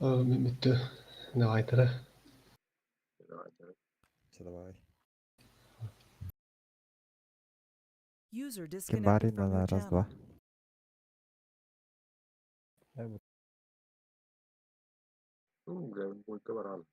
Мүттү. Давай тара.
Давай.
User
Ким
disconnected
баарый
from your
на раз,
channel.
два.
Бойка барал.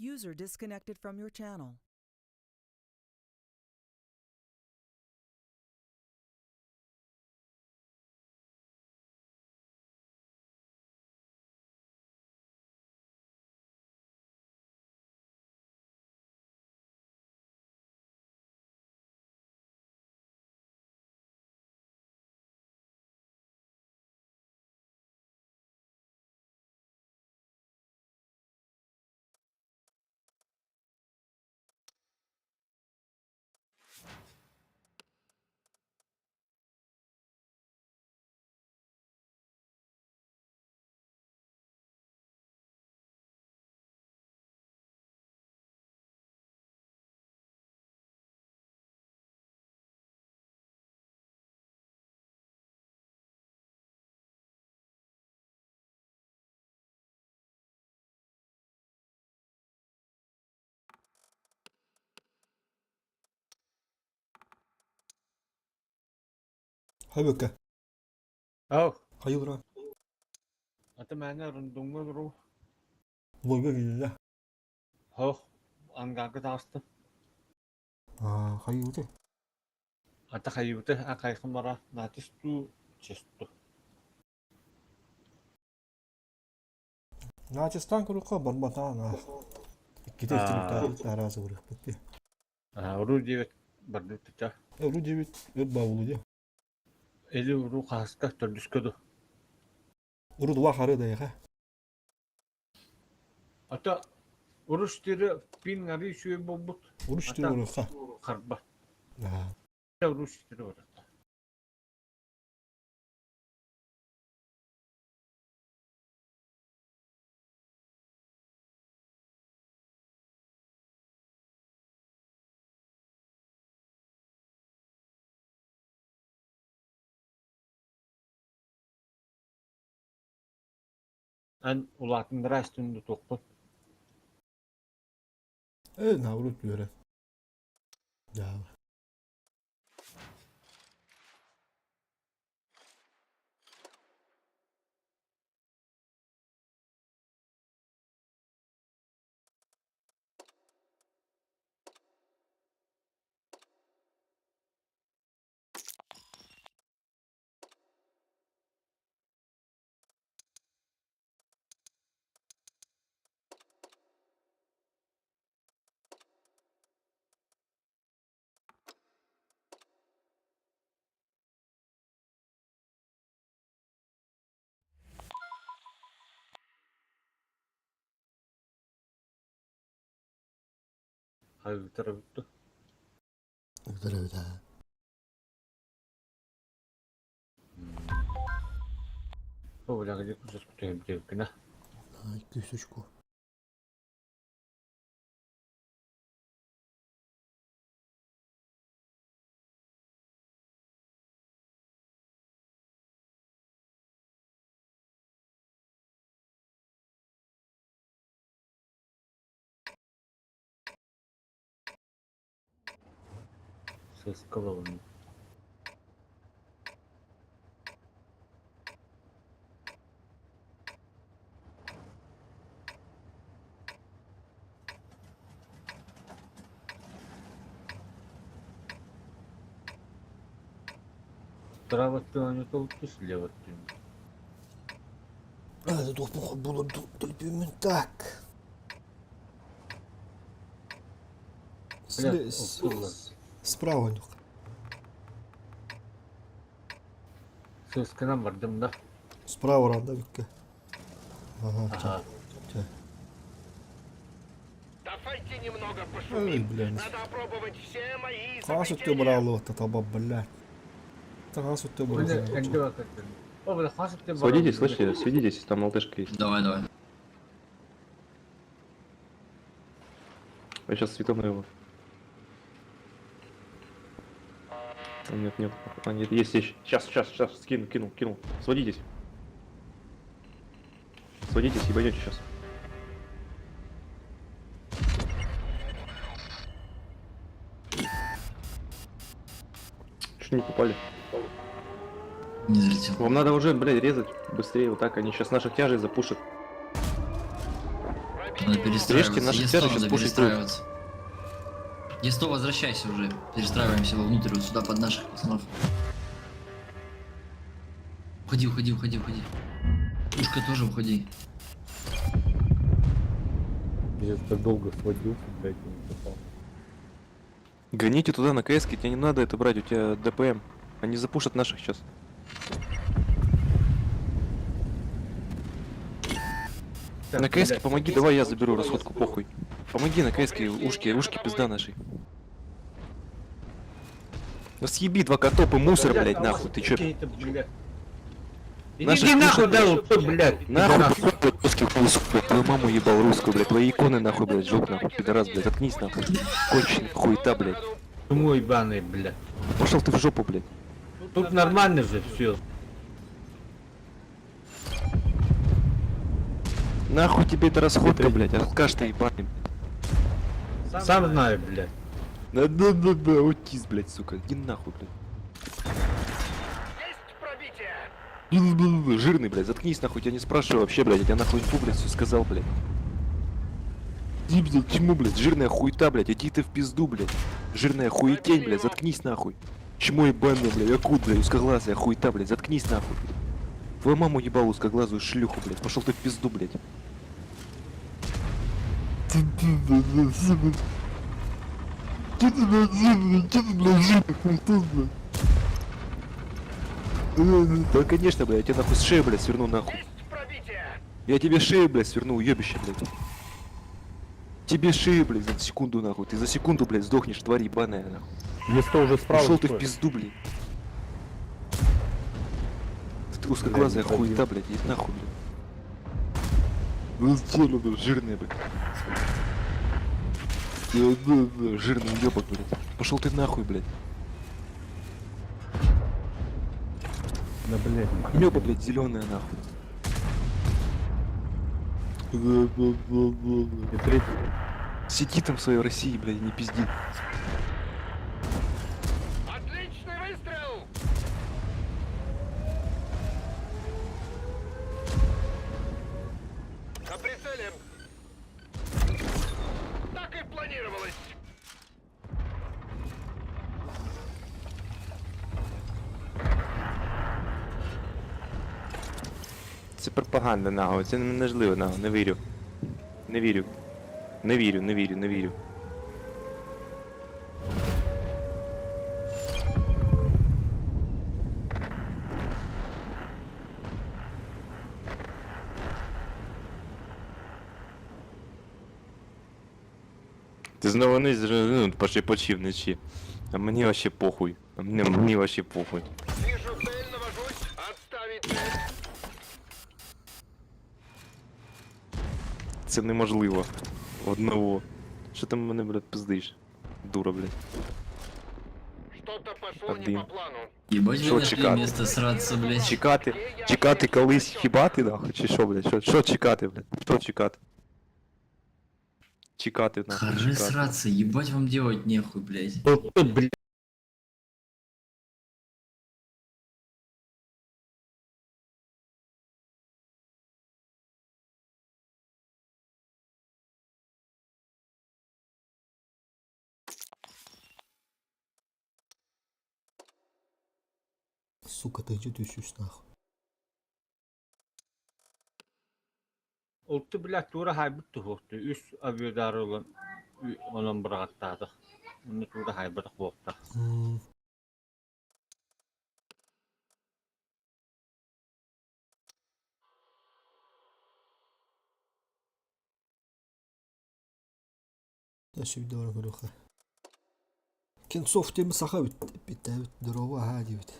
User disconnected from your channel.
Хабыкка.
Ау.
Хайылра.
Ата мээнэ рандомҥа олоруу.
Лойга киирдэ.
Һох, ангарга таҕыстым.
Аа, хайыыты.
Ата хайыыты акайхын бара натистуу честу.
Начистан курукка барбатаан аа. Иккитэ истибит араас ырыхпыт дии.
Аа, уруу диэбит бардыт тыча.
Уруу диэбит өр баулу дии.
Эли уруу хаһыска төрдүскэ ду.
Уруу дула хары дайха.
Ата уруш тири пин ари үчүгэй буолбут.
Уруш тири уруха.
Харба. Уруш тири барата. Эн улаатыннара истин тутуохпун.
Э, наоборот, үөрэ. Дьаалы.
Хайыытара бүттэ.
Ыытар эбит аа. Икки очко.
Сыскалабын. Справа өттүн слева өттүн.
Это туох булur төлпүмүн так. Справа нюх.
Сысканан бардым да.
Справа ранда бикке. Ага.
Давайте немного пошумим.
Ой,
Надо опробовать все мои
Хаас өттө быраалыбатта таба, блядь. Хаас өттө быраалыбатта.
Сводитесь, слышите, сведитесь, там алтышка есть.
Давай, давай.
Я сейчас светану его. А, Нет, нет, а, нет, есть, есть. Сейчас, сейчас, сейчас, скину, кинул, кинул. Сводитесь. Сводитесь, ебанете сейчас. Чуть не попали.
Не залетел.
Вам надо уже, блядь, резать быстрее вот так. Они сейчас наших тяжей запушат.
Надо перестраиваться.
Режьте наших
Е100
тяжей,
надо
сейчас пушить будут.
перестраиваться. Е100, возвращайся уже. Перестраиваемся вовнутрь, вот сюда под наших пацанов. Уходи, уходи, уходи, уходи. Пушка тоже уходи.
Я так долго сводился, блядь, и не попал.
Гоните туда на КС, тебе не надо это брать, у тебя ДПМ. Они запушат наших сейчас. На КС помоги, давай я заберу расходку, похуй. Помоги на КС, ушки, ушки пизда нашей. Да съеби два котопы мусор, блядь, нахуй, ты чё? Наших
Иди нахуй,
пушат,
да, вот ты, блядь.
Нахуй, блядь, русский хуй, блядь, твою маму ебал русскую, блядь, твои иконы нахуй, блядь, жопу нахуй, пидорас, блядь, заткнись нахуй. Конченый хуета, блядь.
Мой ебаный, блядь.
Пошел ты в жопу, блядь.
Тут нормально же все.
Нахуй тебе эта расходка, блядь, алкаш ты ебаный, блядь.
Сам знаю, блядь.
Да-да-да-да, аутист, блядь, сука, иди нахуй, блядь.
Есть пробитие!
Жирный, блядь, заткнись нахуй, тебя не спрашиваю вообще, блядь, я тебе нахуй инфу, блядь, все сказал, блядь. Иди, блядь, чему, блядь, жирная хуета, блядь, иди ты в пизду, блядь. Жирная хуетень, блядь, заткнись нахуй. Чмо ебаное, блядь, акут, блядь, узкоглазая хуета, блядь, заткнись нахуй, блядь. Твою маму ебал узкоглазую шлюху, блядь, пошел ты в пизду, блядь. Да, конечно, блядь, я тебе нахуй с шею, блядь, сверну нахуй.
Есть пробитие!
Я тебе шею, блядь, сверну, уебище, блядь. Тебе шею, блядь, за секунду, нахуй. Ты за секунду, блядь, сдохнешь, тварь ебаная, нахуй.
Е100 уже справа.
Пошел ты в
стой.
пизду, блядь. Ты узкоглазая
Блядь, не
хуета, блядь, иди нахуй, блядь. Ну че, ну, жирная, блядь. Да, да, да, жирный уебок, блядь. Пошел ты нахуй, блядь.
Да, блядь.
Небо, блядь, зеленое, нахуй. Да, да, да, да, да.
И третий.
Сиди там в своей России, блядь, и не пизди.
Отличный выстрел! На прицеле! Так и планировалось!
Це пропаганда, нахуй, це неможливо, нахуй, не вірю. Не вірю. Не вірю, не вірю, не вірю. Ти знову не ну, пошепочив вночі. А мені вообще похуй. А мені вообще похуй.
Вижу цель, навожусь. Отставить цель.
Це неможливо. Одного. Що ти мене, блядь, пиздиш? Дура, блядь.
Что-то пошло не
Один.
по плану.
Ебать, вы
Шо
нашли
чекати?
место сраться, блядь.
Чекати, чекати колись хібати, нахуй, чи що, блядь? Що, що чекати, блядь? Що чекати? Чекати, нахуй,
Хоры
чекати.
сраться, ебать вам делать нехуй, блядь.
Вот ты, блядь.
Сука, ты иди ты нахуй.
Oltu блядь, тура хайбыт тухукту. Үс авиадары olan onun bıraqtады. Onu тура хайбыт буокта.
Şimdi doğru көрүөххэ. Кенцов теми саха бит бит здорово аха диэбит.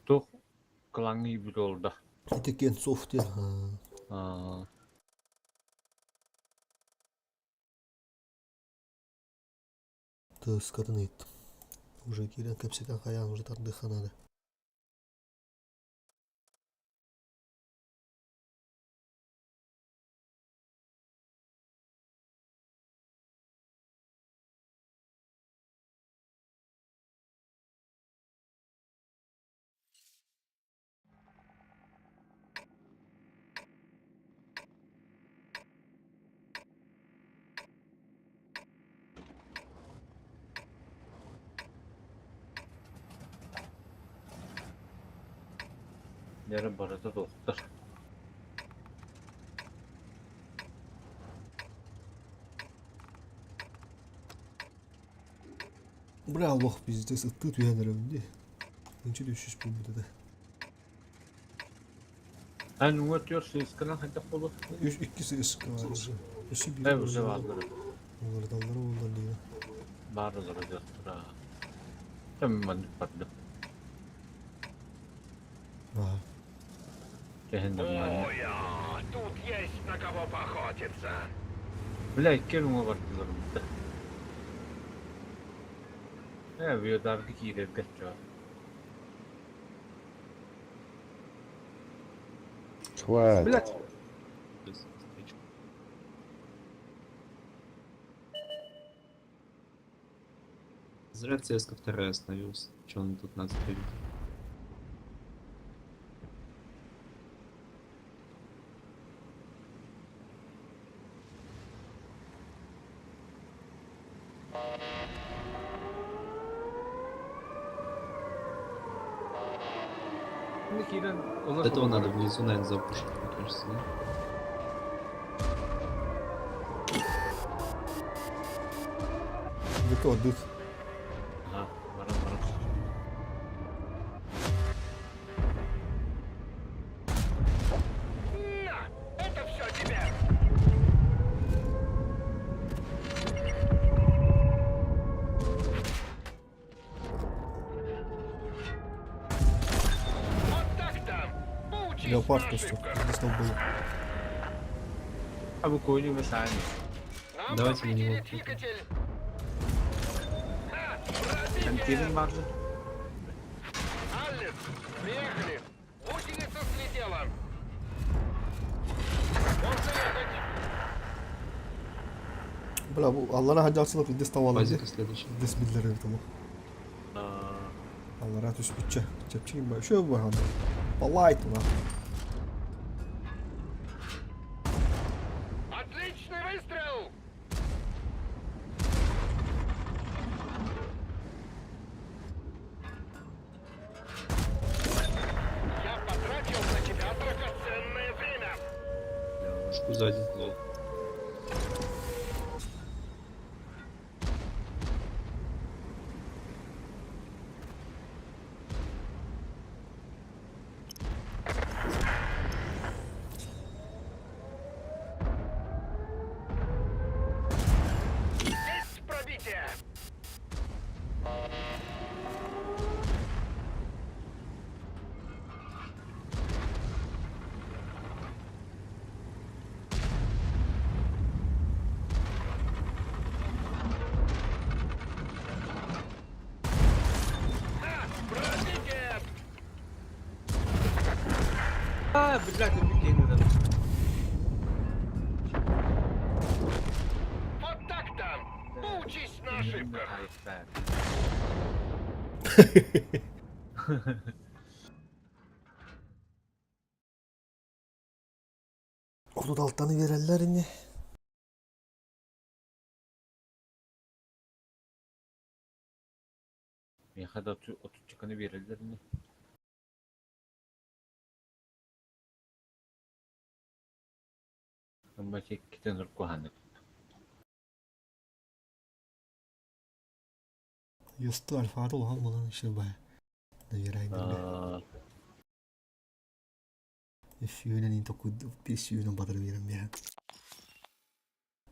Тух клаңы бит oldu.
Ити Кенцов диэн
Аа.
тыскатын ыйыттым. Уже киирэн кэпсэтэн хайаан уже тардыхха надо.
Дьэ барыта туохтар.
Бля, лох пиздец, ыттыы түһэн эрэбин дии. Нче түшүш буолбут этэ.
Эн уҥа түөр сыысканан хайдах буолуо?
Үс, икки сыыска бар уже. Өссө биир
Э, уже бааллар.
Уларыталлара буоллар диэн.
Баар уларытыахтара. Там маннык бардым.
Ага.
Тэһин нормально.
Ой, а, тут есть на кого поохотиться.
Бля, икки уҥа бардылар да. Э, Виодарга киирэргэ чё.
Хватит.
Блядь.
Зря ЦСКА вторая остановился. Че он тут нас стоит?
Киирэн ыла
Этого надо внизу, наверное, запушить, мне кажется, да?
Бүкө ордут.
Ага, баран баран.
На, это все тебе. Вот так-то. Поучись
Леопард
на
просто.
ошибках.
Здесь было.
А вы кого-нибудь сами.
Нам
Давайте на
повредили
него
двигатель. Ха, пробитие!
Кирин барды.
Аллес, приехали. Гусеница слетела. Можно ехать.
Бля, бу Аллара хаджалсылык илдес тавалы.
Базика следующий.
Илдес биллер эбит олох. Аллара түспүтчэ. Чэпчэки ба. Шö бу ханна. Балайт уна.
Отличный выстрел! Я потратил на тебя драгоценное время.
Пушку сзади. Лол.
Есть пробитие! Ха, пробитие!
А, блядь, это Кирин.
Вот так-то! Поучись на ошибках!
36-ны берэллэр ини.
Миэхэ да отуччуканы биэрэллэр ини. Ымма иккитин ыркуһанык.
Юсту альфа улахан булан еще бай. Наверное, Сүүнэн ин току би сүүнэн бадар биэрэн биһэн.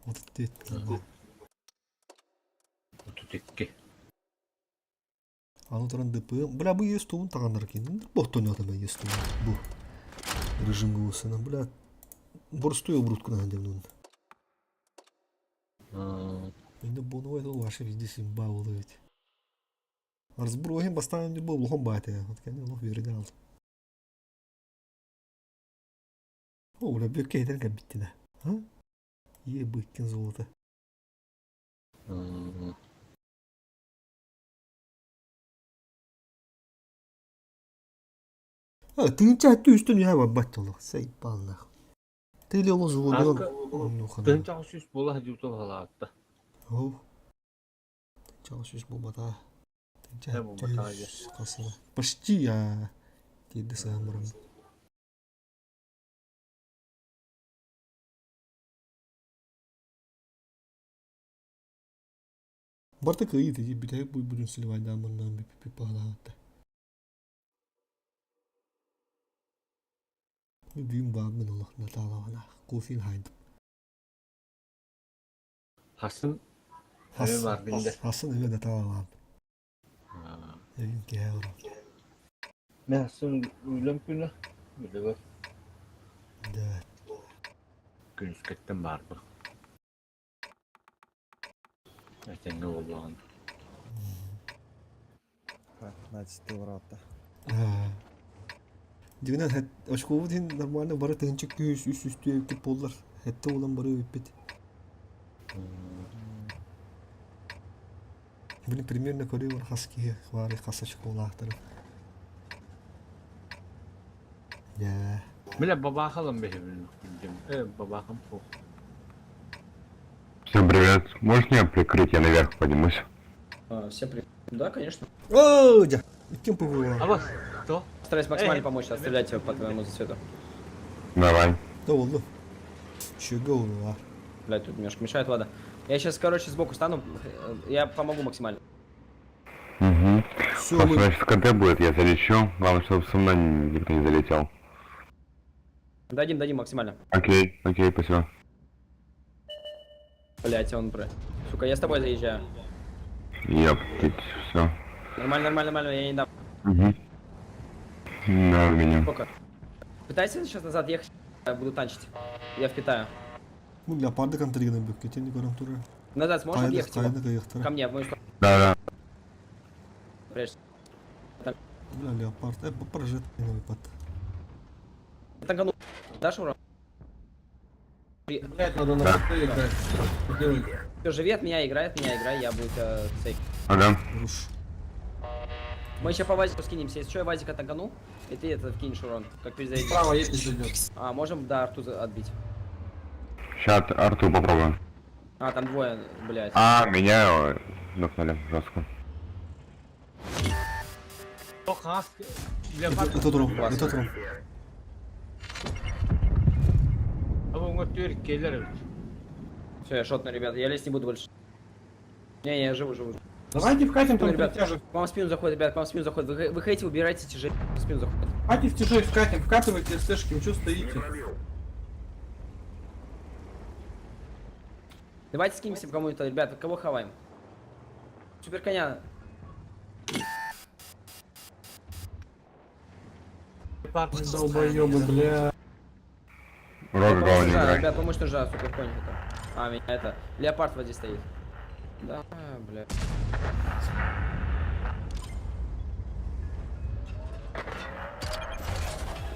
34.
32.
Аны туран ДП. Бля, бу ес туун тагандар кин. Бохтон ятам ес туун. Бу. Режим голосына. Бля, борстую обрудку на дем. Инде буну это ваше везде симба уловить. Разброхим поставим не был лохом бате. Вот кәне лох берген алды. О, бля, бөккә әйтән кәм битте дә. А? Е, быккин золото. А, тыынча үстүн я бат олох. Сайбал нах. Ты ли оло золото. Ну хана.
Тыынча сүүс буола сылдьыбыта баһылаатта.
О. Тыынча сүс булбата. Тыынча
Э, булбата,
үс касыра. Почти я. Тиде саамырым. Барыта кыайыы ити бүтэһик буйбутун сливайдаан муннаан бүппүппүт баҕалаабатта. Бүгүн бааммын олох Наталаҕалаах кофе хаайдым.
Хасын Эбэ бар бинде.
Хасын эбэ Наталаҕалаан. Эбин киһэ олорон.
Мен хасын үлэм күнэ үлэбэр
Да.
күнүскэттэн баарбын. Этэҥҥэ буоллаҕын.
Значит, ворота.
Дьиҥинэн очкобут иһин нормально бары тыһыынча күүс үс үстүү эбиппит буоллар сэттэ уолан бары эбиппит. Блин, примерно көрүү бар хас киһи баары хас очколаахтарын. Дьэ.
Бile бабахалым бэһибин. Э, бабахам суох.
Всем привет. Можешь меня прикрыть? Я наверх поднимусь.
А, всем привет. Да, конечно.
О, дьэ. Икким пугула.
А вот, кто?
Стараюсь максимально
Эй.
помочь, отстрелять по твоему цвету.
Давай.
Да oldu. Чего oldu
Блять, тут немножко мешает, ладно. Я сейчас, короче, сбоку стану, я помогу максимально.
Угу.
Все,
Просто
мы...
значит КД будет, я залечу. Главное, чтобы со мной никто не залетел.
Дадим, дадим максимально.
Окей, окей, спасибо.
Блять, он про. Сука, я с тобой заезжаю.
Ёптить, все.
Нормально, нормально, нормально, я не дам.
Угу. Да, меня.
Сколько? Пытайся сейчас назад ехать, я буду танчить. Я впитаю.
Ну, леопарды контриганы бүккетен көрөн турар.
Назад сможешь
Кайда
объехать его?
кайда кайыктара.
Ко мне, в мою сторону.
Да, да.
Прячься.
Бля, леопард. Э, прожит леопард.
Танкану. Дашь урон?
Блять, надо на ПТ играть. Что делать?
Все, живи от меня, играй от меня, играй, я буду тебя сейф.
Ага.
Руш.
Мы еще по Вазику скинемся. Если что, я Вазика танкану, и ты это вкинешь урон, как перезарядишь.
Справа едет зайдет.
А, можем, да, арту отбить.
Сейчас Арту попробуем.
А, там двое, блядь.
А, меня нокнули жестко.
Хас.
Это это тром, это тром.
А bu келер эбит.
Все, я шотну, ребят, я лезть не буду больше. Не, не, я живу, живу.
Давайте вкатим там
Ребят.
тяжек.
К вам в спину заходит, ребят, к вам в спину заходит. Вы, вы хейте, убирайте тяжей. В спину заходит.
Вкатим в тяжей, вкатим, вкатывайте СТшки, вы что стоите?
Давайте скинемся кому-то, ребят, кого хаваем? Супер коня.
Долбоебы, бля.
Рога
Помощь
главное не
нужна,
играй.
ребят, помощь нужна, супер конь это. А, меня это. Леопард в воде стоит. Да, бля.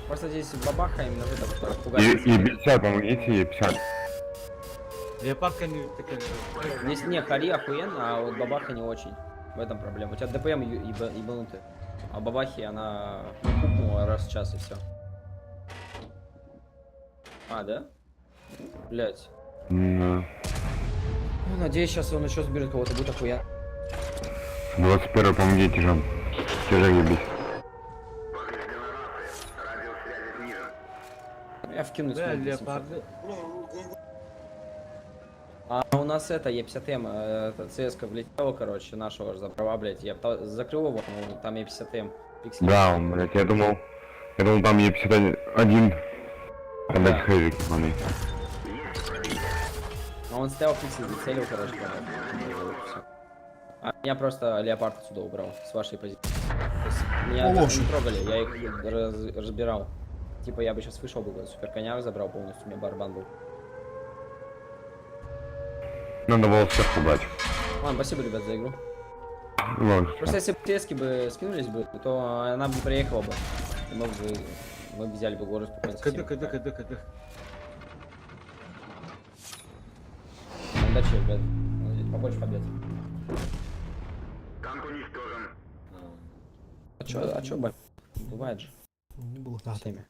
Просто здесь бабаха именно в этом, что
И,
пугает.
и 50 помогите, и 50.
Леопард не такая.
Здесь не, Хари охуенно, а вот бабаха не очень. В этом проблема. У тебя ДПМ ебанутый. А бабахи она пукнула раз в час и все. А, да? Блять.
Да.
Ну, надеюсь, сейчас он еще сберет кого-то, будет охуенно.
21 помогите же. Тяжей ебить.
Я вкинуть
Бля,
смогу 800.
леопарды.
А у нас это, Е50М, это ЦСК влетела, короче, нашего же забрала, блять. Я закрыл его, но там Е50М. Пиксель.
Да, он, блядь, я думал, там Е51. Там, блядь, хэвик ебаный.
А он стоял пиксель, зацелил, короче, понял. Всё. А меня просто леопард отсюда убрал, с вашей позиции. То есть меня
Полоши.
не трогали, я их разбирал. Типа я бы сейчас вышел бы, супер коня забрал полностью, у меня барбан был.
Надо было всех убрать.
Ладно, спасибо, ребят, за игру.
Ладно,
Просто если бы тески бы скинулись бы, то она бы приехала бы. И мы бы взяли бы город спокойно. со
Кыды,
всеми.
кыды, кыды, кыды.
Удачи, ребят. Надеюсь, Побольше побед. А чё, а чё, б***ь? Бывает же.
Не было
со
так.
всеми.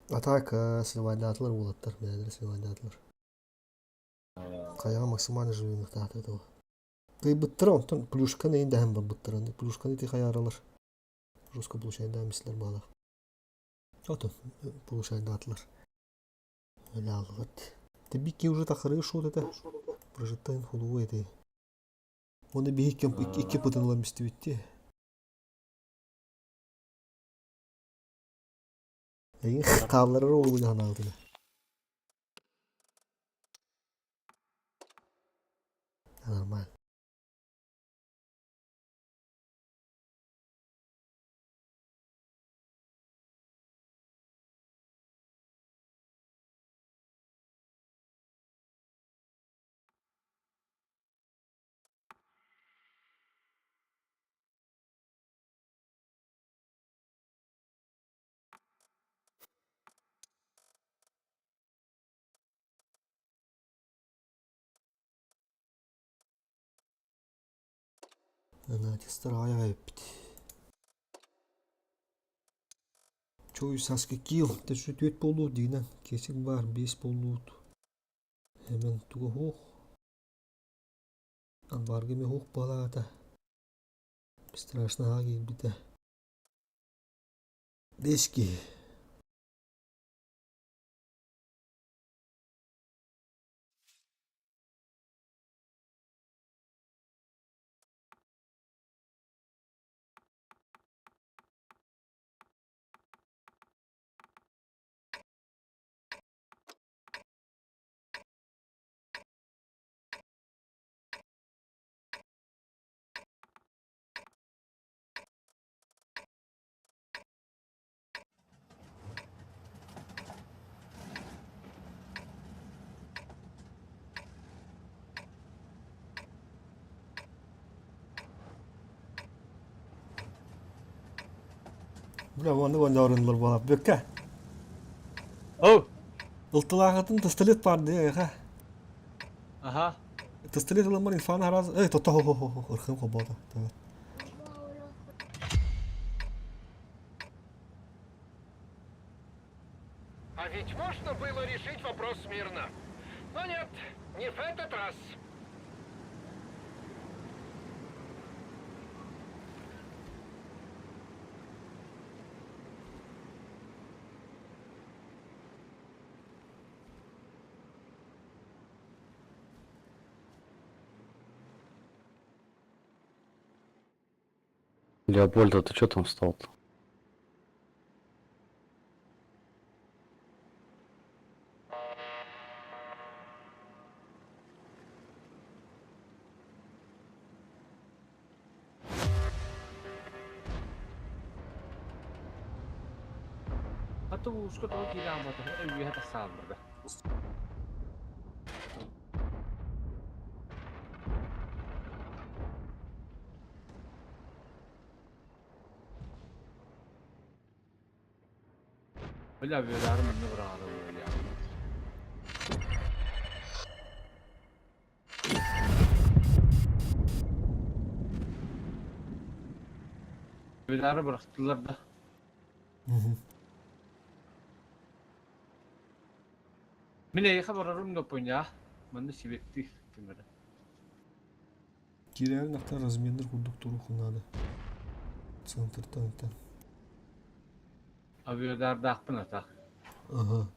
Атака сливайдатлар болаттар, бәдір сливайдатлар. Каяга максимально живыных таатыр Кыйбыттыра, онтон плюшканы енді әм бар бұттыра. Плюшканы ти хаяралар. Жестко получает да, мислер бала. Ото получает датлар. Өлі алғыт. Бикки уже тахырыы шот этэ. Прожитайн хулугу эти. Оны биһи икки пытын ылан бистибитти. Эйин хаалларар уолу ханаабытына. Нормально. Натистар аҕыйах эбиппит. Чуй саска киил, төссө түөрт буолуут диинэн, киэсик баар биэс буолуут. Эмэн туга суох. Амбарга эмиэ суох буолаата. Страшно киирбитэ. Биэс киһи. Бля, маннык оонньооруннулар буолар. Бүккэ.
Оу!
Ылтылаахытын пистолет баар дии эйиэхэ.
Аха.
Пистолет ылан баран инфаны хараас... Эй, тото хо хо хо ырхым хобоото.
А ведь можно было решить вопрос мирно. Но нет, не в этот раз.
Леопольд, а ты чё там встал-то?
Хата ууска тоҕо киирэ хаалбата, өйүөһэ тахсааллара. Бля, бүөлээри манна быраҕара буолуо. Бүөлээри бырахтылар да. Мин эйиэхэ барарым да понял. Манна сибэктиир ким эрэ.
Киирээри нахтар разменнар курдук туруоххун наада. Центртан антан.
Авиадардаахпын атах.
Ага.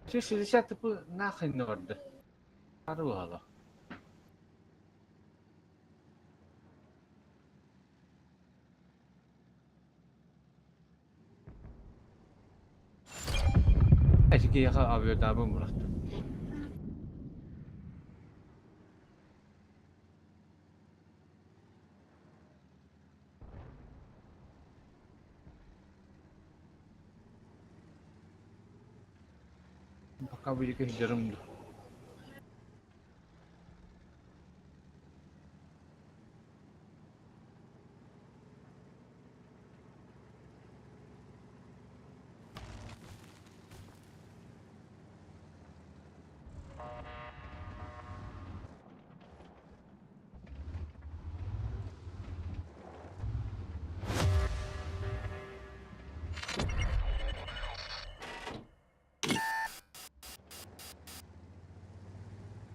Все 60 типа нахрен не барда. Арылала. Эти киһиэхэ авиадаабын бырахтым. Пока будет сылдьарым дуу.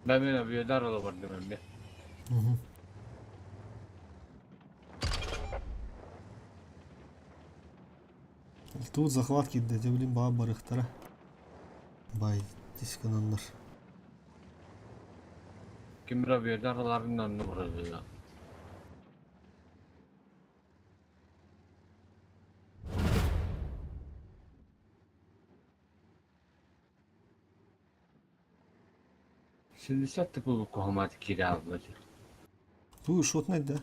Мен авиадар ыла бардым эмиэ.
Тут захват киирдэ, дьэ билин баҕа барыахтара. Бай. Тис гынаннар.
Ким рабида араларын анны буралыга. Семьдесят такого кухамат кираллы.
Бу шотный да.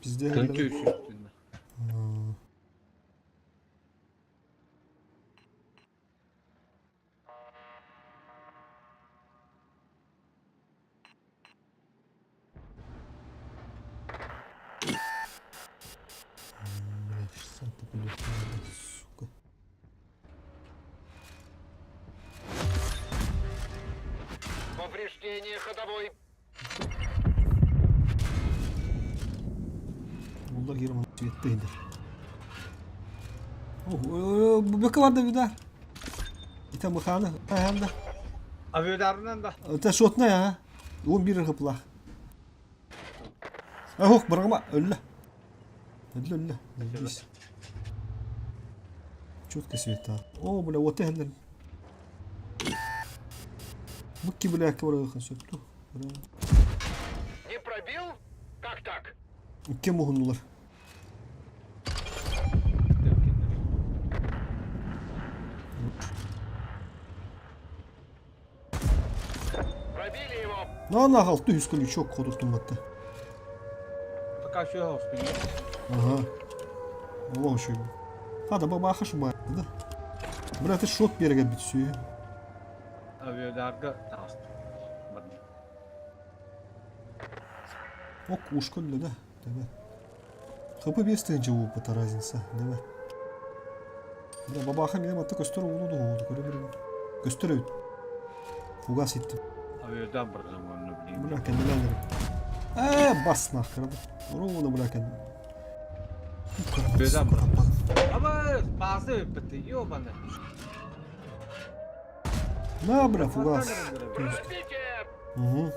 Bizde
Төнтө үсүттүн.
Бля, 60 сука.
Повреждение ходовой.
Улар Герман цветте Бөкө бар да видар. Ите мыханы, анда.
Авиадарынан да.
Это шотная, а? 11 гыплах. Ох, бырагыма, өллө. Өллө, өллө. Здесь. Четко света. О, бля, вот это. Букки, бля, кабра, сөптү.
Не пробил? Как так?
Кем уһунулар?
Пробили его.
На на 600 ключок ходуктум батты.
Пока все успели.
Ага. Олох үчүгэй. Хада бабаха шуба, да? Бля, ты шот береге бүтсүү.
Авиадарга таст.
О, кушка для, да? Давай. ХП 5 тысяч опыта разница. Давай. Бля, бабаха менен атта көстөр уулу дугу көрө Көстөр өт. Фугас итти.
Авиадар бардым онну билейм.
Бля, кендилер. Э, бас нахер. Уруну бля кенди.
Авиадар бардым. Аба, базы бітті, ёбаны.
На, бля, фугас. Угу.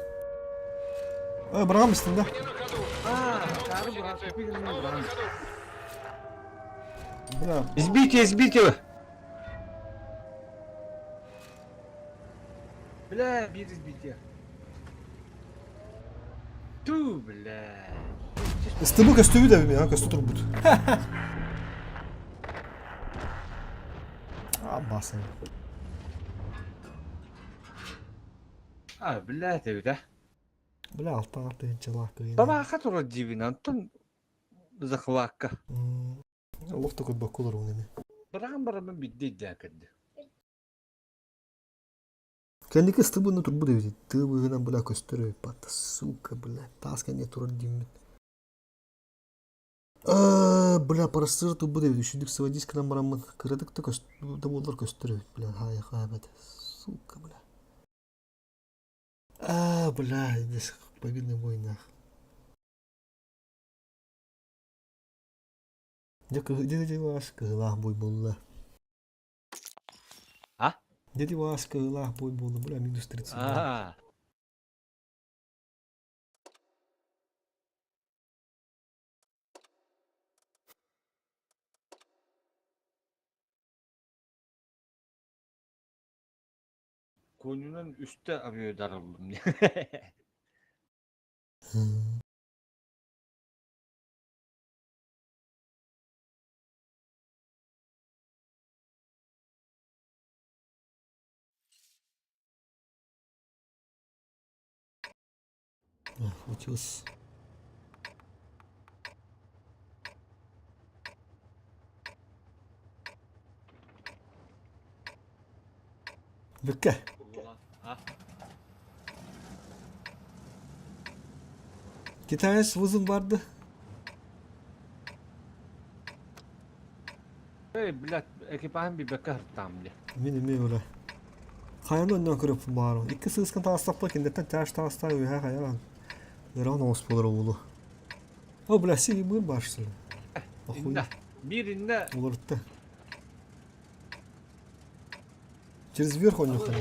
Э, брагам истин да.
А, кары брат, брат.
Бля.
Избейте, избейте! Бля, бир избейте. Ту, бля.
Истыбы көстүбү да бimi, көстү турбут. А, басын.
А, бля, ты да.
Бля, алтан арты жылак.
Баба хатура дивин, Антон захватка.
Олох такой бакулар он эми.
Бараган барабан бидде дякырды.
Кэнники ыстыбыны турбут эбит. Тыбыгынан бля көстөр пата, сука, бля. Тас кэнне турар диммит. Бля, парасыр турбут эбит. Үшүндүк сывадис кынан бараммын. Кырадык та да болар көстөр эбит. Бля, хай хай бет. Сука, бля. А, бля, здесь победный бой нах. Дяди ваш кылах бой болла.
А?
Дяди ваш кылах бой болла, бля, минус 30.
А. Konunun üstte arıyor darıldım.
Утес. Бүкке. Китаец вызов барды.
Эй, блядь, экипажым bir бекер там, бля.
Мин эме öyle. Хайаны өннөн көрөп баару. Икки сыскан таастаппа киндеттен таш таастай уйха хаян. Иран оос болор уулу. О, бля, си быр баршыл.
Инна, биринде
Улыртты. Через верх он нюхал.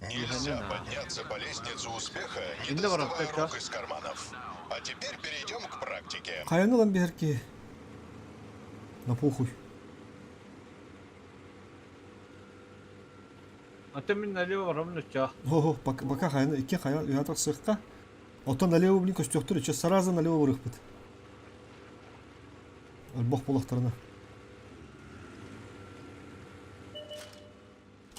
Нельзя подняться по лестнице успеха, не
Инна барап
доставая рук из карманов. А теперь перейдем к практике.
Хайаны лан берки. На похуй.
Ата мин налево барабын оччо.
О, пока хайаны икки хайа үһэ тахсыахха. Оттон налево блин көстүөхтөр өчө сразу налево барыахпыт. Өлбөх булахтарына.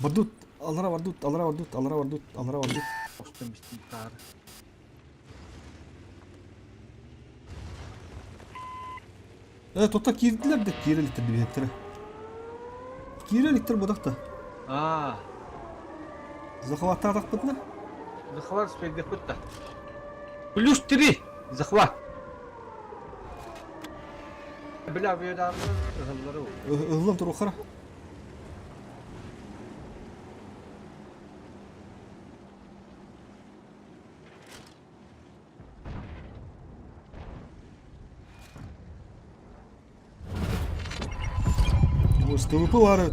Бардут, алара бардут, алара бардут, алара бардут, алара бардут.
Остум истин таары.
Э, тута киирдилэр да киирэ иликтэр дибиһэттэрэ. Киирэ иликтэр бодох да.
Аа.
Захваттаатахпытына?
Захват спейдехпит да. Плюс 3! Захват! Бля, авиадарны ыһыллары
Ыһыллан турухара. ТВП бары.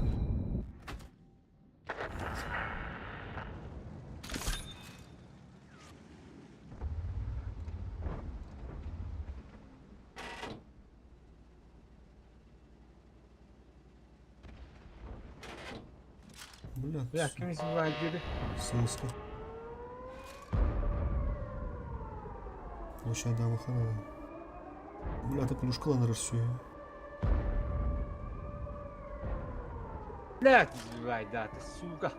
Бля.
Бля, ким избивает дири?
Сыска. Площадь Амахана. Бля, ты плюшкаланыр все.
Блядь, избивай, да, ты сука.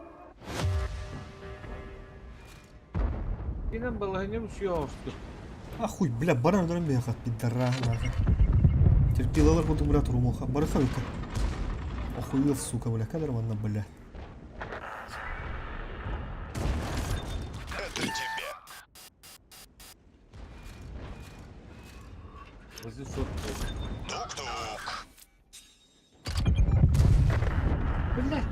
Кинем балаһынем сүйоосту.
А хуй, бля, баран өлөрөн бэйэхат пидора, нахуй. Терпилалар буду, бля, турумуха. Барыха вика. Охуел, сука, бля, кадр ванна, бля.
Это тебе.
Вызы сот.
Тук-тук.
Бля.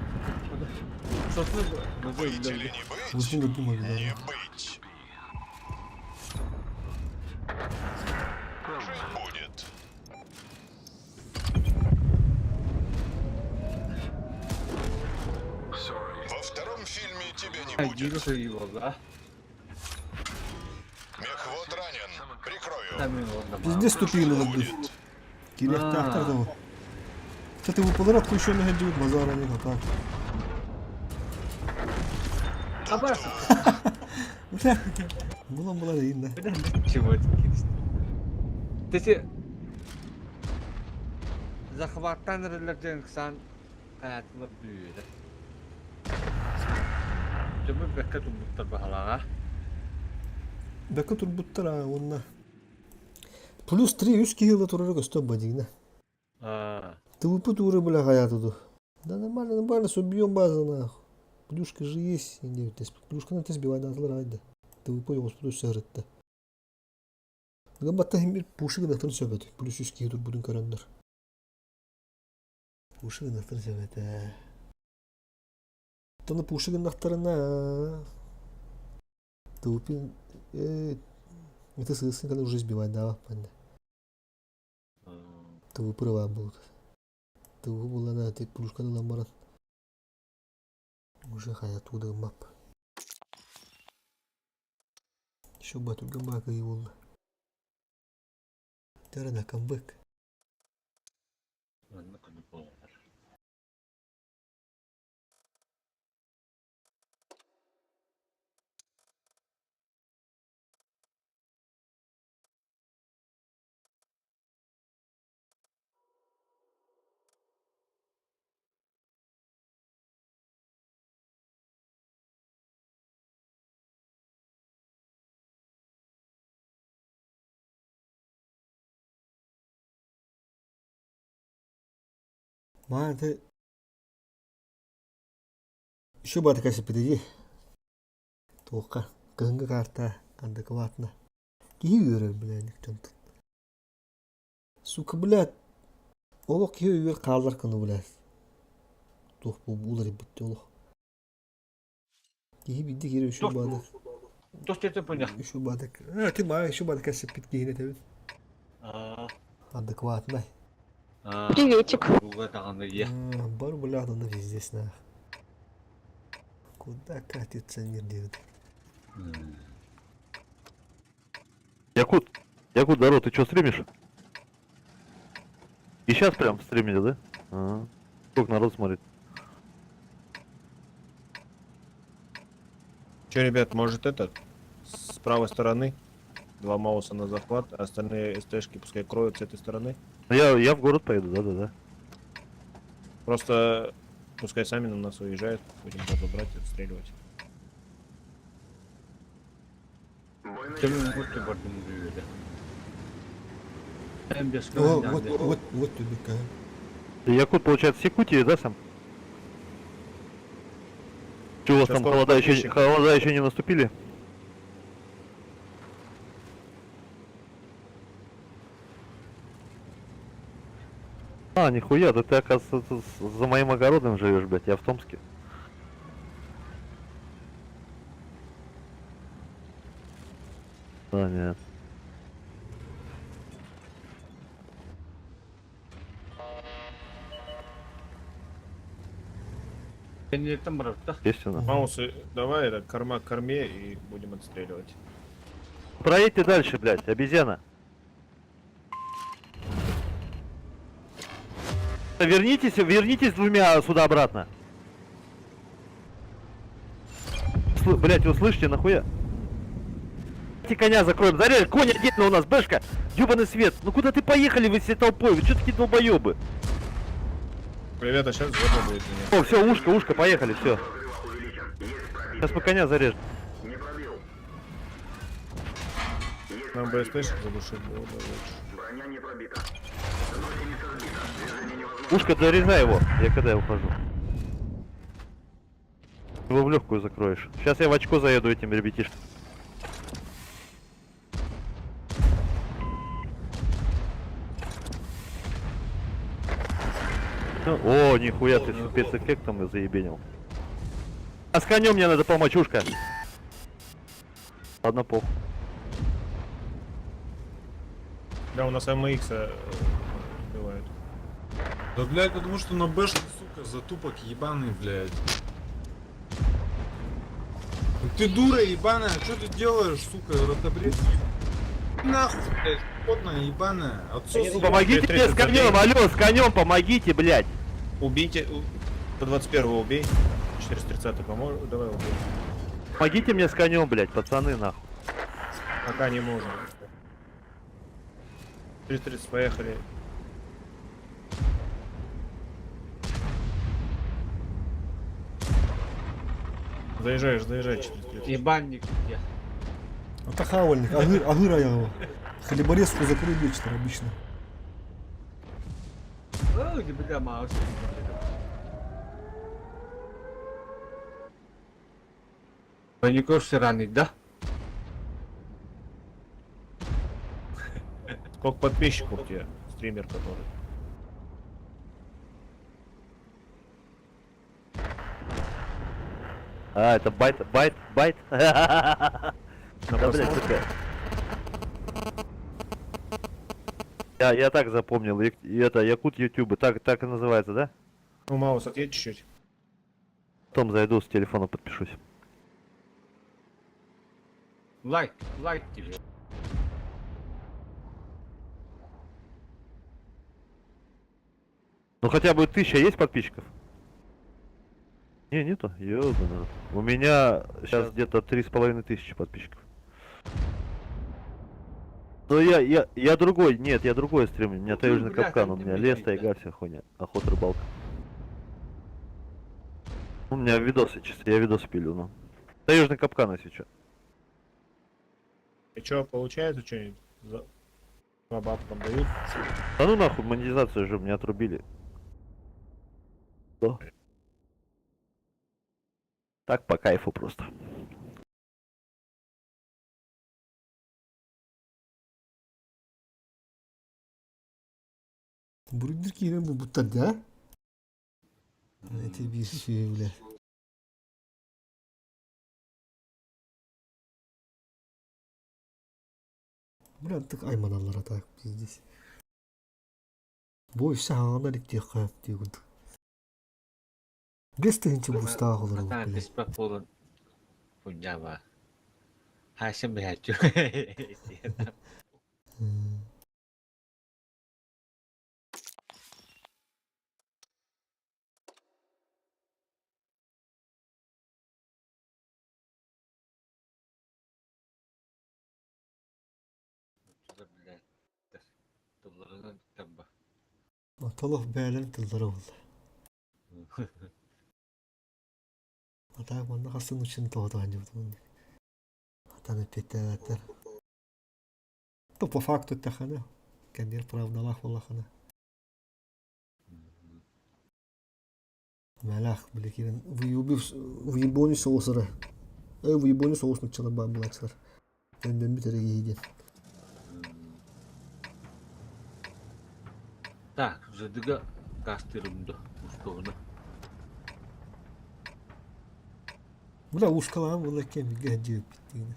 Сотны
Быть или не быть?
Вызы думали, да.
Не быть. Жить будет. Во втором фильме тебя не будет. Мехвод ранен. Прикрою.
Пиздец тупили надо будет. Кириэхтээхтэр да Кстати, выпалырат еще не гадют, базара нет, а так. Бля, булан була да
Бля, чего это кидешь? Ты захваттан релерден ксан хаятылар бүйеді. Төмө бэккэ турбуттар баһалаҕа.
Бэккэ турбуттар а уонна плюс 3 үс киһи ыла турара көстөр бадигна. ТВП туры бля хаятыду. Да нормально, нормально, собьем базу нахуй. Плюшка же есть, не плюшка на сбивай да айда. ТВП его плюс сырытта. Гамбатта хим bir пуши гынахтан сөбөт. Плюс үс киһи турбутун көрөннөр. Пуши гынахтан сөбөт. Тону пуши гынахтарына ТВП это сырсын когда уже сбивать да, панда. ТВП рыва будут. ТВП была на ты плюшка на ламбаран. Уже хая туда мап. Еще батурга бака и волна. Тарана камбэк.
Манна көнү буолар.
Маа ты еще батыкасы підеди. Туохха кыһыҥҥы карта адекватно. Киһи үөрэр, бля, дьонтон. Сука, блядь, олох киһи үөр хаалар кыны, блядь. Туох бу уларыйбыт олох. Киһи бидди кири үчү бады.
Тос тете поня.
Үчү бады. А, ты маа үчү бады кәсіппит киһини этэбин. Адекватно.
Приветик.
Буга даҕаны я.
Бар, бля, на везде нах. Куда катится мир, девять?
Якут, Якут, здорово, ты что стримишь? И сейчас прям стримили, да? А, сколько народ смотрит?
Че, ребят, может этот, с правой стороны, два мауса на захват, а остальные СТшки пускай кроют с этой стороны.
Я в город поеду, да-да-да.
Просто пускай сами на нас уезжают, будем базу брать и отстреливать.
Төмөн курту бардым дүйүлэ.
О, вот, вот, вот түбүккэ.
Якут, получается, с Якутии, да, сам? Че у вас
Сейчас
там
скоро подписчик.
холода еще не наступили? А, нихуя, да ты, оказывается, за моим огородом живешь, блядь, я в Томске. Да, нет.
Кеннеттен барабыта.
Естественно.
Маусы, давай это, корма к корме и будем отстреливать.
Проедьте дальше, блядь, обезьяна. Вернитесь, вернитесь двумя сюда обратно. Блядь, вы слышите, нахуя? Давайте коня закроем. Заря, конь отдельно у нас, бэшка. Ёбаный свет. Ну куда ты поехали вы все толпой? Вы чё такие долбоебы?
Ребята, сейчас жопа будет меня.
О, все, ушко, ушко, поехали, все. Сейчас мы коня зарежем.
Нам бы СТшек задушить было бы лучше.
Ушко, дорезай его. Я когда я ухожу. Его в легкую закроешь. Сейчас я в очко заеду этим ребятишкам. Ну, о, нихуя ты спецэффектом и заебенил. А с конем мне надо помочь, ушка. Ладно, пох.
Да, у нас МХ убивают.
Да, блядь, потому что на бэшке, сука, затупок ебаный, блядь. Ну Ты дура ебаная, что ты делаешь, сука, ротобред? Нахуй, блядь, потная ебаная, отсос.
Помогите мне с конем, алло, с конем помогите, блядь.
Убейте, по 21 убей. 430 поможет, давай убей.
Помогите мне с конем, блядь, пацаны, нахуй.
Пока не можем. 330, поехали. Заезжаешь, заезжай, 430.
Ебанник где.
Это хавальник, агыр, агыр аягы. Хлеборезку закрой вечер обычно.
О, где бля маус. Паников сраный, да?
Сколько подписчиков у тебя, стример который?
А, это байт, байт, байт.
На
Да, блядь,
просмотр?
сука. Я так запомнил, это Якут Ютубы, так и называется, да?
Ну, Маус, отъедь чуть-чуть.
Потом зайду с телефона подпишусь.
Лайк, лайк тебе.
Ну хотя бы 1000 есть подписчиков? Не, нету. Ёбаный. У меня сейчас где-то 3500 подписчиков. Но я другой, нет, я другой стримлю. У меня
Ну ты,
таежный
бля,
капкан,
там
у
ты
меня
мне
лес,
да.
тайга, вся хуйня. Охота, рыбалка. У меня видосы чисто, я видосы пилю, ну. Таежный капкан, если чё.
И чё, получается что-нибудь? За... По бабкам дают?
Да ну нахуй, монетизацию же мне отрубили. Да. Так по кайфу просто.
Бурдир киирэн булбуттар да? Это bir şey bile. Бырантык айманаллара так здесь. Бу өссө хаҥана диэххэ диигин. 5000 бустаах олорор
Атаан
бile.
түспэт буолан хуйня Хашим бэчү. Блядь. Тылларынан тарба.
Толох бээлэрин тыллара буолла. Атаак манна хасын учин тоҕото ханньыбыт Атан эппиэттээбэттэр. То по факту эттэххинэ, кэнниэр правдалаах буоллаххына. Мэлэх, били киирэн выебони соусара. Выебони соус нуччалар баар булааччылар. Өндөммүт эрэ киһи диэн.
Так, ждыга кастырымды устугуна.
Бля, ушкалаан була кемиге диэппит дигин.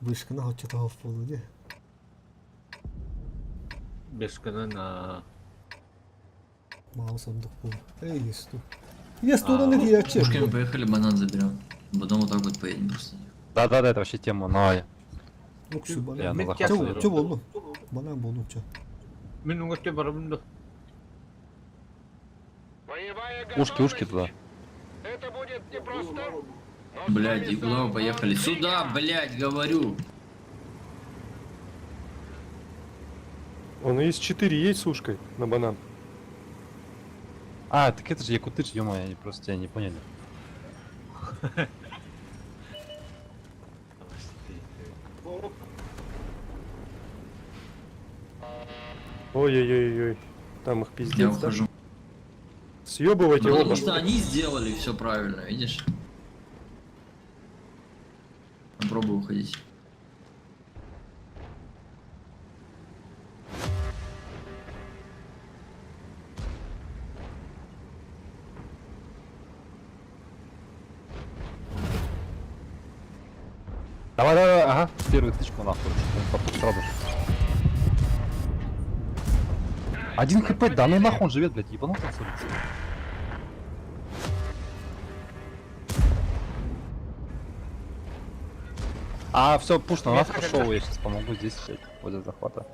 Вышкана хоччотоох буолуо дии.
Бесканан
Маус оннук буолуо. Эй, есту. Естудан этияччы.
Пушками поехали, банан заберем. Потом вот так вот поедем просто.
Да-да-да, это вообще тема, но...
Уксу
Я
банан.
на захват
Чё,
заберу.
чё болду? Банан болду, чё.
Мин уҥа барабын да.
Боевая
Ушки, ушки туда.
Это будет непросто.
Блядь, и куда вы поехали? Сюда, блядь, говорю!
Он есть 4 есть с ушкой на банан.
А, так это же якутыч, ё они просто тебя не поняли.
Ой-ой-ой-ой. Там их
Я
пиздец, да?
ухожу.
Съебывайте
Потому
оба.
что они сделали все правильно, видишь? Попробуй уходить.
Давай, давай, давай, ага, первую тычку нахуй, чтобы он потух сразу же. Один хп, да ну нахуй он живет, блядь, ебанулся он, что ли? А, все, пуш на нас пошел, я сейчас помогу здесь, блядь, возле захвата.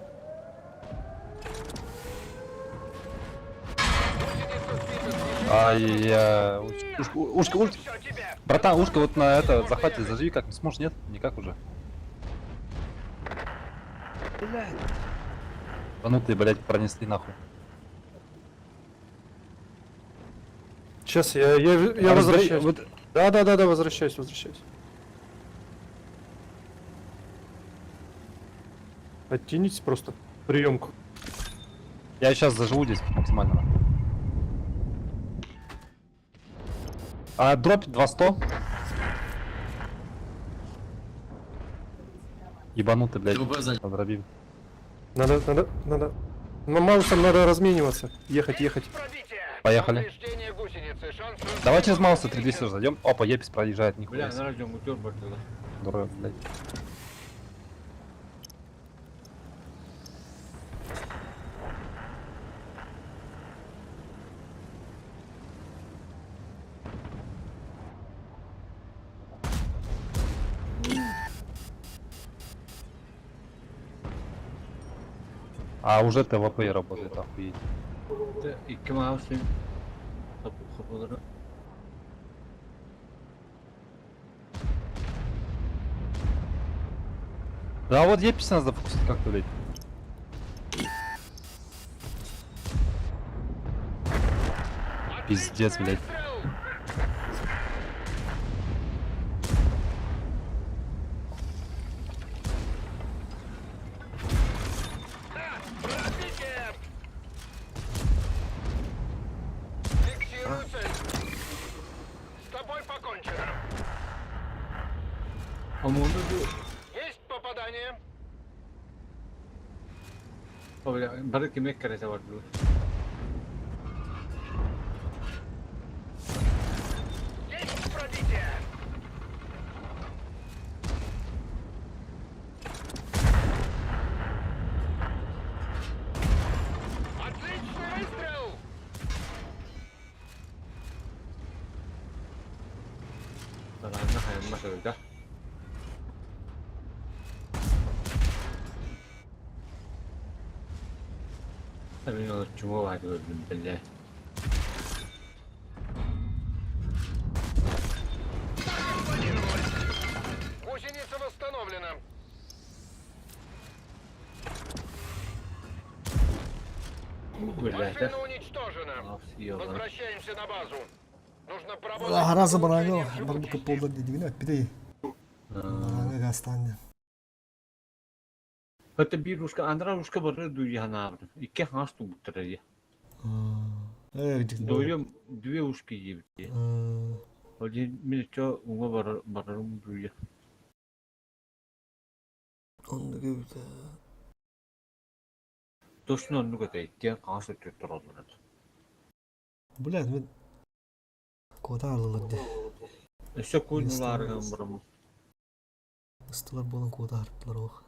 Ай, я... Ушка, ушка, ушка. Братан, ушка вот на это захвате заживи как сможешь, нет? Никак уже. Блядь. Да ну ты, блядь, пронесли нахуй.
Сейчас я
Разбери-
возвращаюсь.
Вот,
Да-да-да-да, возвращаюсь, возвращаюсь. Оттяните просто приемку.
я сейчас заживу здесь максимально. А, дробь 200. Ебанутый, блядь.
ТВП сзади.
Надробим.
Надо, надо, надо. На Маусом надо размениваться. Ехать, ехать.
Поехали.
Повреждение гусеницы. Шанс
Давай через Мауса 3200 зайдем. Опа, Епис проезжает, нихуя
Бля,
себе.
на радио мутер бардыла.
Дурак, блядь. А уже ТВП работает, охуеть.
Икки маусын. Хапылары.
Да вот Епис надо зафокусить как-то, блядь. Пиздец, блядь.
Фиксирую цель. С тобой покончено.
Омону
Есть попадание.
бу бары кимек карета бардылар.
Есть пробитие. Отличный выстрел!
Таранна хайымма сырыта. Мин ол чума бар көрдүм бля.
Гусеница восстановлена.
Үлэлээтэ.
Машина уничтожена. Возвращаемся на базу. Нужно
Араза бараҥа барбыкка буолла диигин эппитей. Бараҥа гастаан.
Это биир ушка, андра ушка бары дуйанаабытым. Икки хаҥас тубуттара дии. Дойум две ушки диэбит. Ол иһин мин өссө уҥа барар барарым дуйа.
Оннук эбит.
Точно оннук этэ, иккиэн хаҥас өттүгэр тураллар этэ.
Блядь, мин куота аалылар дии.
Өссө куй нулаарыгын бараммын.
Ыстылар буолан куота аһарттылар ох.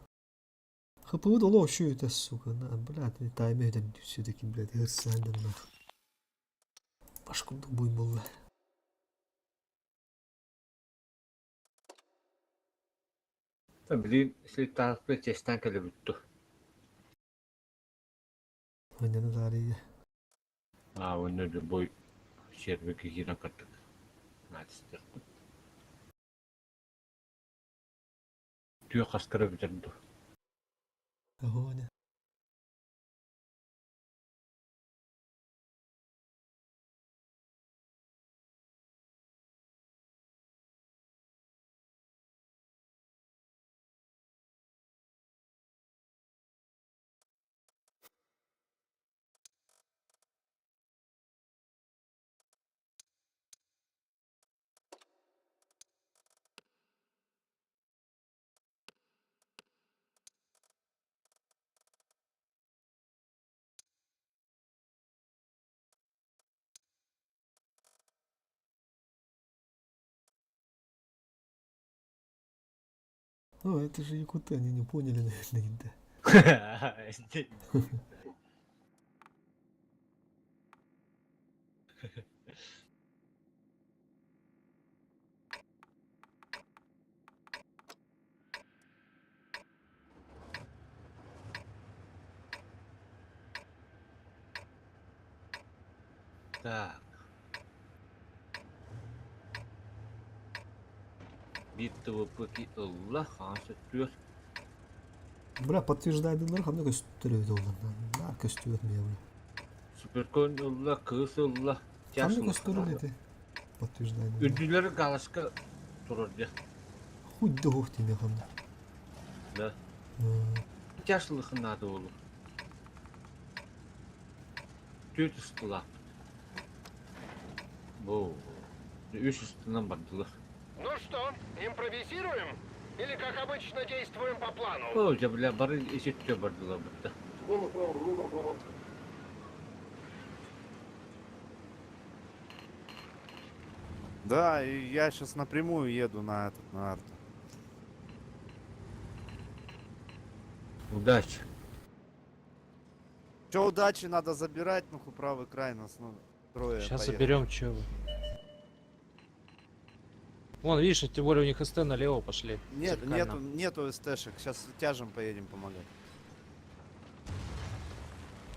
ХПУ олох үчүгэй сука, на, блядь, тайме этэн все-таки, блядь, ырсаан нах. Баш курдук буй буолла.
Билигин слиттаахпы честан кэлэбитту.
Өннені таарыйа.
А, онно любой сервер киирэн кырдык. Наадыстыахпыт. Түө хаскара бүтэр ду.
Огоня. Ну, это же якуты, они не поняли, наверное, да.
Так. Биир ТВП ылла, хаҥас өттүгэр.
Бля, подтверждайдылар, ханна көстөр эбит ол. Да, көстүбэт мия, бля.
Суперкон ылла, кыыс ылла.
Ханна көстөр эти? Подтверждайдылар.
Үрдүлэр галочка турар дьэ.
Хуй да хух тиме ханна.
Да. Тяжлых надо было. Түөрт ыстылаахпыт. Бу үс ыстынан бардылар.
Ну что, импровизируем? Или, как обычно, действуем по плану?
О, дьэ, бля, бары иситтэ бардылар бытта.
Да, и я сейчас напрямую еду на этот, на арту.
Удачи.
Че, удачи, надо забирать, ну хуй правый край нас, ну, трое.
Сейчас
поехали.
заберем, че вы. Вон, видишь, тем более у них СТ налево пошли.
Нет,
Зеркально.
нету, нету СТшек, сейчас тяжем поедем помогать.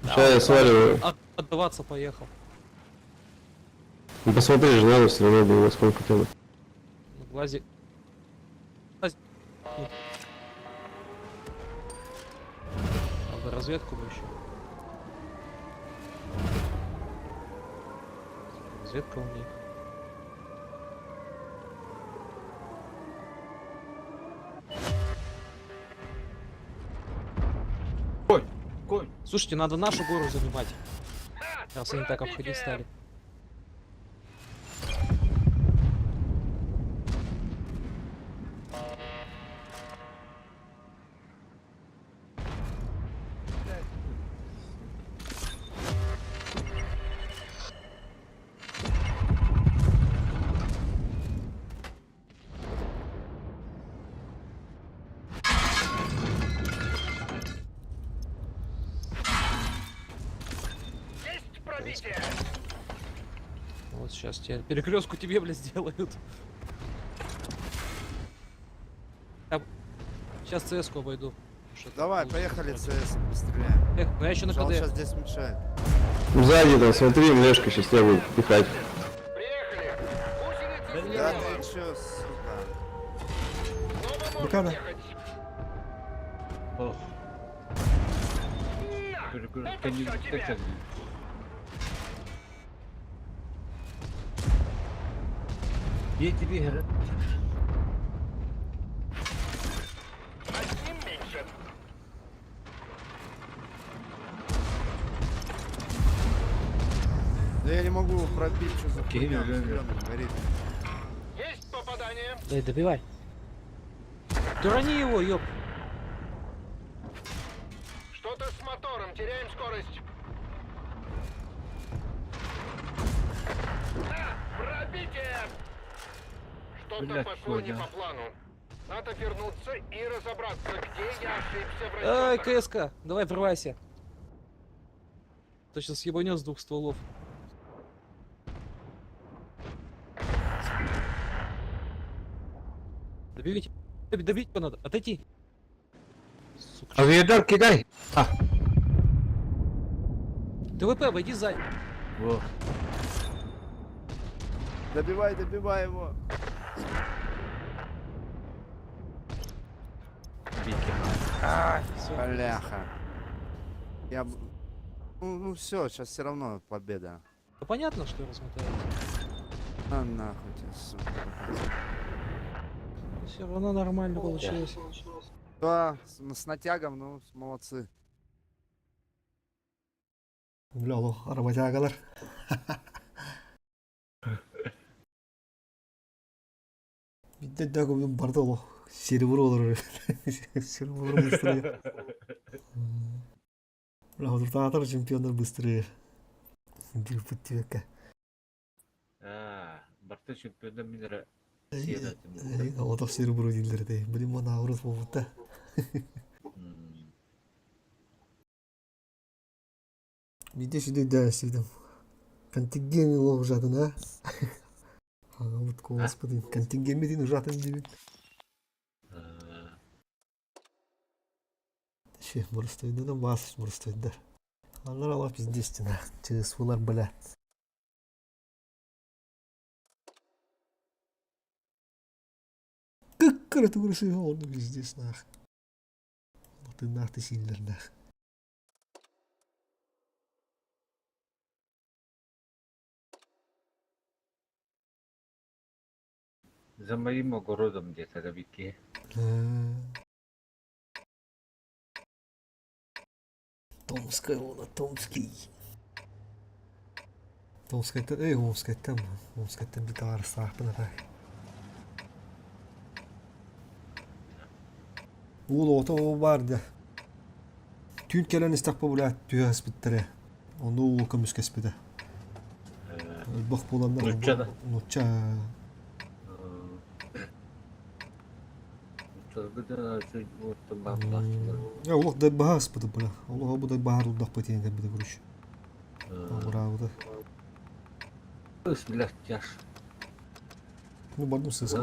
Да,
Ща я
он
сваливаю.
Отдаваться поехал.
Ну посмотри же, надо все равно было сколько там.
Ну, Глазик. Глазик. Надо разведку бы еще. Разведка у них.
Конь, конь.
Слушайте, надо нашу гору занимать. Раз они так обходить стали.
Есть пробитие!
Вот сейчас тебе перекрестку тебе, бля, сделают. Сейчас ЦС-ку обойду. Что-то
Давай,
получится
поехали
сразу.
ЦС, постреляем.
Эх, ну я еще на
Он
КД.
сейчас здесь мешает.
Сзади там, смотри, Млешка сейчас тебя будет пихать.
Да ты чё, сука.
Бакана.
Ох. Кэннибиттэн кэллим. Диэтири иһэр.
Одним меньше.
Да я не могу пробить, что за
Киһи
хуйня,
өлөн
зеленым горит.
Есть попадание.
Дай, добивай. Дурани его, ёб.
Что-то с мотором, теряем скорость. На, пробитие! Что-то
Блядь,
пошло не
Коля.
по плану. Надо вернуться и разобраться, где я ошибся в
Ай,
расчетах.
КСК, давай врывайся. То сейчас ебанет с двух стволов. Добейте. Добить его надо. Отойти. Сука.
Авиадар кидай!
ТВП, войди сзади.
Во.
Добивай, добивай его.
Бики.
Всё.
Бляха. Я... Ну, все, сейчас все равно победа.
Да Понятно, что размотаете.
А нахуй тебя, сука.
Все равно нормально получилось.
Да, с натягом, ну, молодцы.
Бля, олох работягалар. Бидде да барды олох. Сервер olur. Сервер быстрее. Бля, отуртаатар чемпиондар быстрее. Дир путтибекке.
Аа, барта чемпионда мин эрэ
Отох сервер дииллер дей. Билим мана урус болбутта. Бидде шүдө да сидим. Контингент лох жатын, а? Ага, вот господи, контингент метин ужатын дибит. Шех мұрыстойды да бас мұрыстойды. Алар ала пиздец на. ЧСВлар бля. Кыккыры тугурсы олду пиздец нах. Ты нах ты сильнер нах.
За моим огородом где-то добики.
Томская, вон, Томский. Томская, эй, Омская там, Омская там битар сахпына так. Уул ото барды. Түн келен истақпа була түйәс биттере. Оны уул көмүс кеспеде. Бах боландар.
Нучча да.
Нучча. Я улах дай бахас быды була. Улах бу дай бахар улдах бытен кебиде күрүш. Браво да.
Бисмиллах, тяж.
Ну бардым сыз.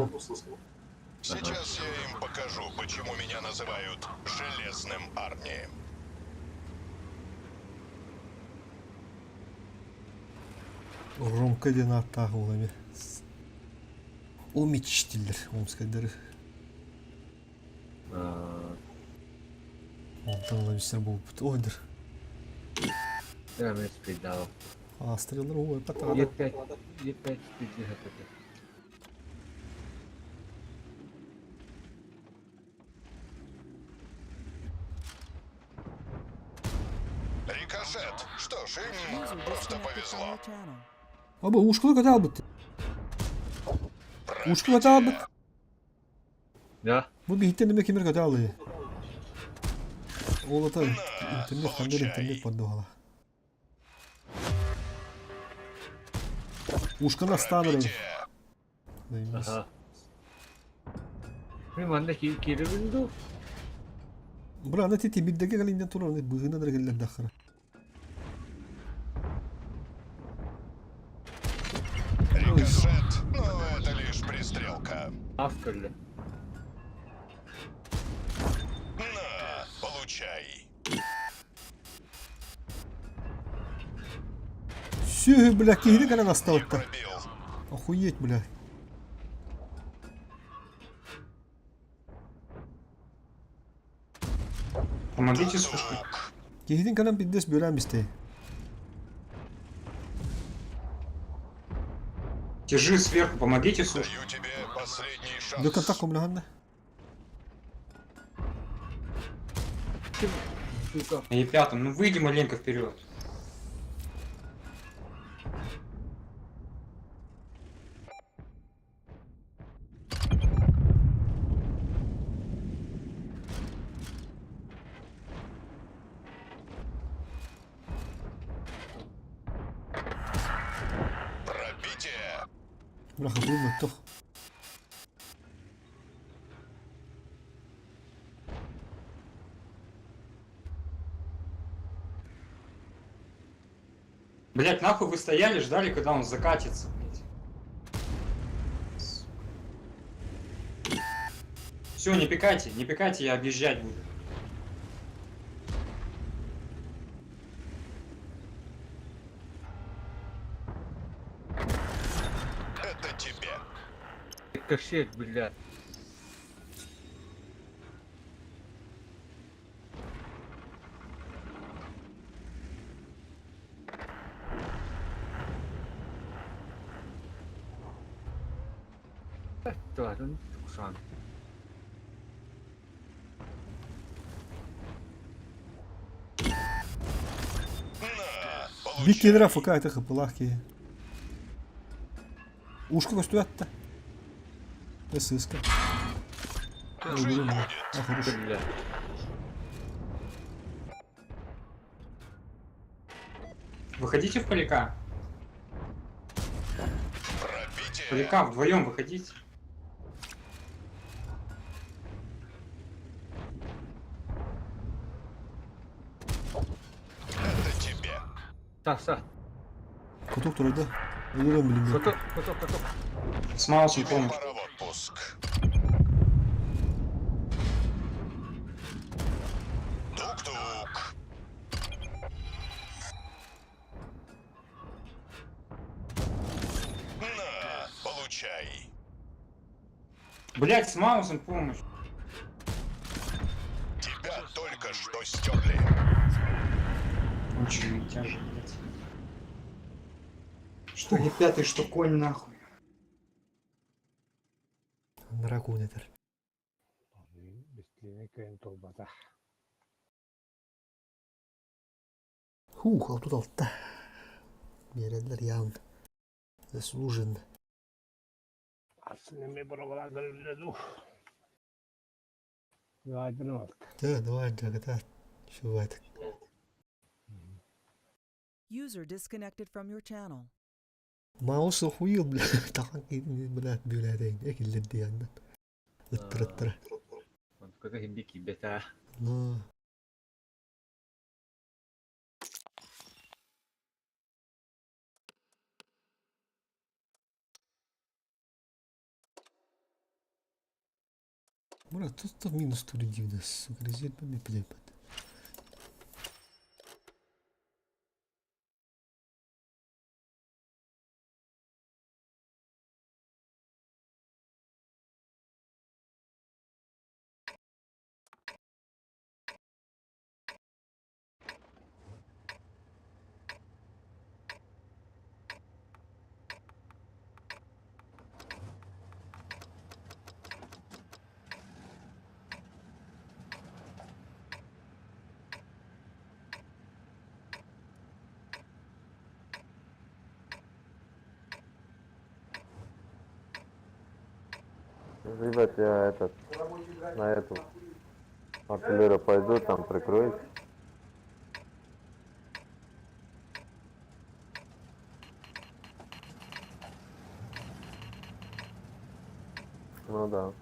Сейчас я им покажу, почему меня называют Железным Арни.
Ромка ден аттағы олами. Омичтиллер, омскайдары. Онтан оламистер болуп. Ойдыр.
Я мен спидал.
А, стреллар ой, патада.
Е5, Е5 спиди это.
Рикошет. Что ж, им
User
просто
disconnected from
повезло.
your channel.
Аба ушкула ката албыт. Ушкула ката албыт.
Да.
Бу биһиттен неме кимер ката алды. Ол ата интернет хандыр интернет барды ала. Ушкана станыр.
Ага. Мен манда кирибинду.
Бра аны ти тимирдеге калинден турар, быгына да келдер дахара.
Рикошет. Но это лишь пристрелка.
Авторли.
На, получай.
Сүй, бля, кихини кален асталытта. Охуеть, бля.
Помогите, сушка.
Киһитин кэлэн пиздец бүөлээн бистей.
Тяжи сверху, помогите, слушай.
Дө контакт көмөлөһөннө.
На Е5, ну выйди маленько вперед.
Бляха, булматтах.
Блять, нахуй вы стояли, ждали, когда он закатится, блять. Все, не пикайте, не пикайте, я объезжать буду.
Рикошет, блядь. Кушан.
Бик келер АФК это хыпылах ки. Ушка көстүөтта. Сыска.
Бля.
Выходите в поляка. Поляка, вдвоем выходите.
Таса.
Кутук турда. Өлөрөм билим.
Кутук, кутук, кутук.
С Маусом помощь. Блять, с Маусом помощь. Очень тяжело, блять. Что не пятый, что конь нахуй.
Дракон этер.
Бестлине кыйын толбата.
Хух, ал тут алта. Берелер ян. Заслужен.
Асын эме бұрабалан көріледі. Айдын алды.
Да, давай, жагата. Шубайтык.
User disconnected from your channel.
Маус охуел, бля. Тахан блядь, блядь, экиллерди яндан. Ыттыр-ыттыр.
Онтуката химби кибета.
Ну. Мура, тут тут минус туридивда, сука, резерв ми плепат.
Ребят, я этот, на эту артиллерию пойду, там прикроюсь. Ну да.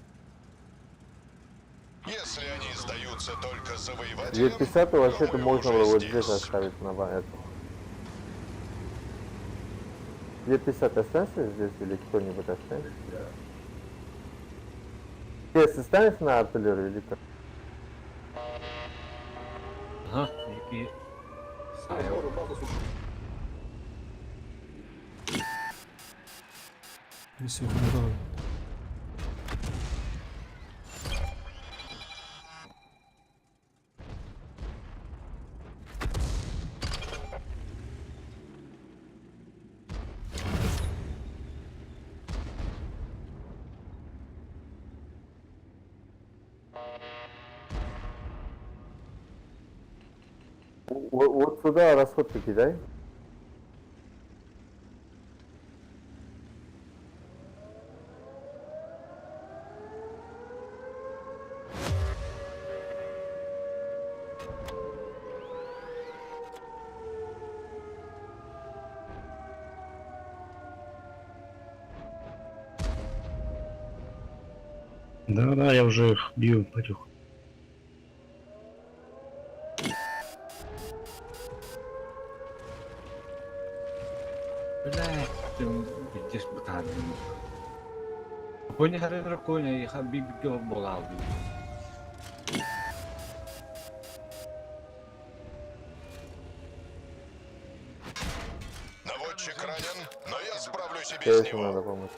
Если они сдаются только
Е50 вообще-то можно было вот здесь оставить на этом. Е50 останется здесь или кто-нибудь останется? Если останется на артиллерию или как?
Ага, и Сайо.
Миссия готова.
Вот сюда расходки кидай.
Да-да, я уже их бью потихоньку.
Блядь, пиздец бытаардым. Коня харыра коня, я бибиге болалды.
Наводчик ранен, но я справлюсь и без
Кейсу
него.
надо помочь.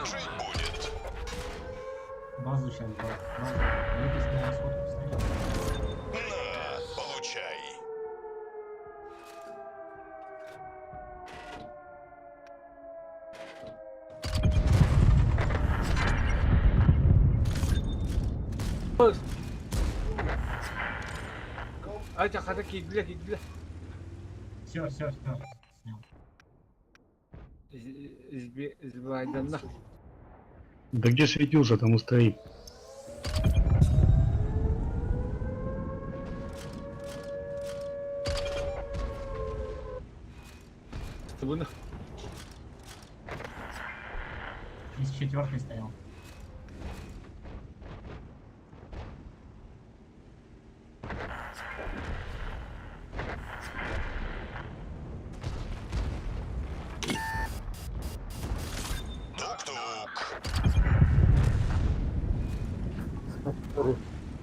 Жить будет.
Базу сейчас брал.
На, получай.
Айта хата кидле кидле.
Все, все, все.
Избайданна.
Да где светился, там и стоит.
Табына.
Из четвертой стоял.
Тук-тук.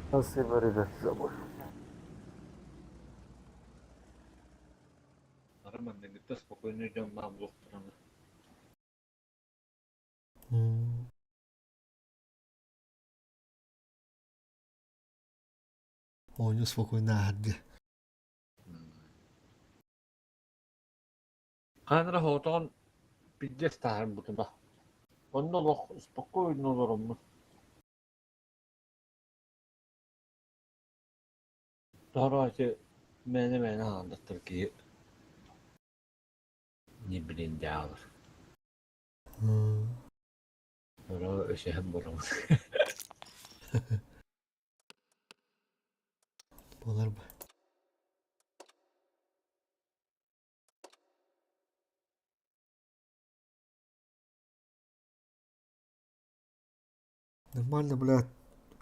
Спасибо, ребят, за бой.
Нормально, где-то спокойно идем на блок.
Оонньуу спокойно ааһарга.
Ханра хотон пиздец тахар бутуна. Онно лох спокойно олороммун. Торо ити мээнэ-мээнэ хааллаттар киһи не блин дьаалар. Оро өсөһөн боромун.
Буолар ба. Нормально, блядь,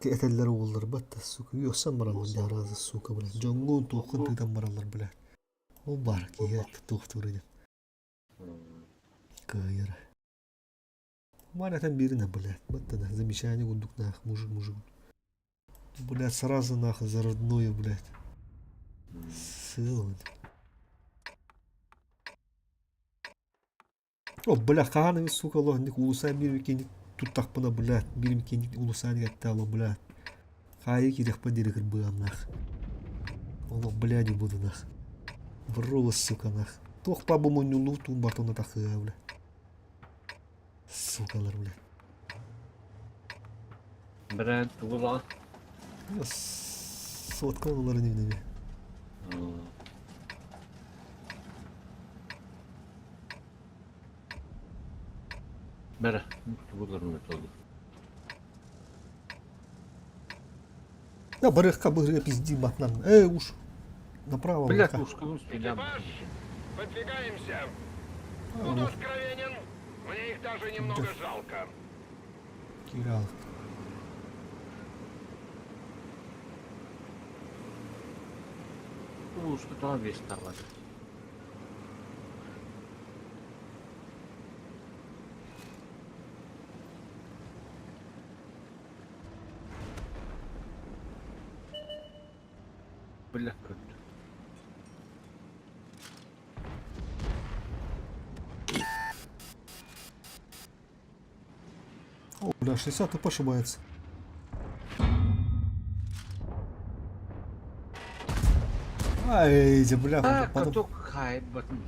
этэллэр уолларбат да, сука, үөхсэн бараллар дьаразы, сука, блядь. Дьоҥҥун туоххун тыытан бараллар, блядь. Ол баар киһи туохтуур диэн. Кыайара. Маля там бирина, блядь. Баттана, замечание курдук нах, мужик, мужик. Блядь, сразу нахуй за родную, блядь. Сыл. О, бля, хаһан сука, лоһник улусай биир кини туттахпына, блядь, биир кини улусай гаттало, блядь. Хайы кириэхпэ диэри кырбыам нах. Олох, блядь, буду нах. Вру, сука, нах. Туох па бу мунньулуу туун бартона тахыа, бля. Сукалар, бля.
Брэнд тугула.
Сотка олар немнеме.
Бәрі, тугулар толду.
Да, барыхка быры пизди батнан. Эй, уж. Направо.
Блядь,
нахуй.
ушка стреляем.
Выдвигаемся. Буду откровенен, мне их даже немного жалко.
Киралл.
Ушка там весь тавар. Бля, как.
О, бля, 60 ТП ошибается. Ай, бля,
А,
потом...
каток хайбатын.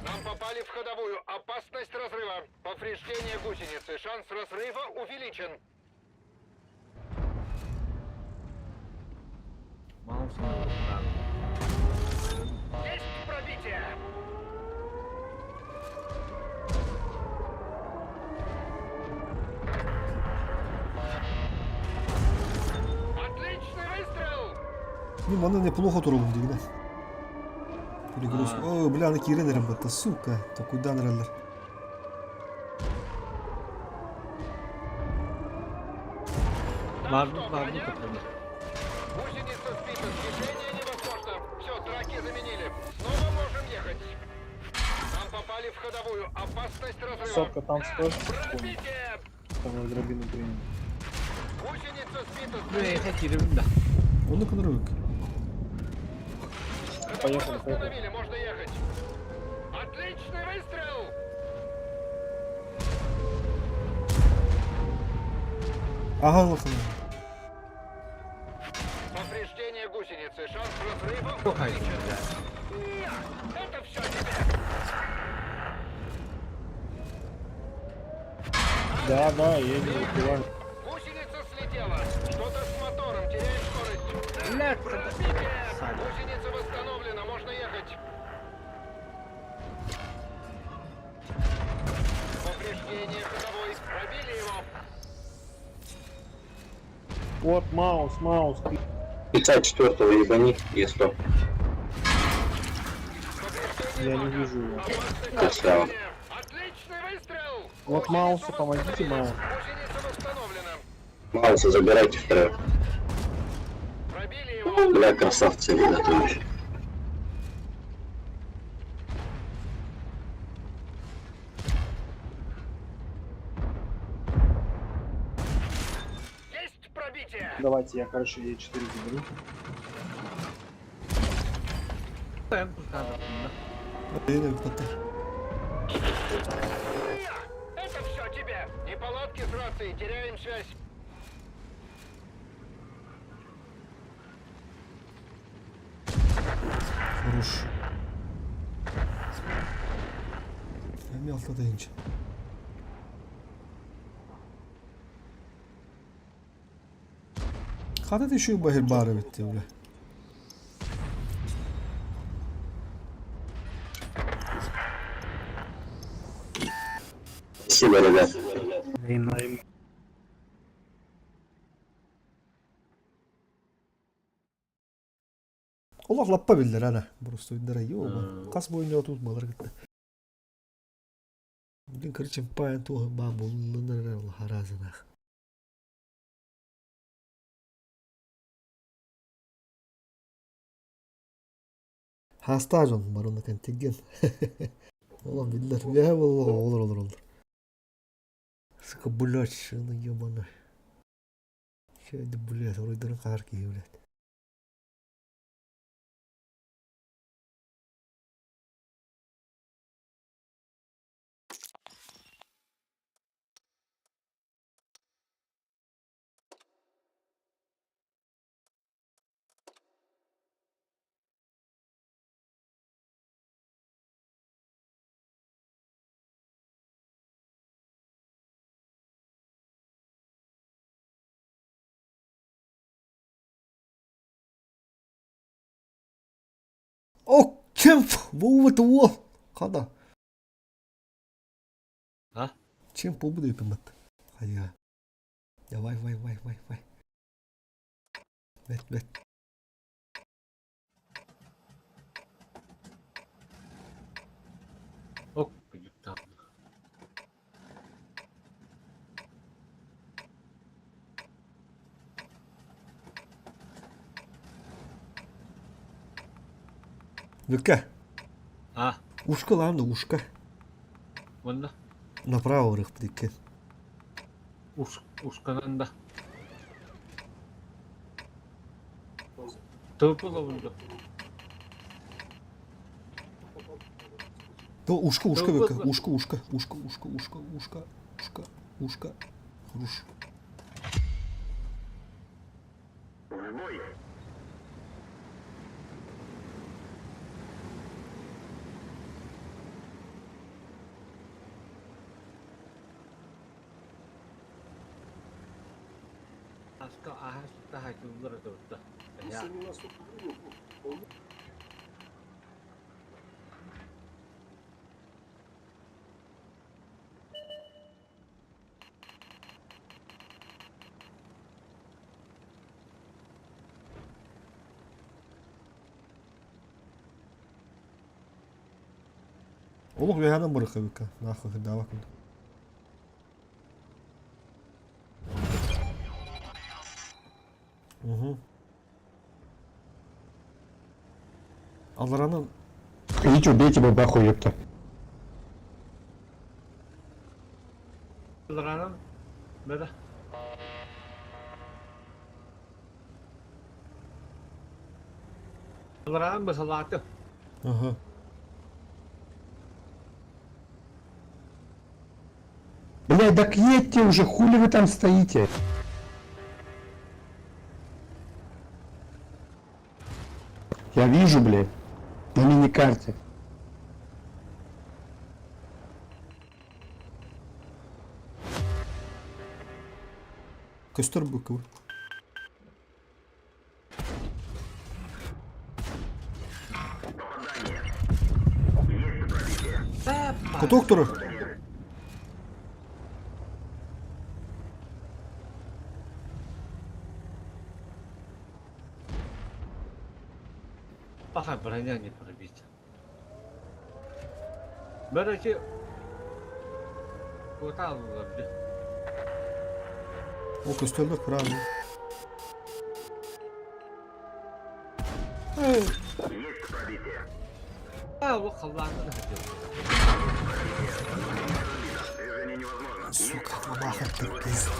Нам попали в ходовую. Опасность разрыва. Повреждение гусеницы. Шанс разрыва увеличен.
Маус.
Есть пробитие! Отличный выстрел!
Ну, маны неплохо турабын дигинэ. Перегруз. О, бля, аны киирэн эрэн батта, сука. Токуйдаан эрэллэр.
Бардык бардык кытына.
Гусеница сбита, движение невозможно. Все, траки заменили. Снова можем ехать. Нам попали в ходовую. Опасность разрыва.
Сотка там стой.
Пробитие!
Там дробину принял.
Гусеница сбита.
Бля, кииребин да.
Оннук ынырык.
Поехали, поехали.
Остановили, можно ехать. Отличный выстрел!
Ага, лохана.
Повреждение гусеницы. Шанс разрыва
Ой,
увеличен. На! Это все тебе!
Да, да, я не успеваю.
Гусеница слетела. Что-то с мотором. Теряем скорость.
Бля,
Пробитие! Гусеница восстановлена. Можно ехать. Повреждение ходовой. Пробили его.
Вот маус, маус.
54-го ебани, если.
Я не вижу его.
Красава.
Отличный выстрел!
Вот мауса, помогите маус.
Гусеница восстановлена.
Мауса забирайте второго.
Пробили его.
Бля, красавцы, ребята, вообще.
Есть пробитие!
Давайте я, короче, Е4 заберу.
Эн кутана.
Эйне батта.
Это все тебе! Неполадки с рацией, теряем связь.
Хорош. Эми алта дайынча. Хата еще бахир бары битти, бля.
Спасибо, ребят.
Олох лаппа биллер ана. Просто виддера ёба. Кас бойынча тут балар гитте. Блин, короче, паян туха бабу харазынах. Хаста жон баруна континген. Олам биллер. Я олор олор олор. Сука, блядь, ну ёбана. Че это, блядь, вроде кар кии, блядь. О, чем? Вот вот. Хада.
А?
Чем побуду пимат? Хая. Давай, вай, вай, вай, вай. Бет, бет.
Ок, там.
Вика.
А,
Ушка ладно, ушка.
Онна.
Направо рых прикин.
Уш, ушканан да. Тылпыла бұнда.
То ушка, ушка,
Да
Вика.
вот.
Ушка, ушка, ушка, ушка, ушка, ушка, ушка, ушка. Хорош.
Хаска ааһа сытта хаайтыллар этэ
Олох үөһэнэн бырахабыкка, нахуй кырдаабак курдук. Угу. Алларанан
Идите убейте бабаху, ёпта.
Алларанан бара. Алларанан бысалааты.
Ага.
Блядь, так едьте уже, хули вы там стоите? Я вижу, блядь, на миникарте.
Көстөр буквы. Куток туру.
Пока броня не пробита. Короче, куда
О, көстөрдөр правильно.
А, вот халваны хотел.
Сука, бабаха ты пизда.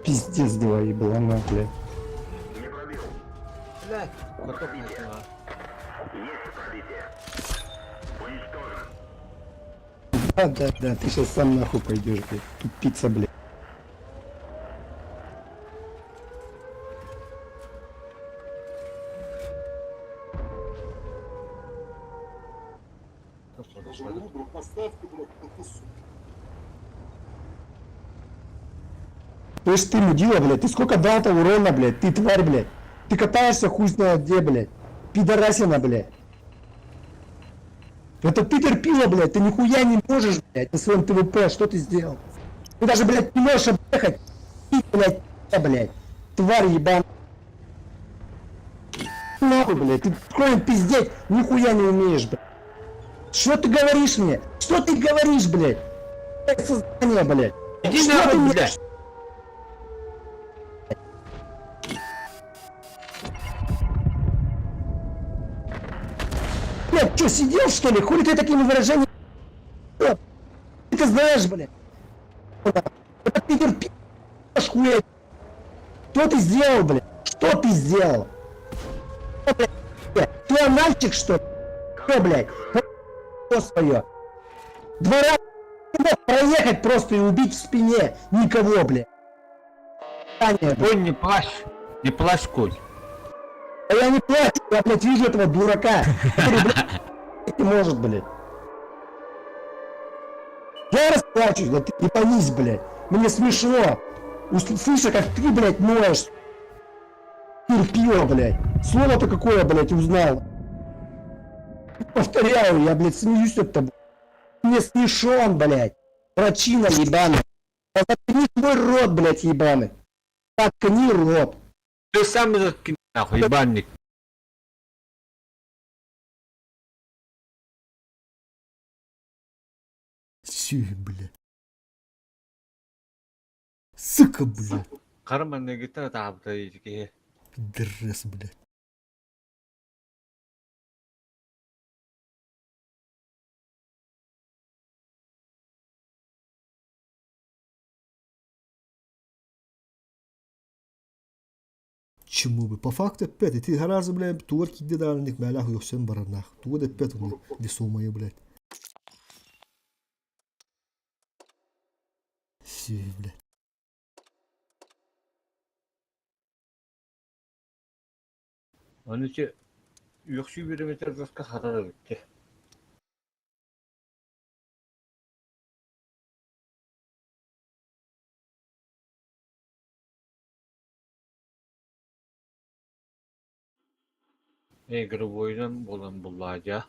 Пиздец два еблана, блядь.
Блядь, котов начала.
Да, да, да, ты сейчас сам нахуй пойдешь, блядь. Тупица, блядь. Слышь, ты мудила, блядь, ты сколько дал-то урона, блядь, ты тварь, блядь. Ты катаешься хуй знает где, блядь. Пидорасина, блядь. Это ты терпила, блядь, ты нихуя не можешь, блядь, на своем ТВП, что ты сделал? Ты даже, блядь, не можешь объехать, ты, блядь, блядь, тварь ебаная. Нахуй, блядь, ты кроме пиздеть нихуя не умеешь, блядь. Что ты говоришь мне? Что ты говоришь, блядь? Сознание, блядь.
Иди
Что
нахуй,
ты мне
блядь.
Блядь, что, сидел, что ли? Хули ты такими выражениями? Ты знаешь, блядь? Это ты терпишь, хуя. Что ты сделал, блядь? Что ты сделал? Что, блядь? Ты анальчик, что ли? Что, блядь? Что свое? Два раза не мог проехать просто и убить в спине никого, блядь. Таня, блядь.
Конь, не плачь. Не плачь, конь.
А я не плачу, я, блядь, вижу этого дурака, который, блядь, не может, блядь. Я расплачусь, да ты ебанись, блядь. Мне смешно. Услыша, как ты, блядь, ноешь. Терпила, блядь. Слово-то какое, блядь, узнал. Повторяю, я, блядь, смеюсь над тобой. Мне смешон, блядь. Врачина ебаная. Да Заткни твой рот, блядь, ебаный. Заткни рот.
Ты сам заткни, нахуй, ебальник.
Сүй, бля. Сука, бля.
Карманна гитара таабыта ики.
Пидорас, бля. Чему бы? По факту опять, ты гораздо, бля, турки где дальник, бля, ляху, всем баранах. Тугод опять он весомые, блядь. Сүй, бля.
Оны че үөхсүү бириметер доска хатар эбитте. Игровойунан буолан буллаадьа.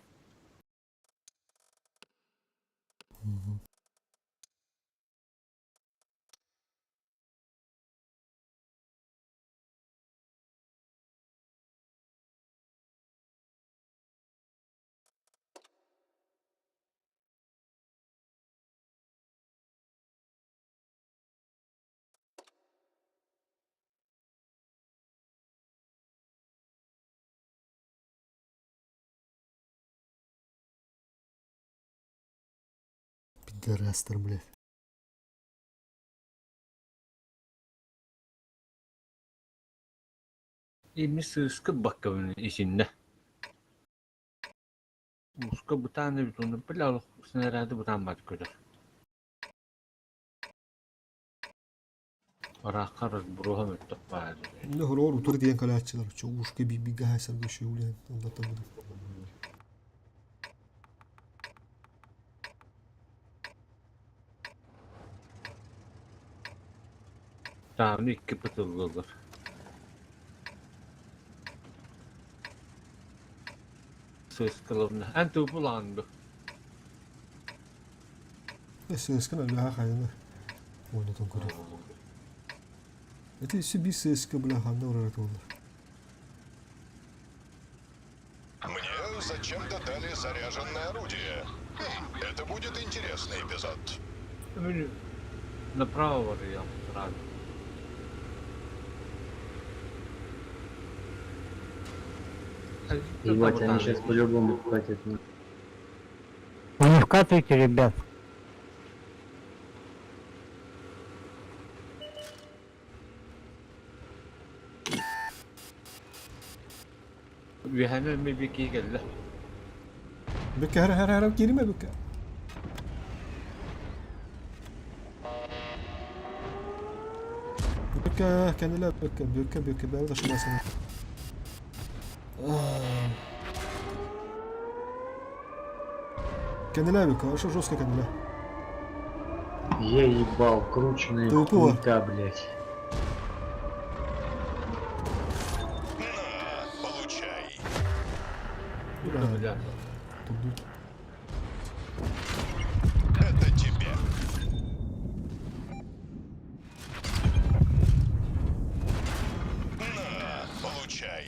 Пидорастар, блядь.
Ими сыыска баккабын исиннэ. Ууска бытаан эбит уонна били олох снаряды бытаан баар көтөр. Ыраахха разброһа мөлтөх баар.
Не хороор утары диэн кэлээччилэр чоҕушка биирбигэ хайсарга шөүлээн ыллатабыт.
Тааны икки пытыллылар. Сыыскалабына. Эн туупулаан бу.
Сыыскан өлүөһэ хайаны ойнотон көрөр. Ити өссө биир сыыска бля ханна барара туоллар.
Мне зачем-то дали заряженное орудие. Хм, это будет интересный эпизод.
Направо барыйам, сразу.
Ебать, они сейчас по-любому вкатят.
Вы не вкатывайте, ребят.
Үөһэни эмиэ бикии кэллэ.
Бүккэ хара хара хара кииримэ бүккэ. Бүккэ кэннилэ бүккэ бүккэ бүккэ бэл ташмасын. Кэннилэ бүккэ, хорошо жестко кэннилэ.
Я ебал, крученая
Тупо.
хуйта, блядь.
На, получай.
Ура. Турду.
Это тебе. На, получай.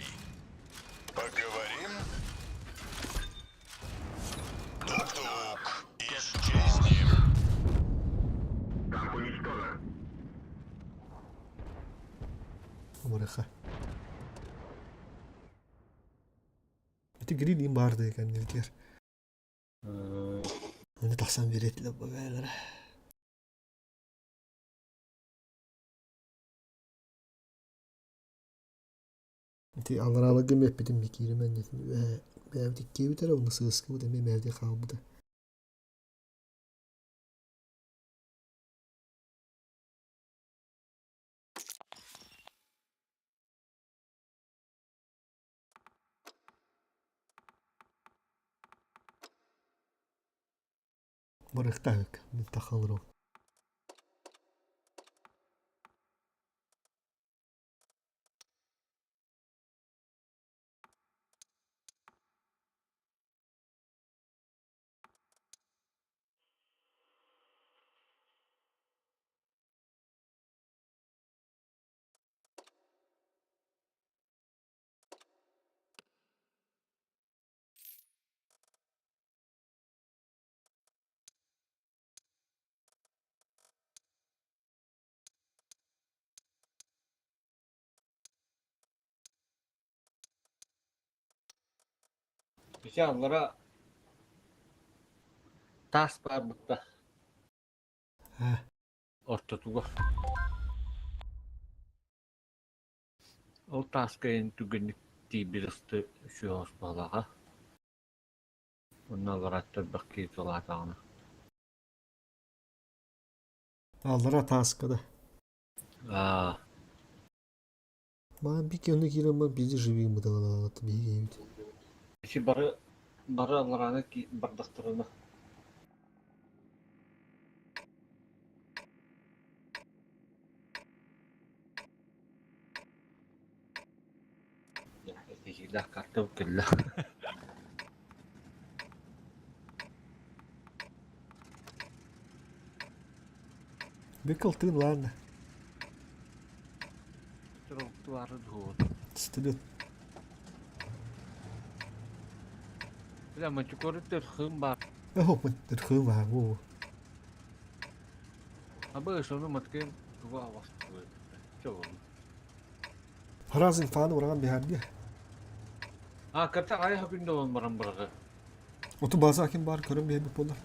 Поговорим? Тук-тук. Исчезни.
Амарыха. Ити грин им барды кэннибитигэр. Оны тахсан биэрэтилэр бабайлара. Ити алларааларга эппитим бикииримэн бэйэбит иккиэбит эрэ уонна сыыскыбыт эмиэ мэлдьи хаалбыта. Барыахтаах мин тахалырым.
Ити аллара таас баар бытта. Ортотугар. Ол тааска эн түгэнник тиийбит ысты сүөҕүс баҕалааҕа. Онно аллараттар бэккии тулаатаҕына.
Аллара тааска да.
Аа.
Маан бик онно киирэн баран биирдэ живым быталаабат биһиги эбит.
Ити бары бары алларааны бардахтарына Эйдах карта кэллэ.
Бекл тыын ладно. Стилет.
Бля, мантикоры хым бар.
Оо, хым бар, во.
Абы сону маткен туга авасты. Чого?
Харазын фаны ураган биһарди.
А, карта ай хакын долон баран баргы.
Оту база ким бар көрөн биһи болар.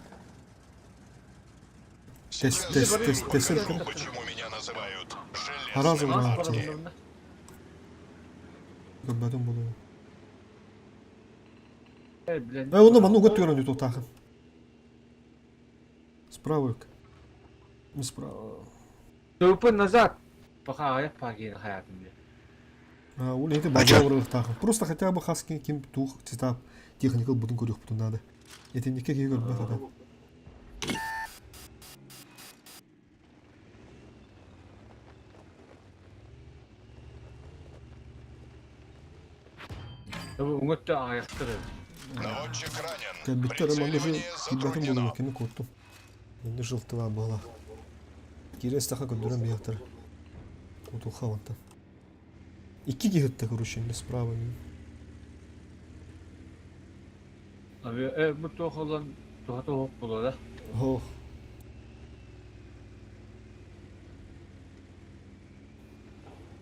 Тес тес тес тес.
Почему меня называют
Харазын
железным?
ураган. Көбөтүн болу. Э, оны ману гот көрөн дүйт отахын. Справа. Не справа.
Тупы назад. Пока аяк пагин хаятым.
А, ол эти база ураган. Просто хотя бы хаски ким тух цитап техникал бутун көрүк бутун надо. Эти нике кие көрбөт ата.
Уңөттө аяктыры.
Наводчик ранен.
Кәбиттер маны же кибәтен булу кеми коттум. Инде жылтыла бала. Кирес таха көндөрөн бияктыр. Кутуха ванта. Икки кихетте короче, инде справа.
Abi, bu toğlan tuha toğ була да.
Ох.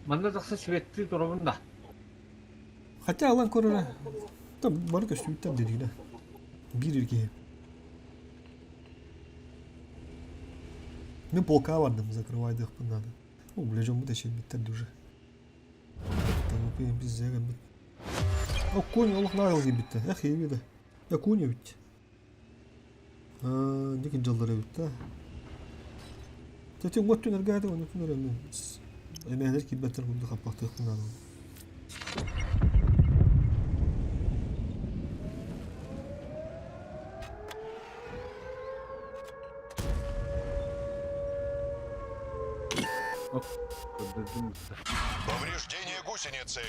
Манда тахса светти турабын да.
Хотя алан көрөрө. Там бары көстүбүттер дедигине. Бир ирки. Мен полка бардым, закрывай надо. Ну, ближем бу дече биттер дуже. Там опин биз зеге бит. О, конь Аллах найл битте. Эх, ебиде. Я коня бит. А, дики жалдары бит да. Тете готтун эргады, оны түнөр эми. Эмелер кибеттер кунду капактык надо.
Повреждение гусеницы.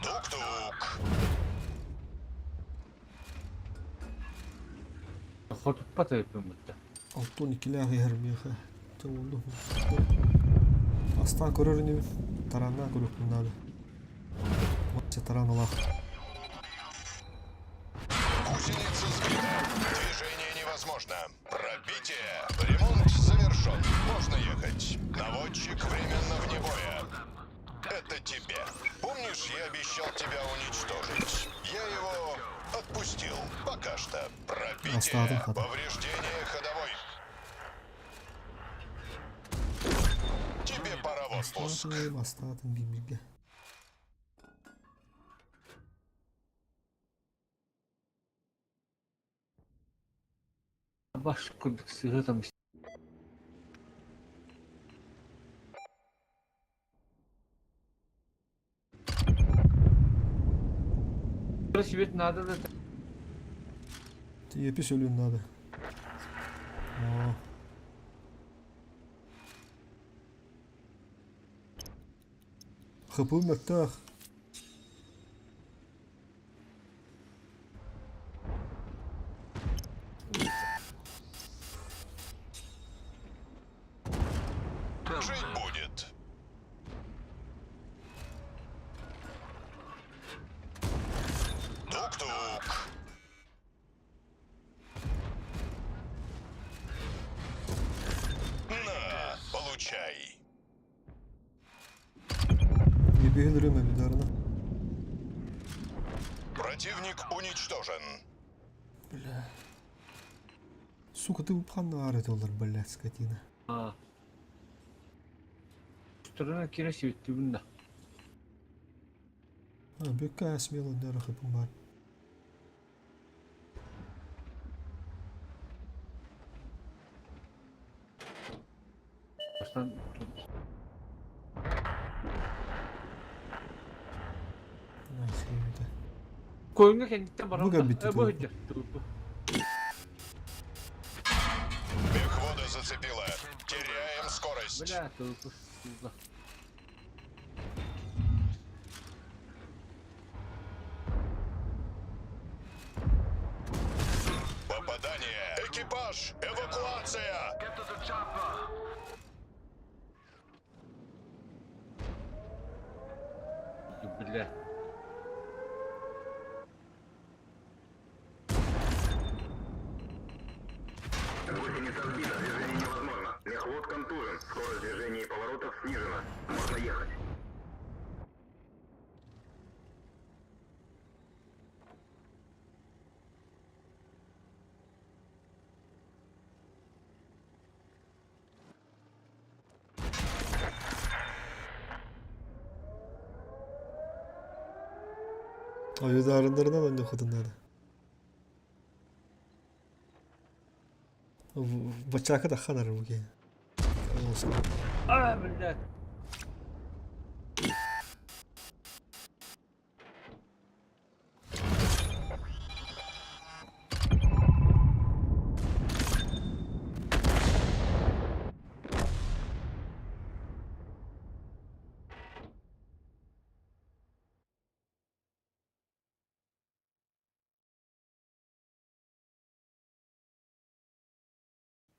Тук-тук.
Хотуппат өпүмүттэ.
Алтон икилээх иһэр миэхэ. Чэ уолду. Астаан көрөр инибин. Тараннаан көрүөхпүн наада. Чэ таран ылаах.
Гусеница сбита. Движение невозможно. Пробитие. Ремонт завершен. Можно ехать. Наводчик временно вне боя. Это тебе. Помнишь, я обещал тебя уничтожить? Я его отпустил. Пока что. Пробитие.
Астаатын хата.
Повреждение ходовой. Тебе пора в отпуск.
Астаатын, астаатын бибирге.
Баш курдук сыгы там. Свет надо да.
Тиепи сөлүн надо. О. Хапы мөттөх.
Жить будет. Тук-тук. На, получай.
Ебеһин үрүмэ бидарына.
Противник уничтожен.
Бля. Сука, ты упхан ары доллар, блядь, скотина.
А. Сторона кире светти бunda.
А, бөккә смело дары хапым бар.
Баштан Koyunga kenditten барам.
Бу битти
Бу хыджа.
Мехвода зацепила. Теряем скорость.
Бля, тупо. Бля.
Гусеница сбита, движение невозможно. Мехвод контужен, скорость движения и поворотов снижена. Можно ехать.
Ойударындарынан онньохутуннаада. Бачака да ханар бу киһи.
А, блядь.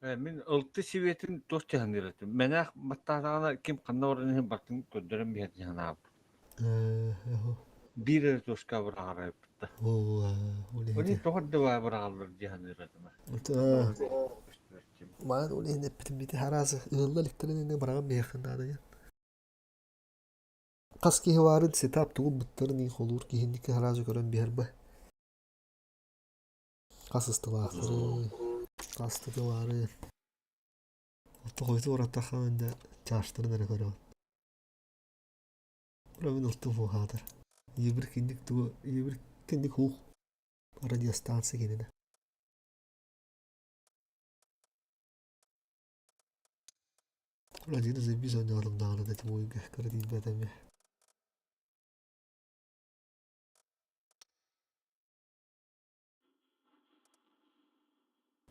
Мин ылты сибиэтин туох дьаһаныыр этим. Мэнээх баттаатаҕына ким ханна баран иһин бартын көрдөрөн биһэр дьаһанаабыт. Биир эрэ туоска быраҕара эппитэ. Они тоҕо да быраҕаллар дьаһаныыр этим.
Маан ол иһин эппитим бити хараасы ыылла иликтэрин быраҕан биһиэххин наада диэн. Хас киһи баарын сетап тугу быттарын ии холуур киһинники хараасы көрөн биһэр ба. Хас ыстылаахтары, хас тытылаары. Оттохойtu уратахаан да чаштарын эрэ көрөҕүн. Мин ылтым хуһаатар. Ийэбир киндик тугу ийэбир киндик хух радиостанция кининэ. Владимир заебись оонньоотум даҕаны да тимуйга кыра тиийбэт эмиэ.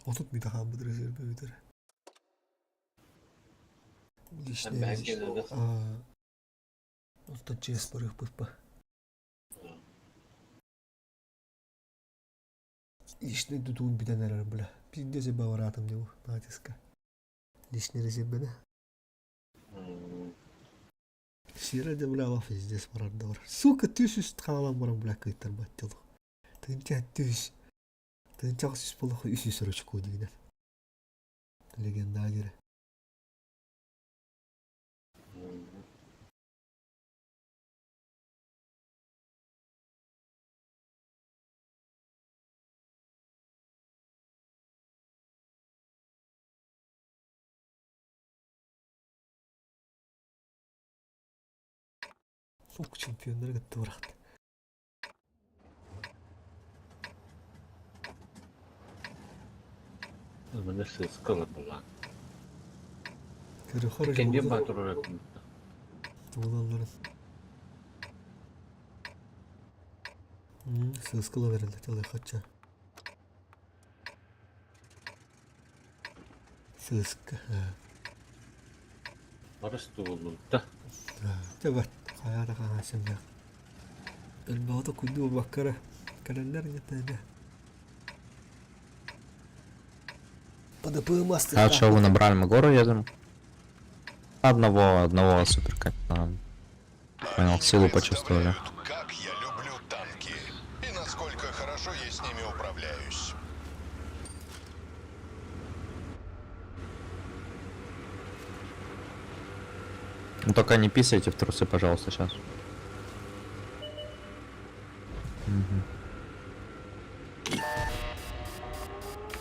30 мүнүүтэ хаалбыт резервэбитэр. Личный Онтон чиэс барыахпыт ба. Личный тутуун бүтэн эрэр бля. Пиздец баваратым дебу натиска. Личный резервэни. Сира да бля лаф здесь барар да бар. Сука түс хаалан баран бля кыйтарбат дьолу. Тыынча түс. Тыынча үс болох үс үс ручку дигинер. Легендарий. Сука чемпионнары кытта бырахты.
Маны сыскалар була.
Көрөхөр
Кенде батырыр
Тугулалларын. Сыскала берилди теле хача. Сыска.
Барыс тугуллубута.
Тэбэт хайа да хаһаасыммах. Элбэҕи күндү буолбакка кэлэллэр ҥэтээне. ПДП масты.
А что вы набрали? Мы гору едем? Одного, одного супер Понял, силу почувствовали.
Как я люблю танки и насколько хорошо я с ними управляюсь.
Ну, только не писайте в трусы, пожалуйста, сейчас. Угу.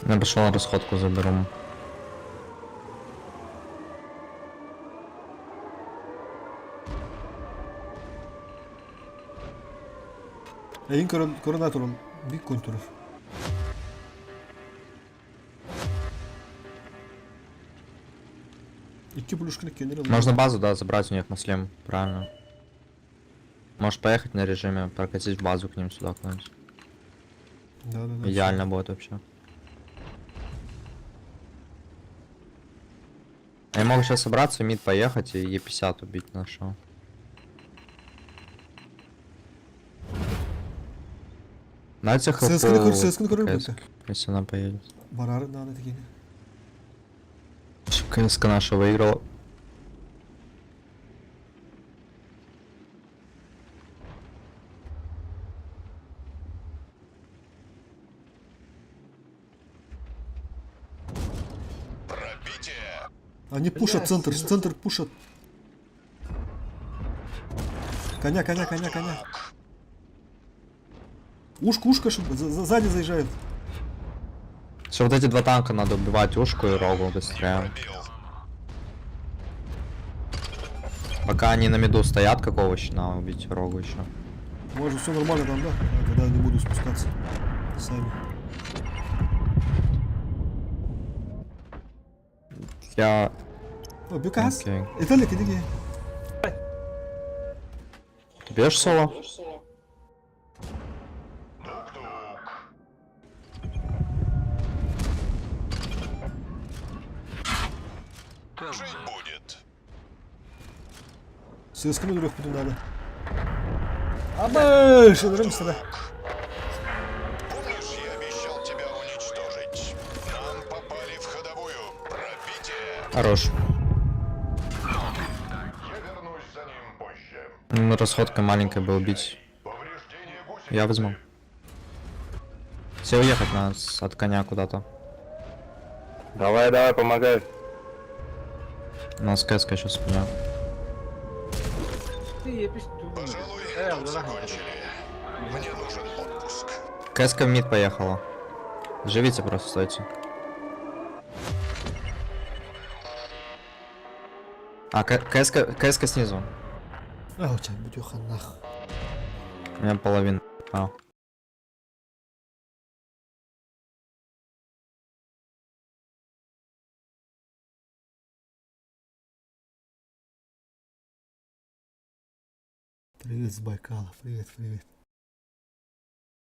Я пошел на расходку заберу.
Эйин көрөн көрөн турун бик күн турur. Икки плюшканы кеннер
Можно базу, да, забрать у них маслем, правильно. Можешь поехать на режиме, прокатить базу к ним сюда куда-нибудь.
Да.
Идеально будет вообще. Я могу сейчас собраться, мид поехать и Е50 убить нашего. Дайте хелпу,
Сыскını kır,
КС, если она поедет.
Барарын надо такие.
КСК наша выиграла.
Они пушат центр, центр пушат. Коня, коня, коня, коня. Ушко, ушко, чтобы сзади заезжает.
Все, вот эти два танка надо убивать, ушку и рогу быстрее. Пока они на миду стоят, какого щена убить рогу еще.
Может, все нормально там, да? А, тогда не буду спускаться. Сами.
Я...
О, Бюкас.
Окей.
Италик, иди.
Ты бьешь соло?
Жить будет.
Сысканы үрэх надо. Абы, шыдырым сюда.
Помнишь, я обещал тебя уничтожить? Нам попали в ходовую. Пробитие.
Хорош.
Я вернусь за ним позже.
Ну, расходка маленькая была убить. Я возьму. Все уехать надо от коня куда-то.
Давай, давай, помогай.
У нас КСК сейчас меня.
Пожалуй, тут закончили. Мне нужен отпуск.
КСК в мид поехала. Живите просто, стойте. А, КСК, КСК снизу.
А, у тебя бутюха нах.
У меня половина. А.
Привет с Байкала, привет, привет.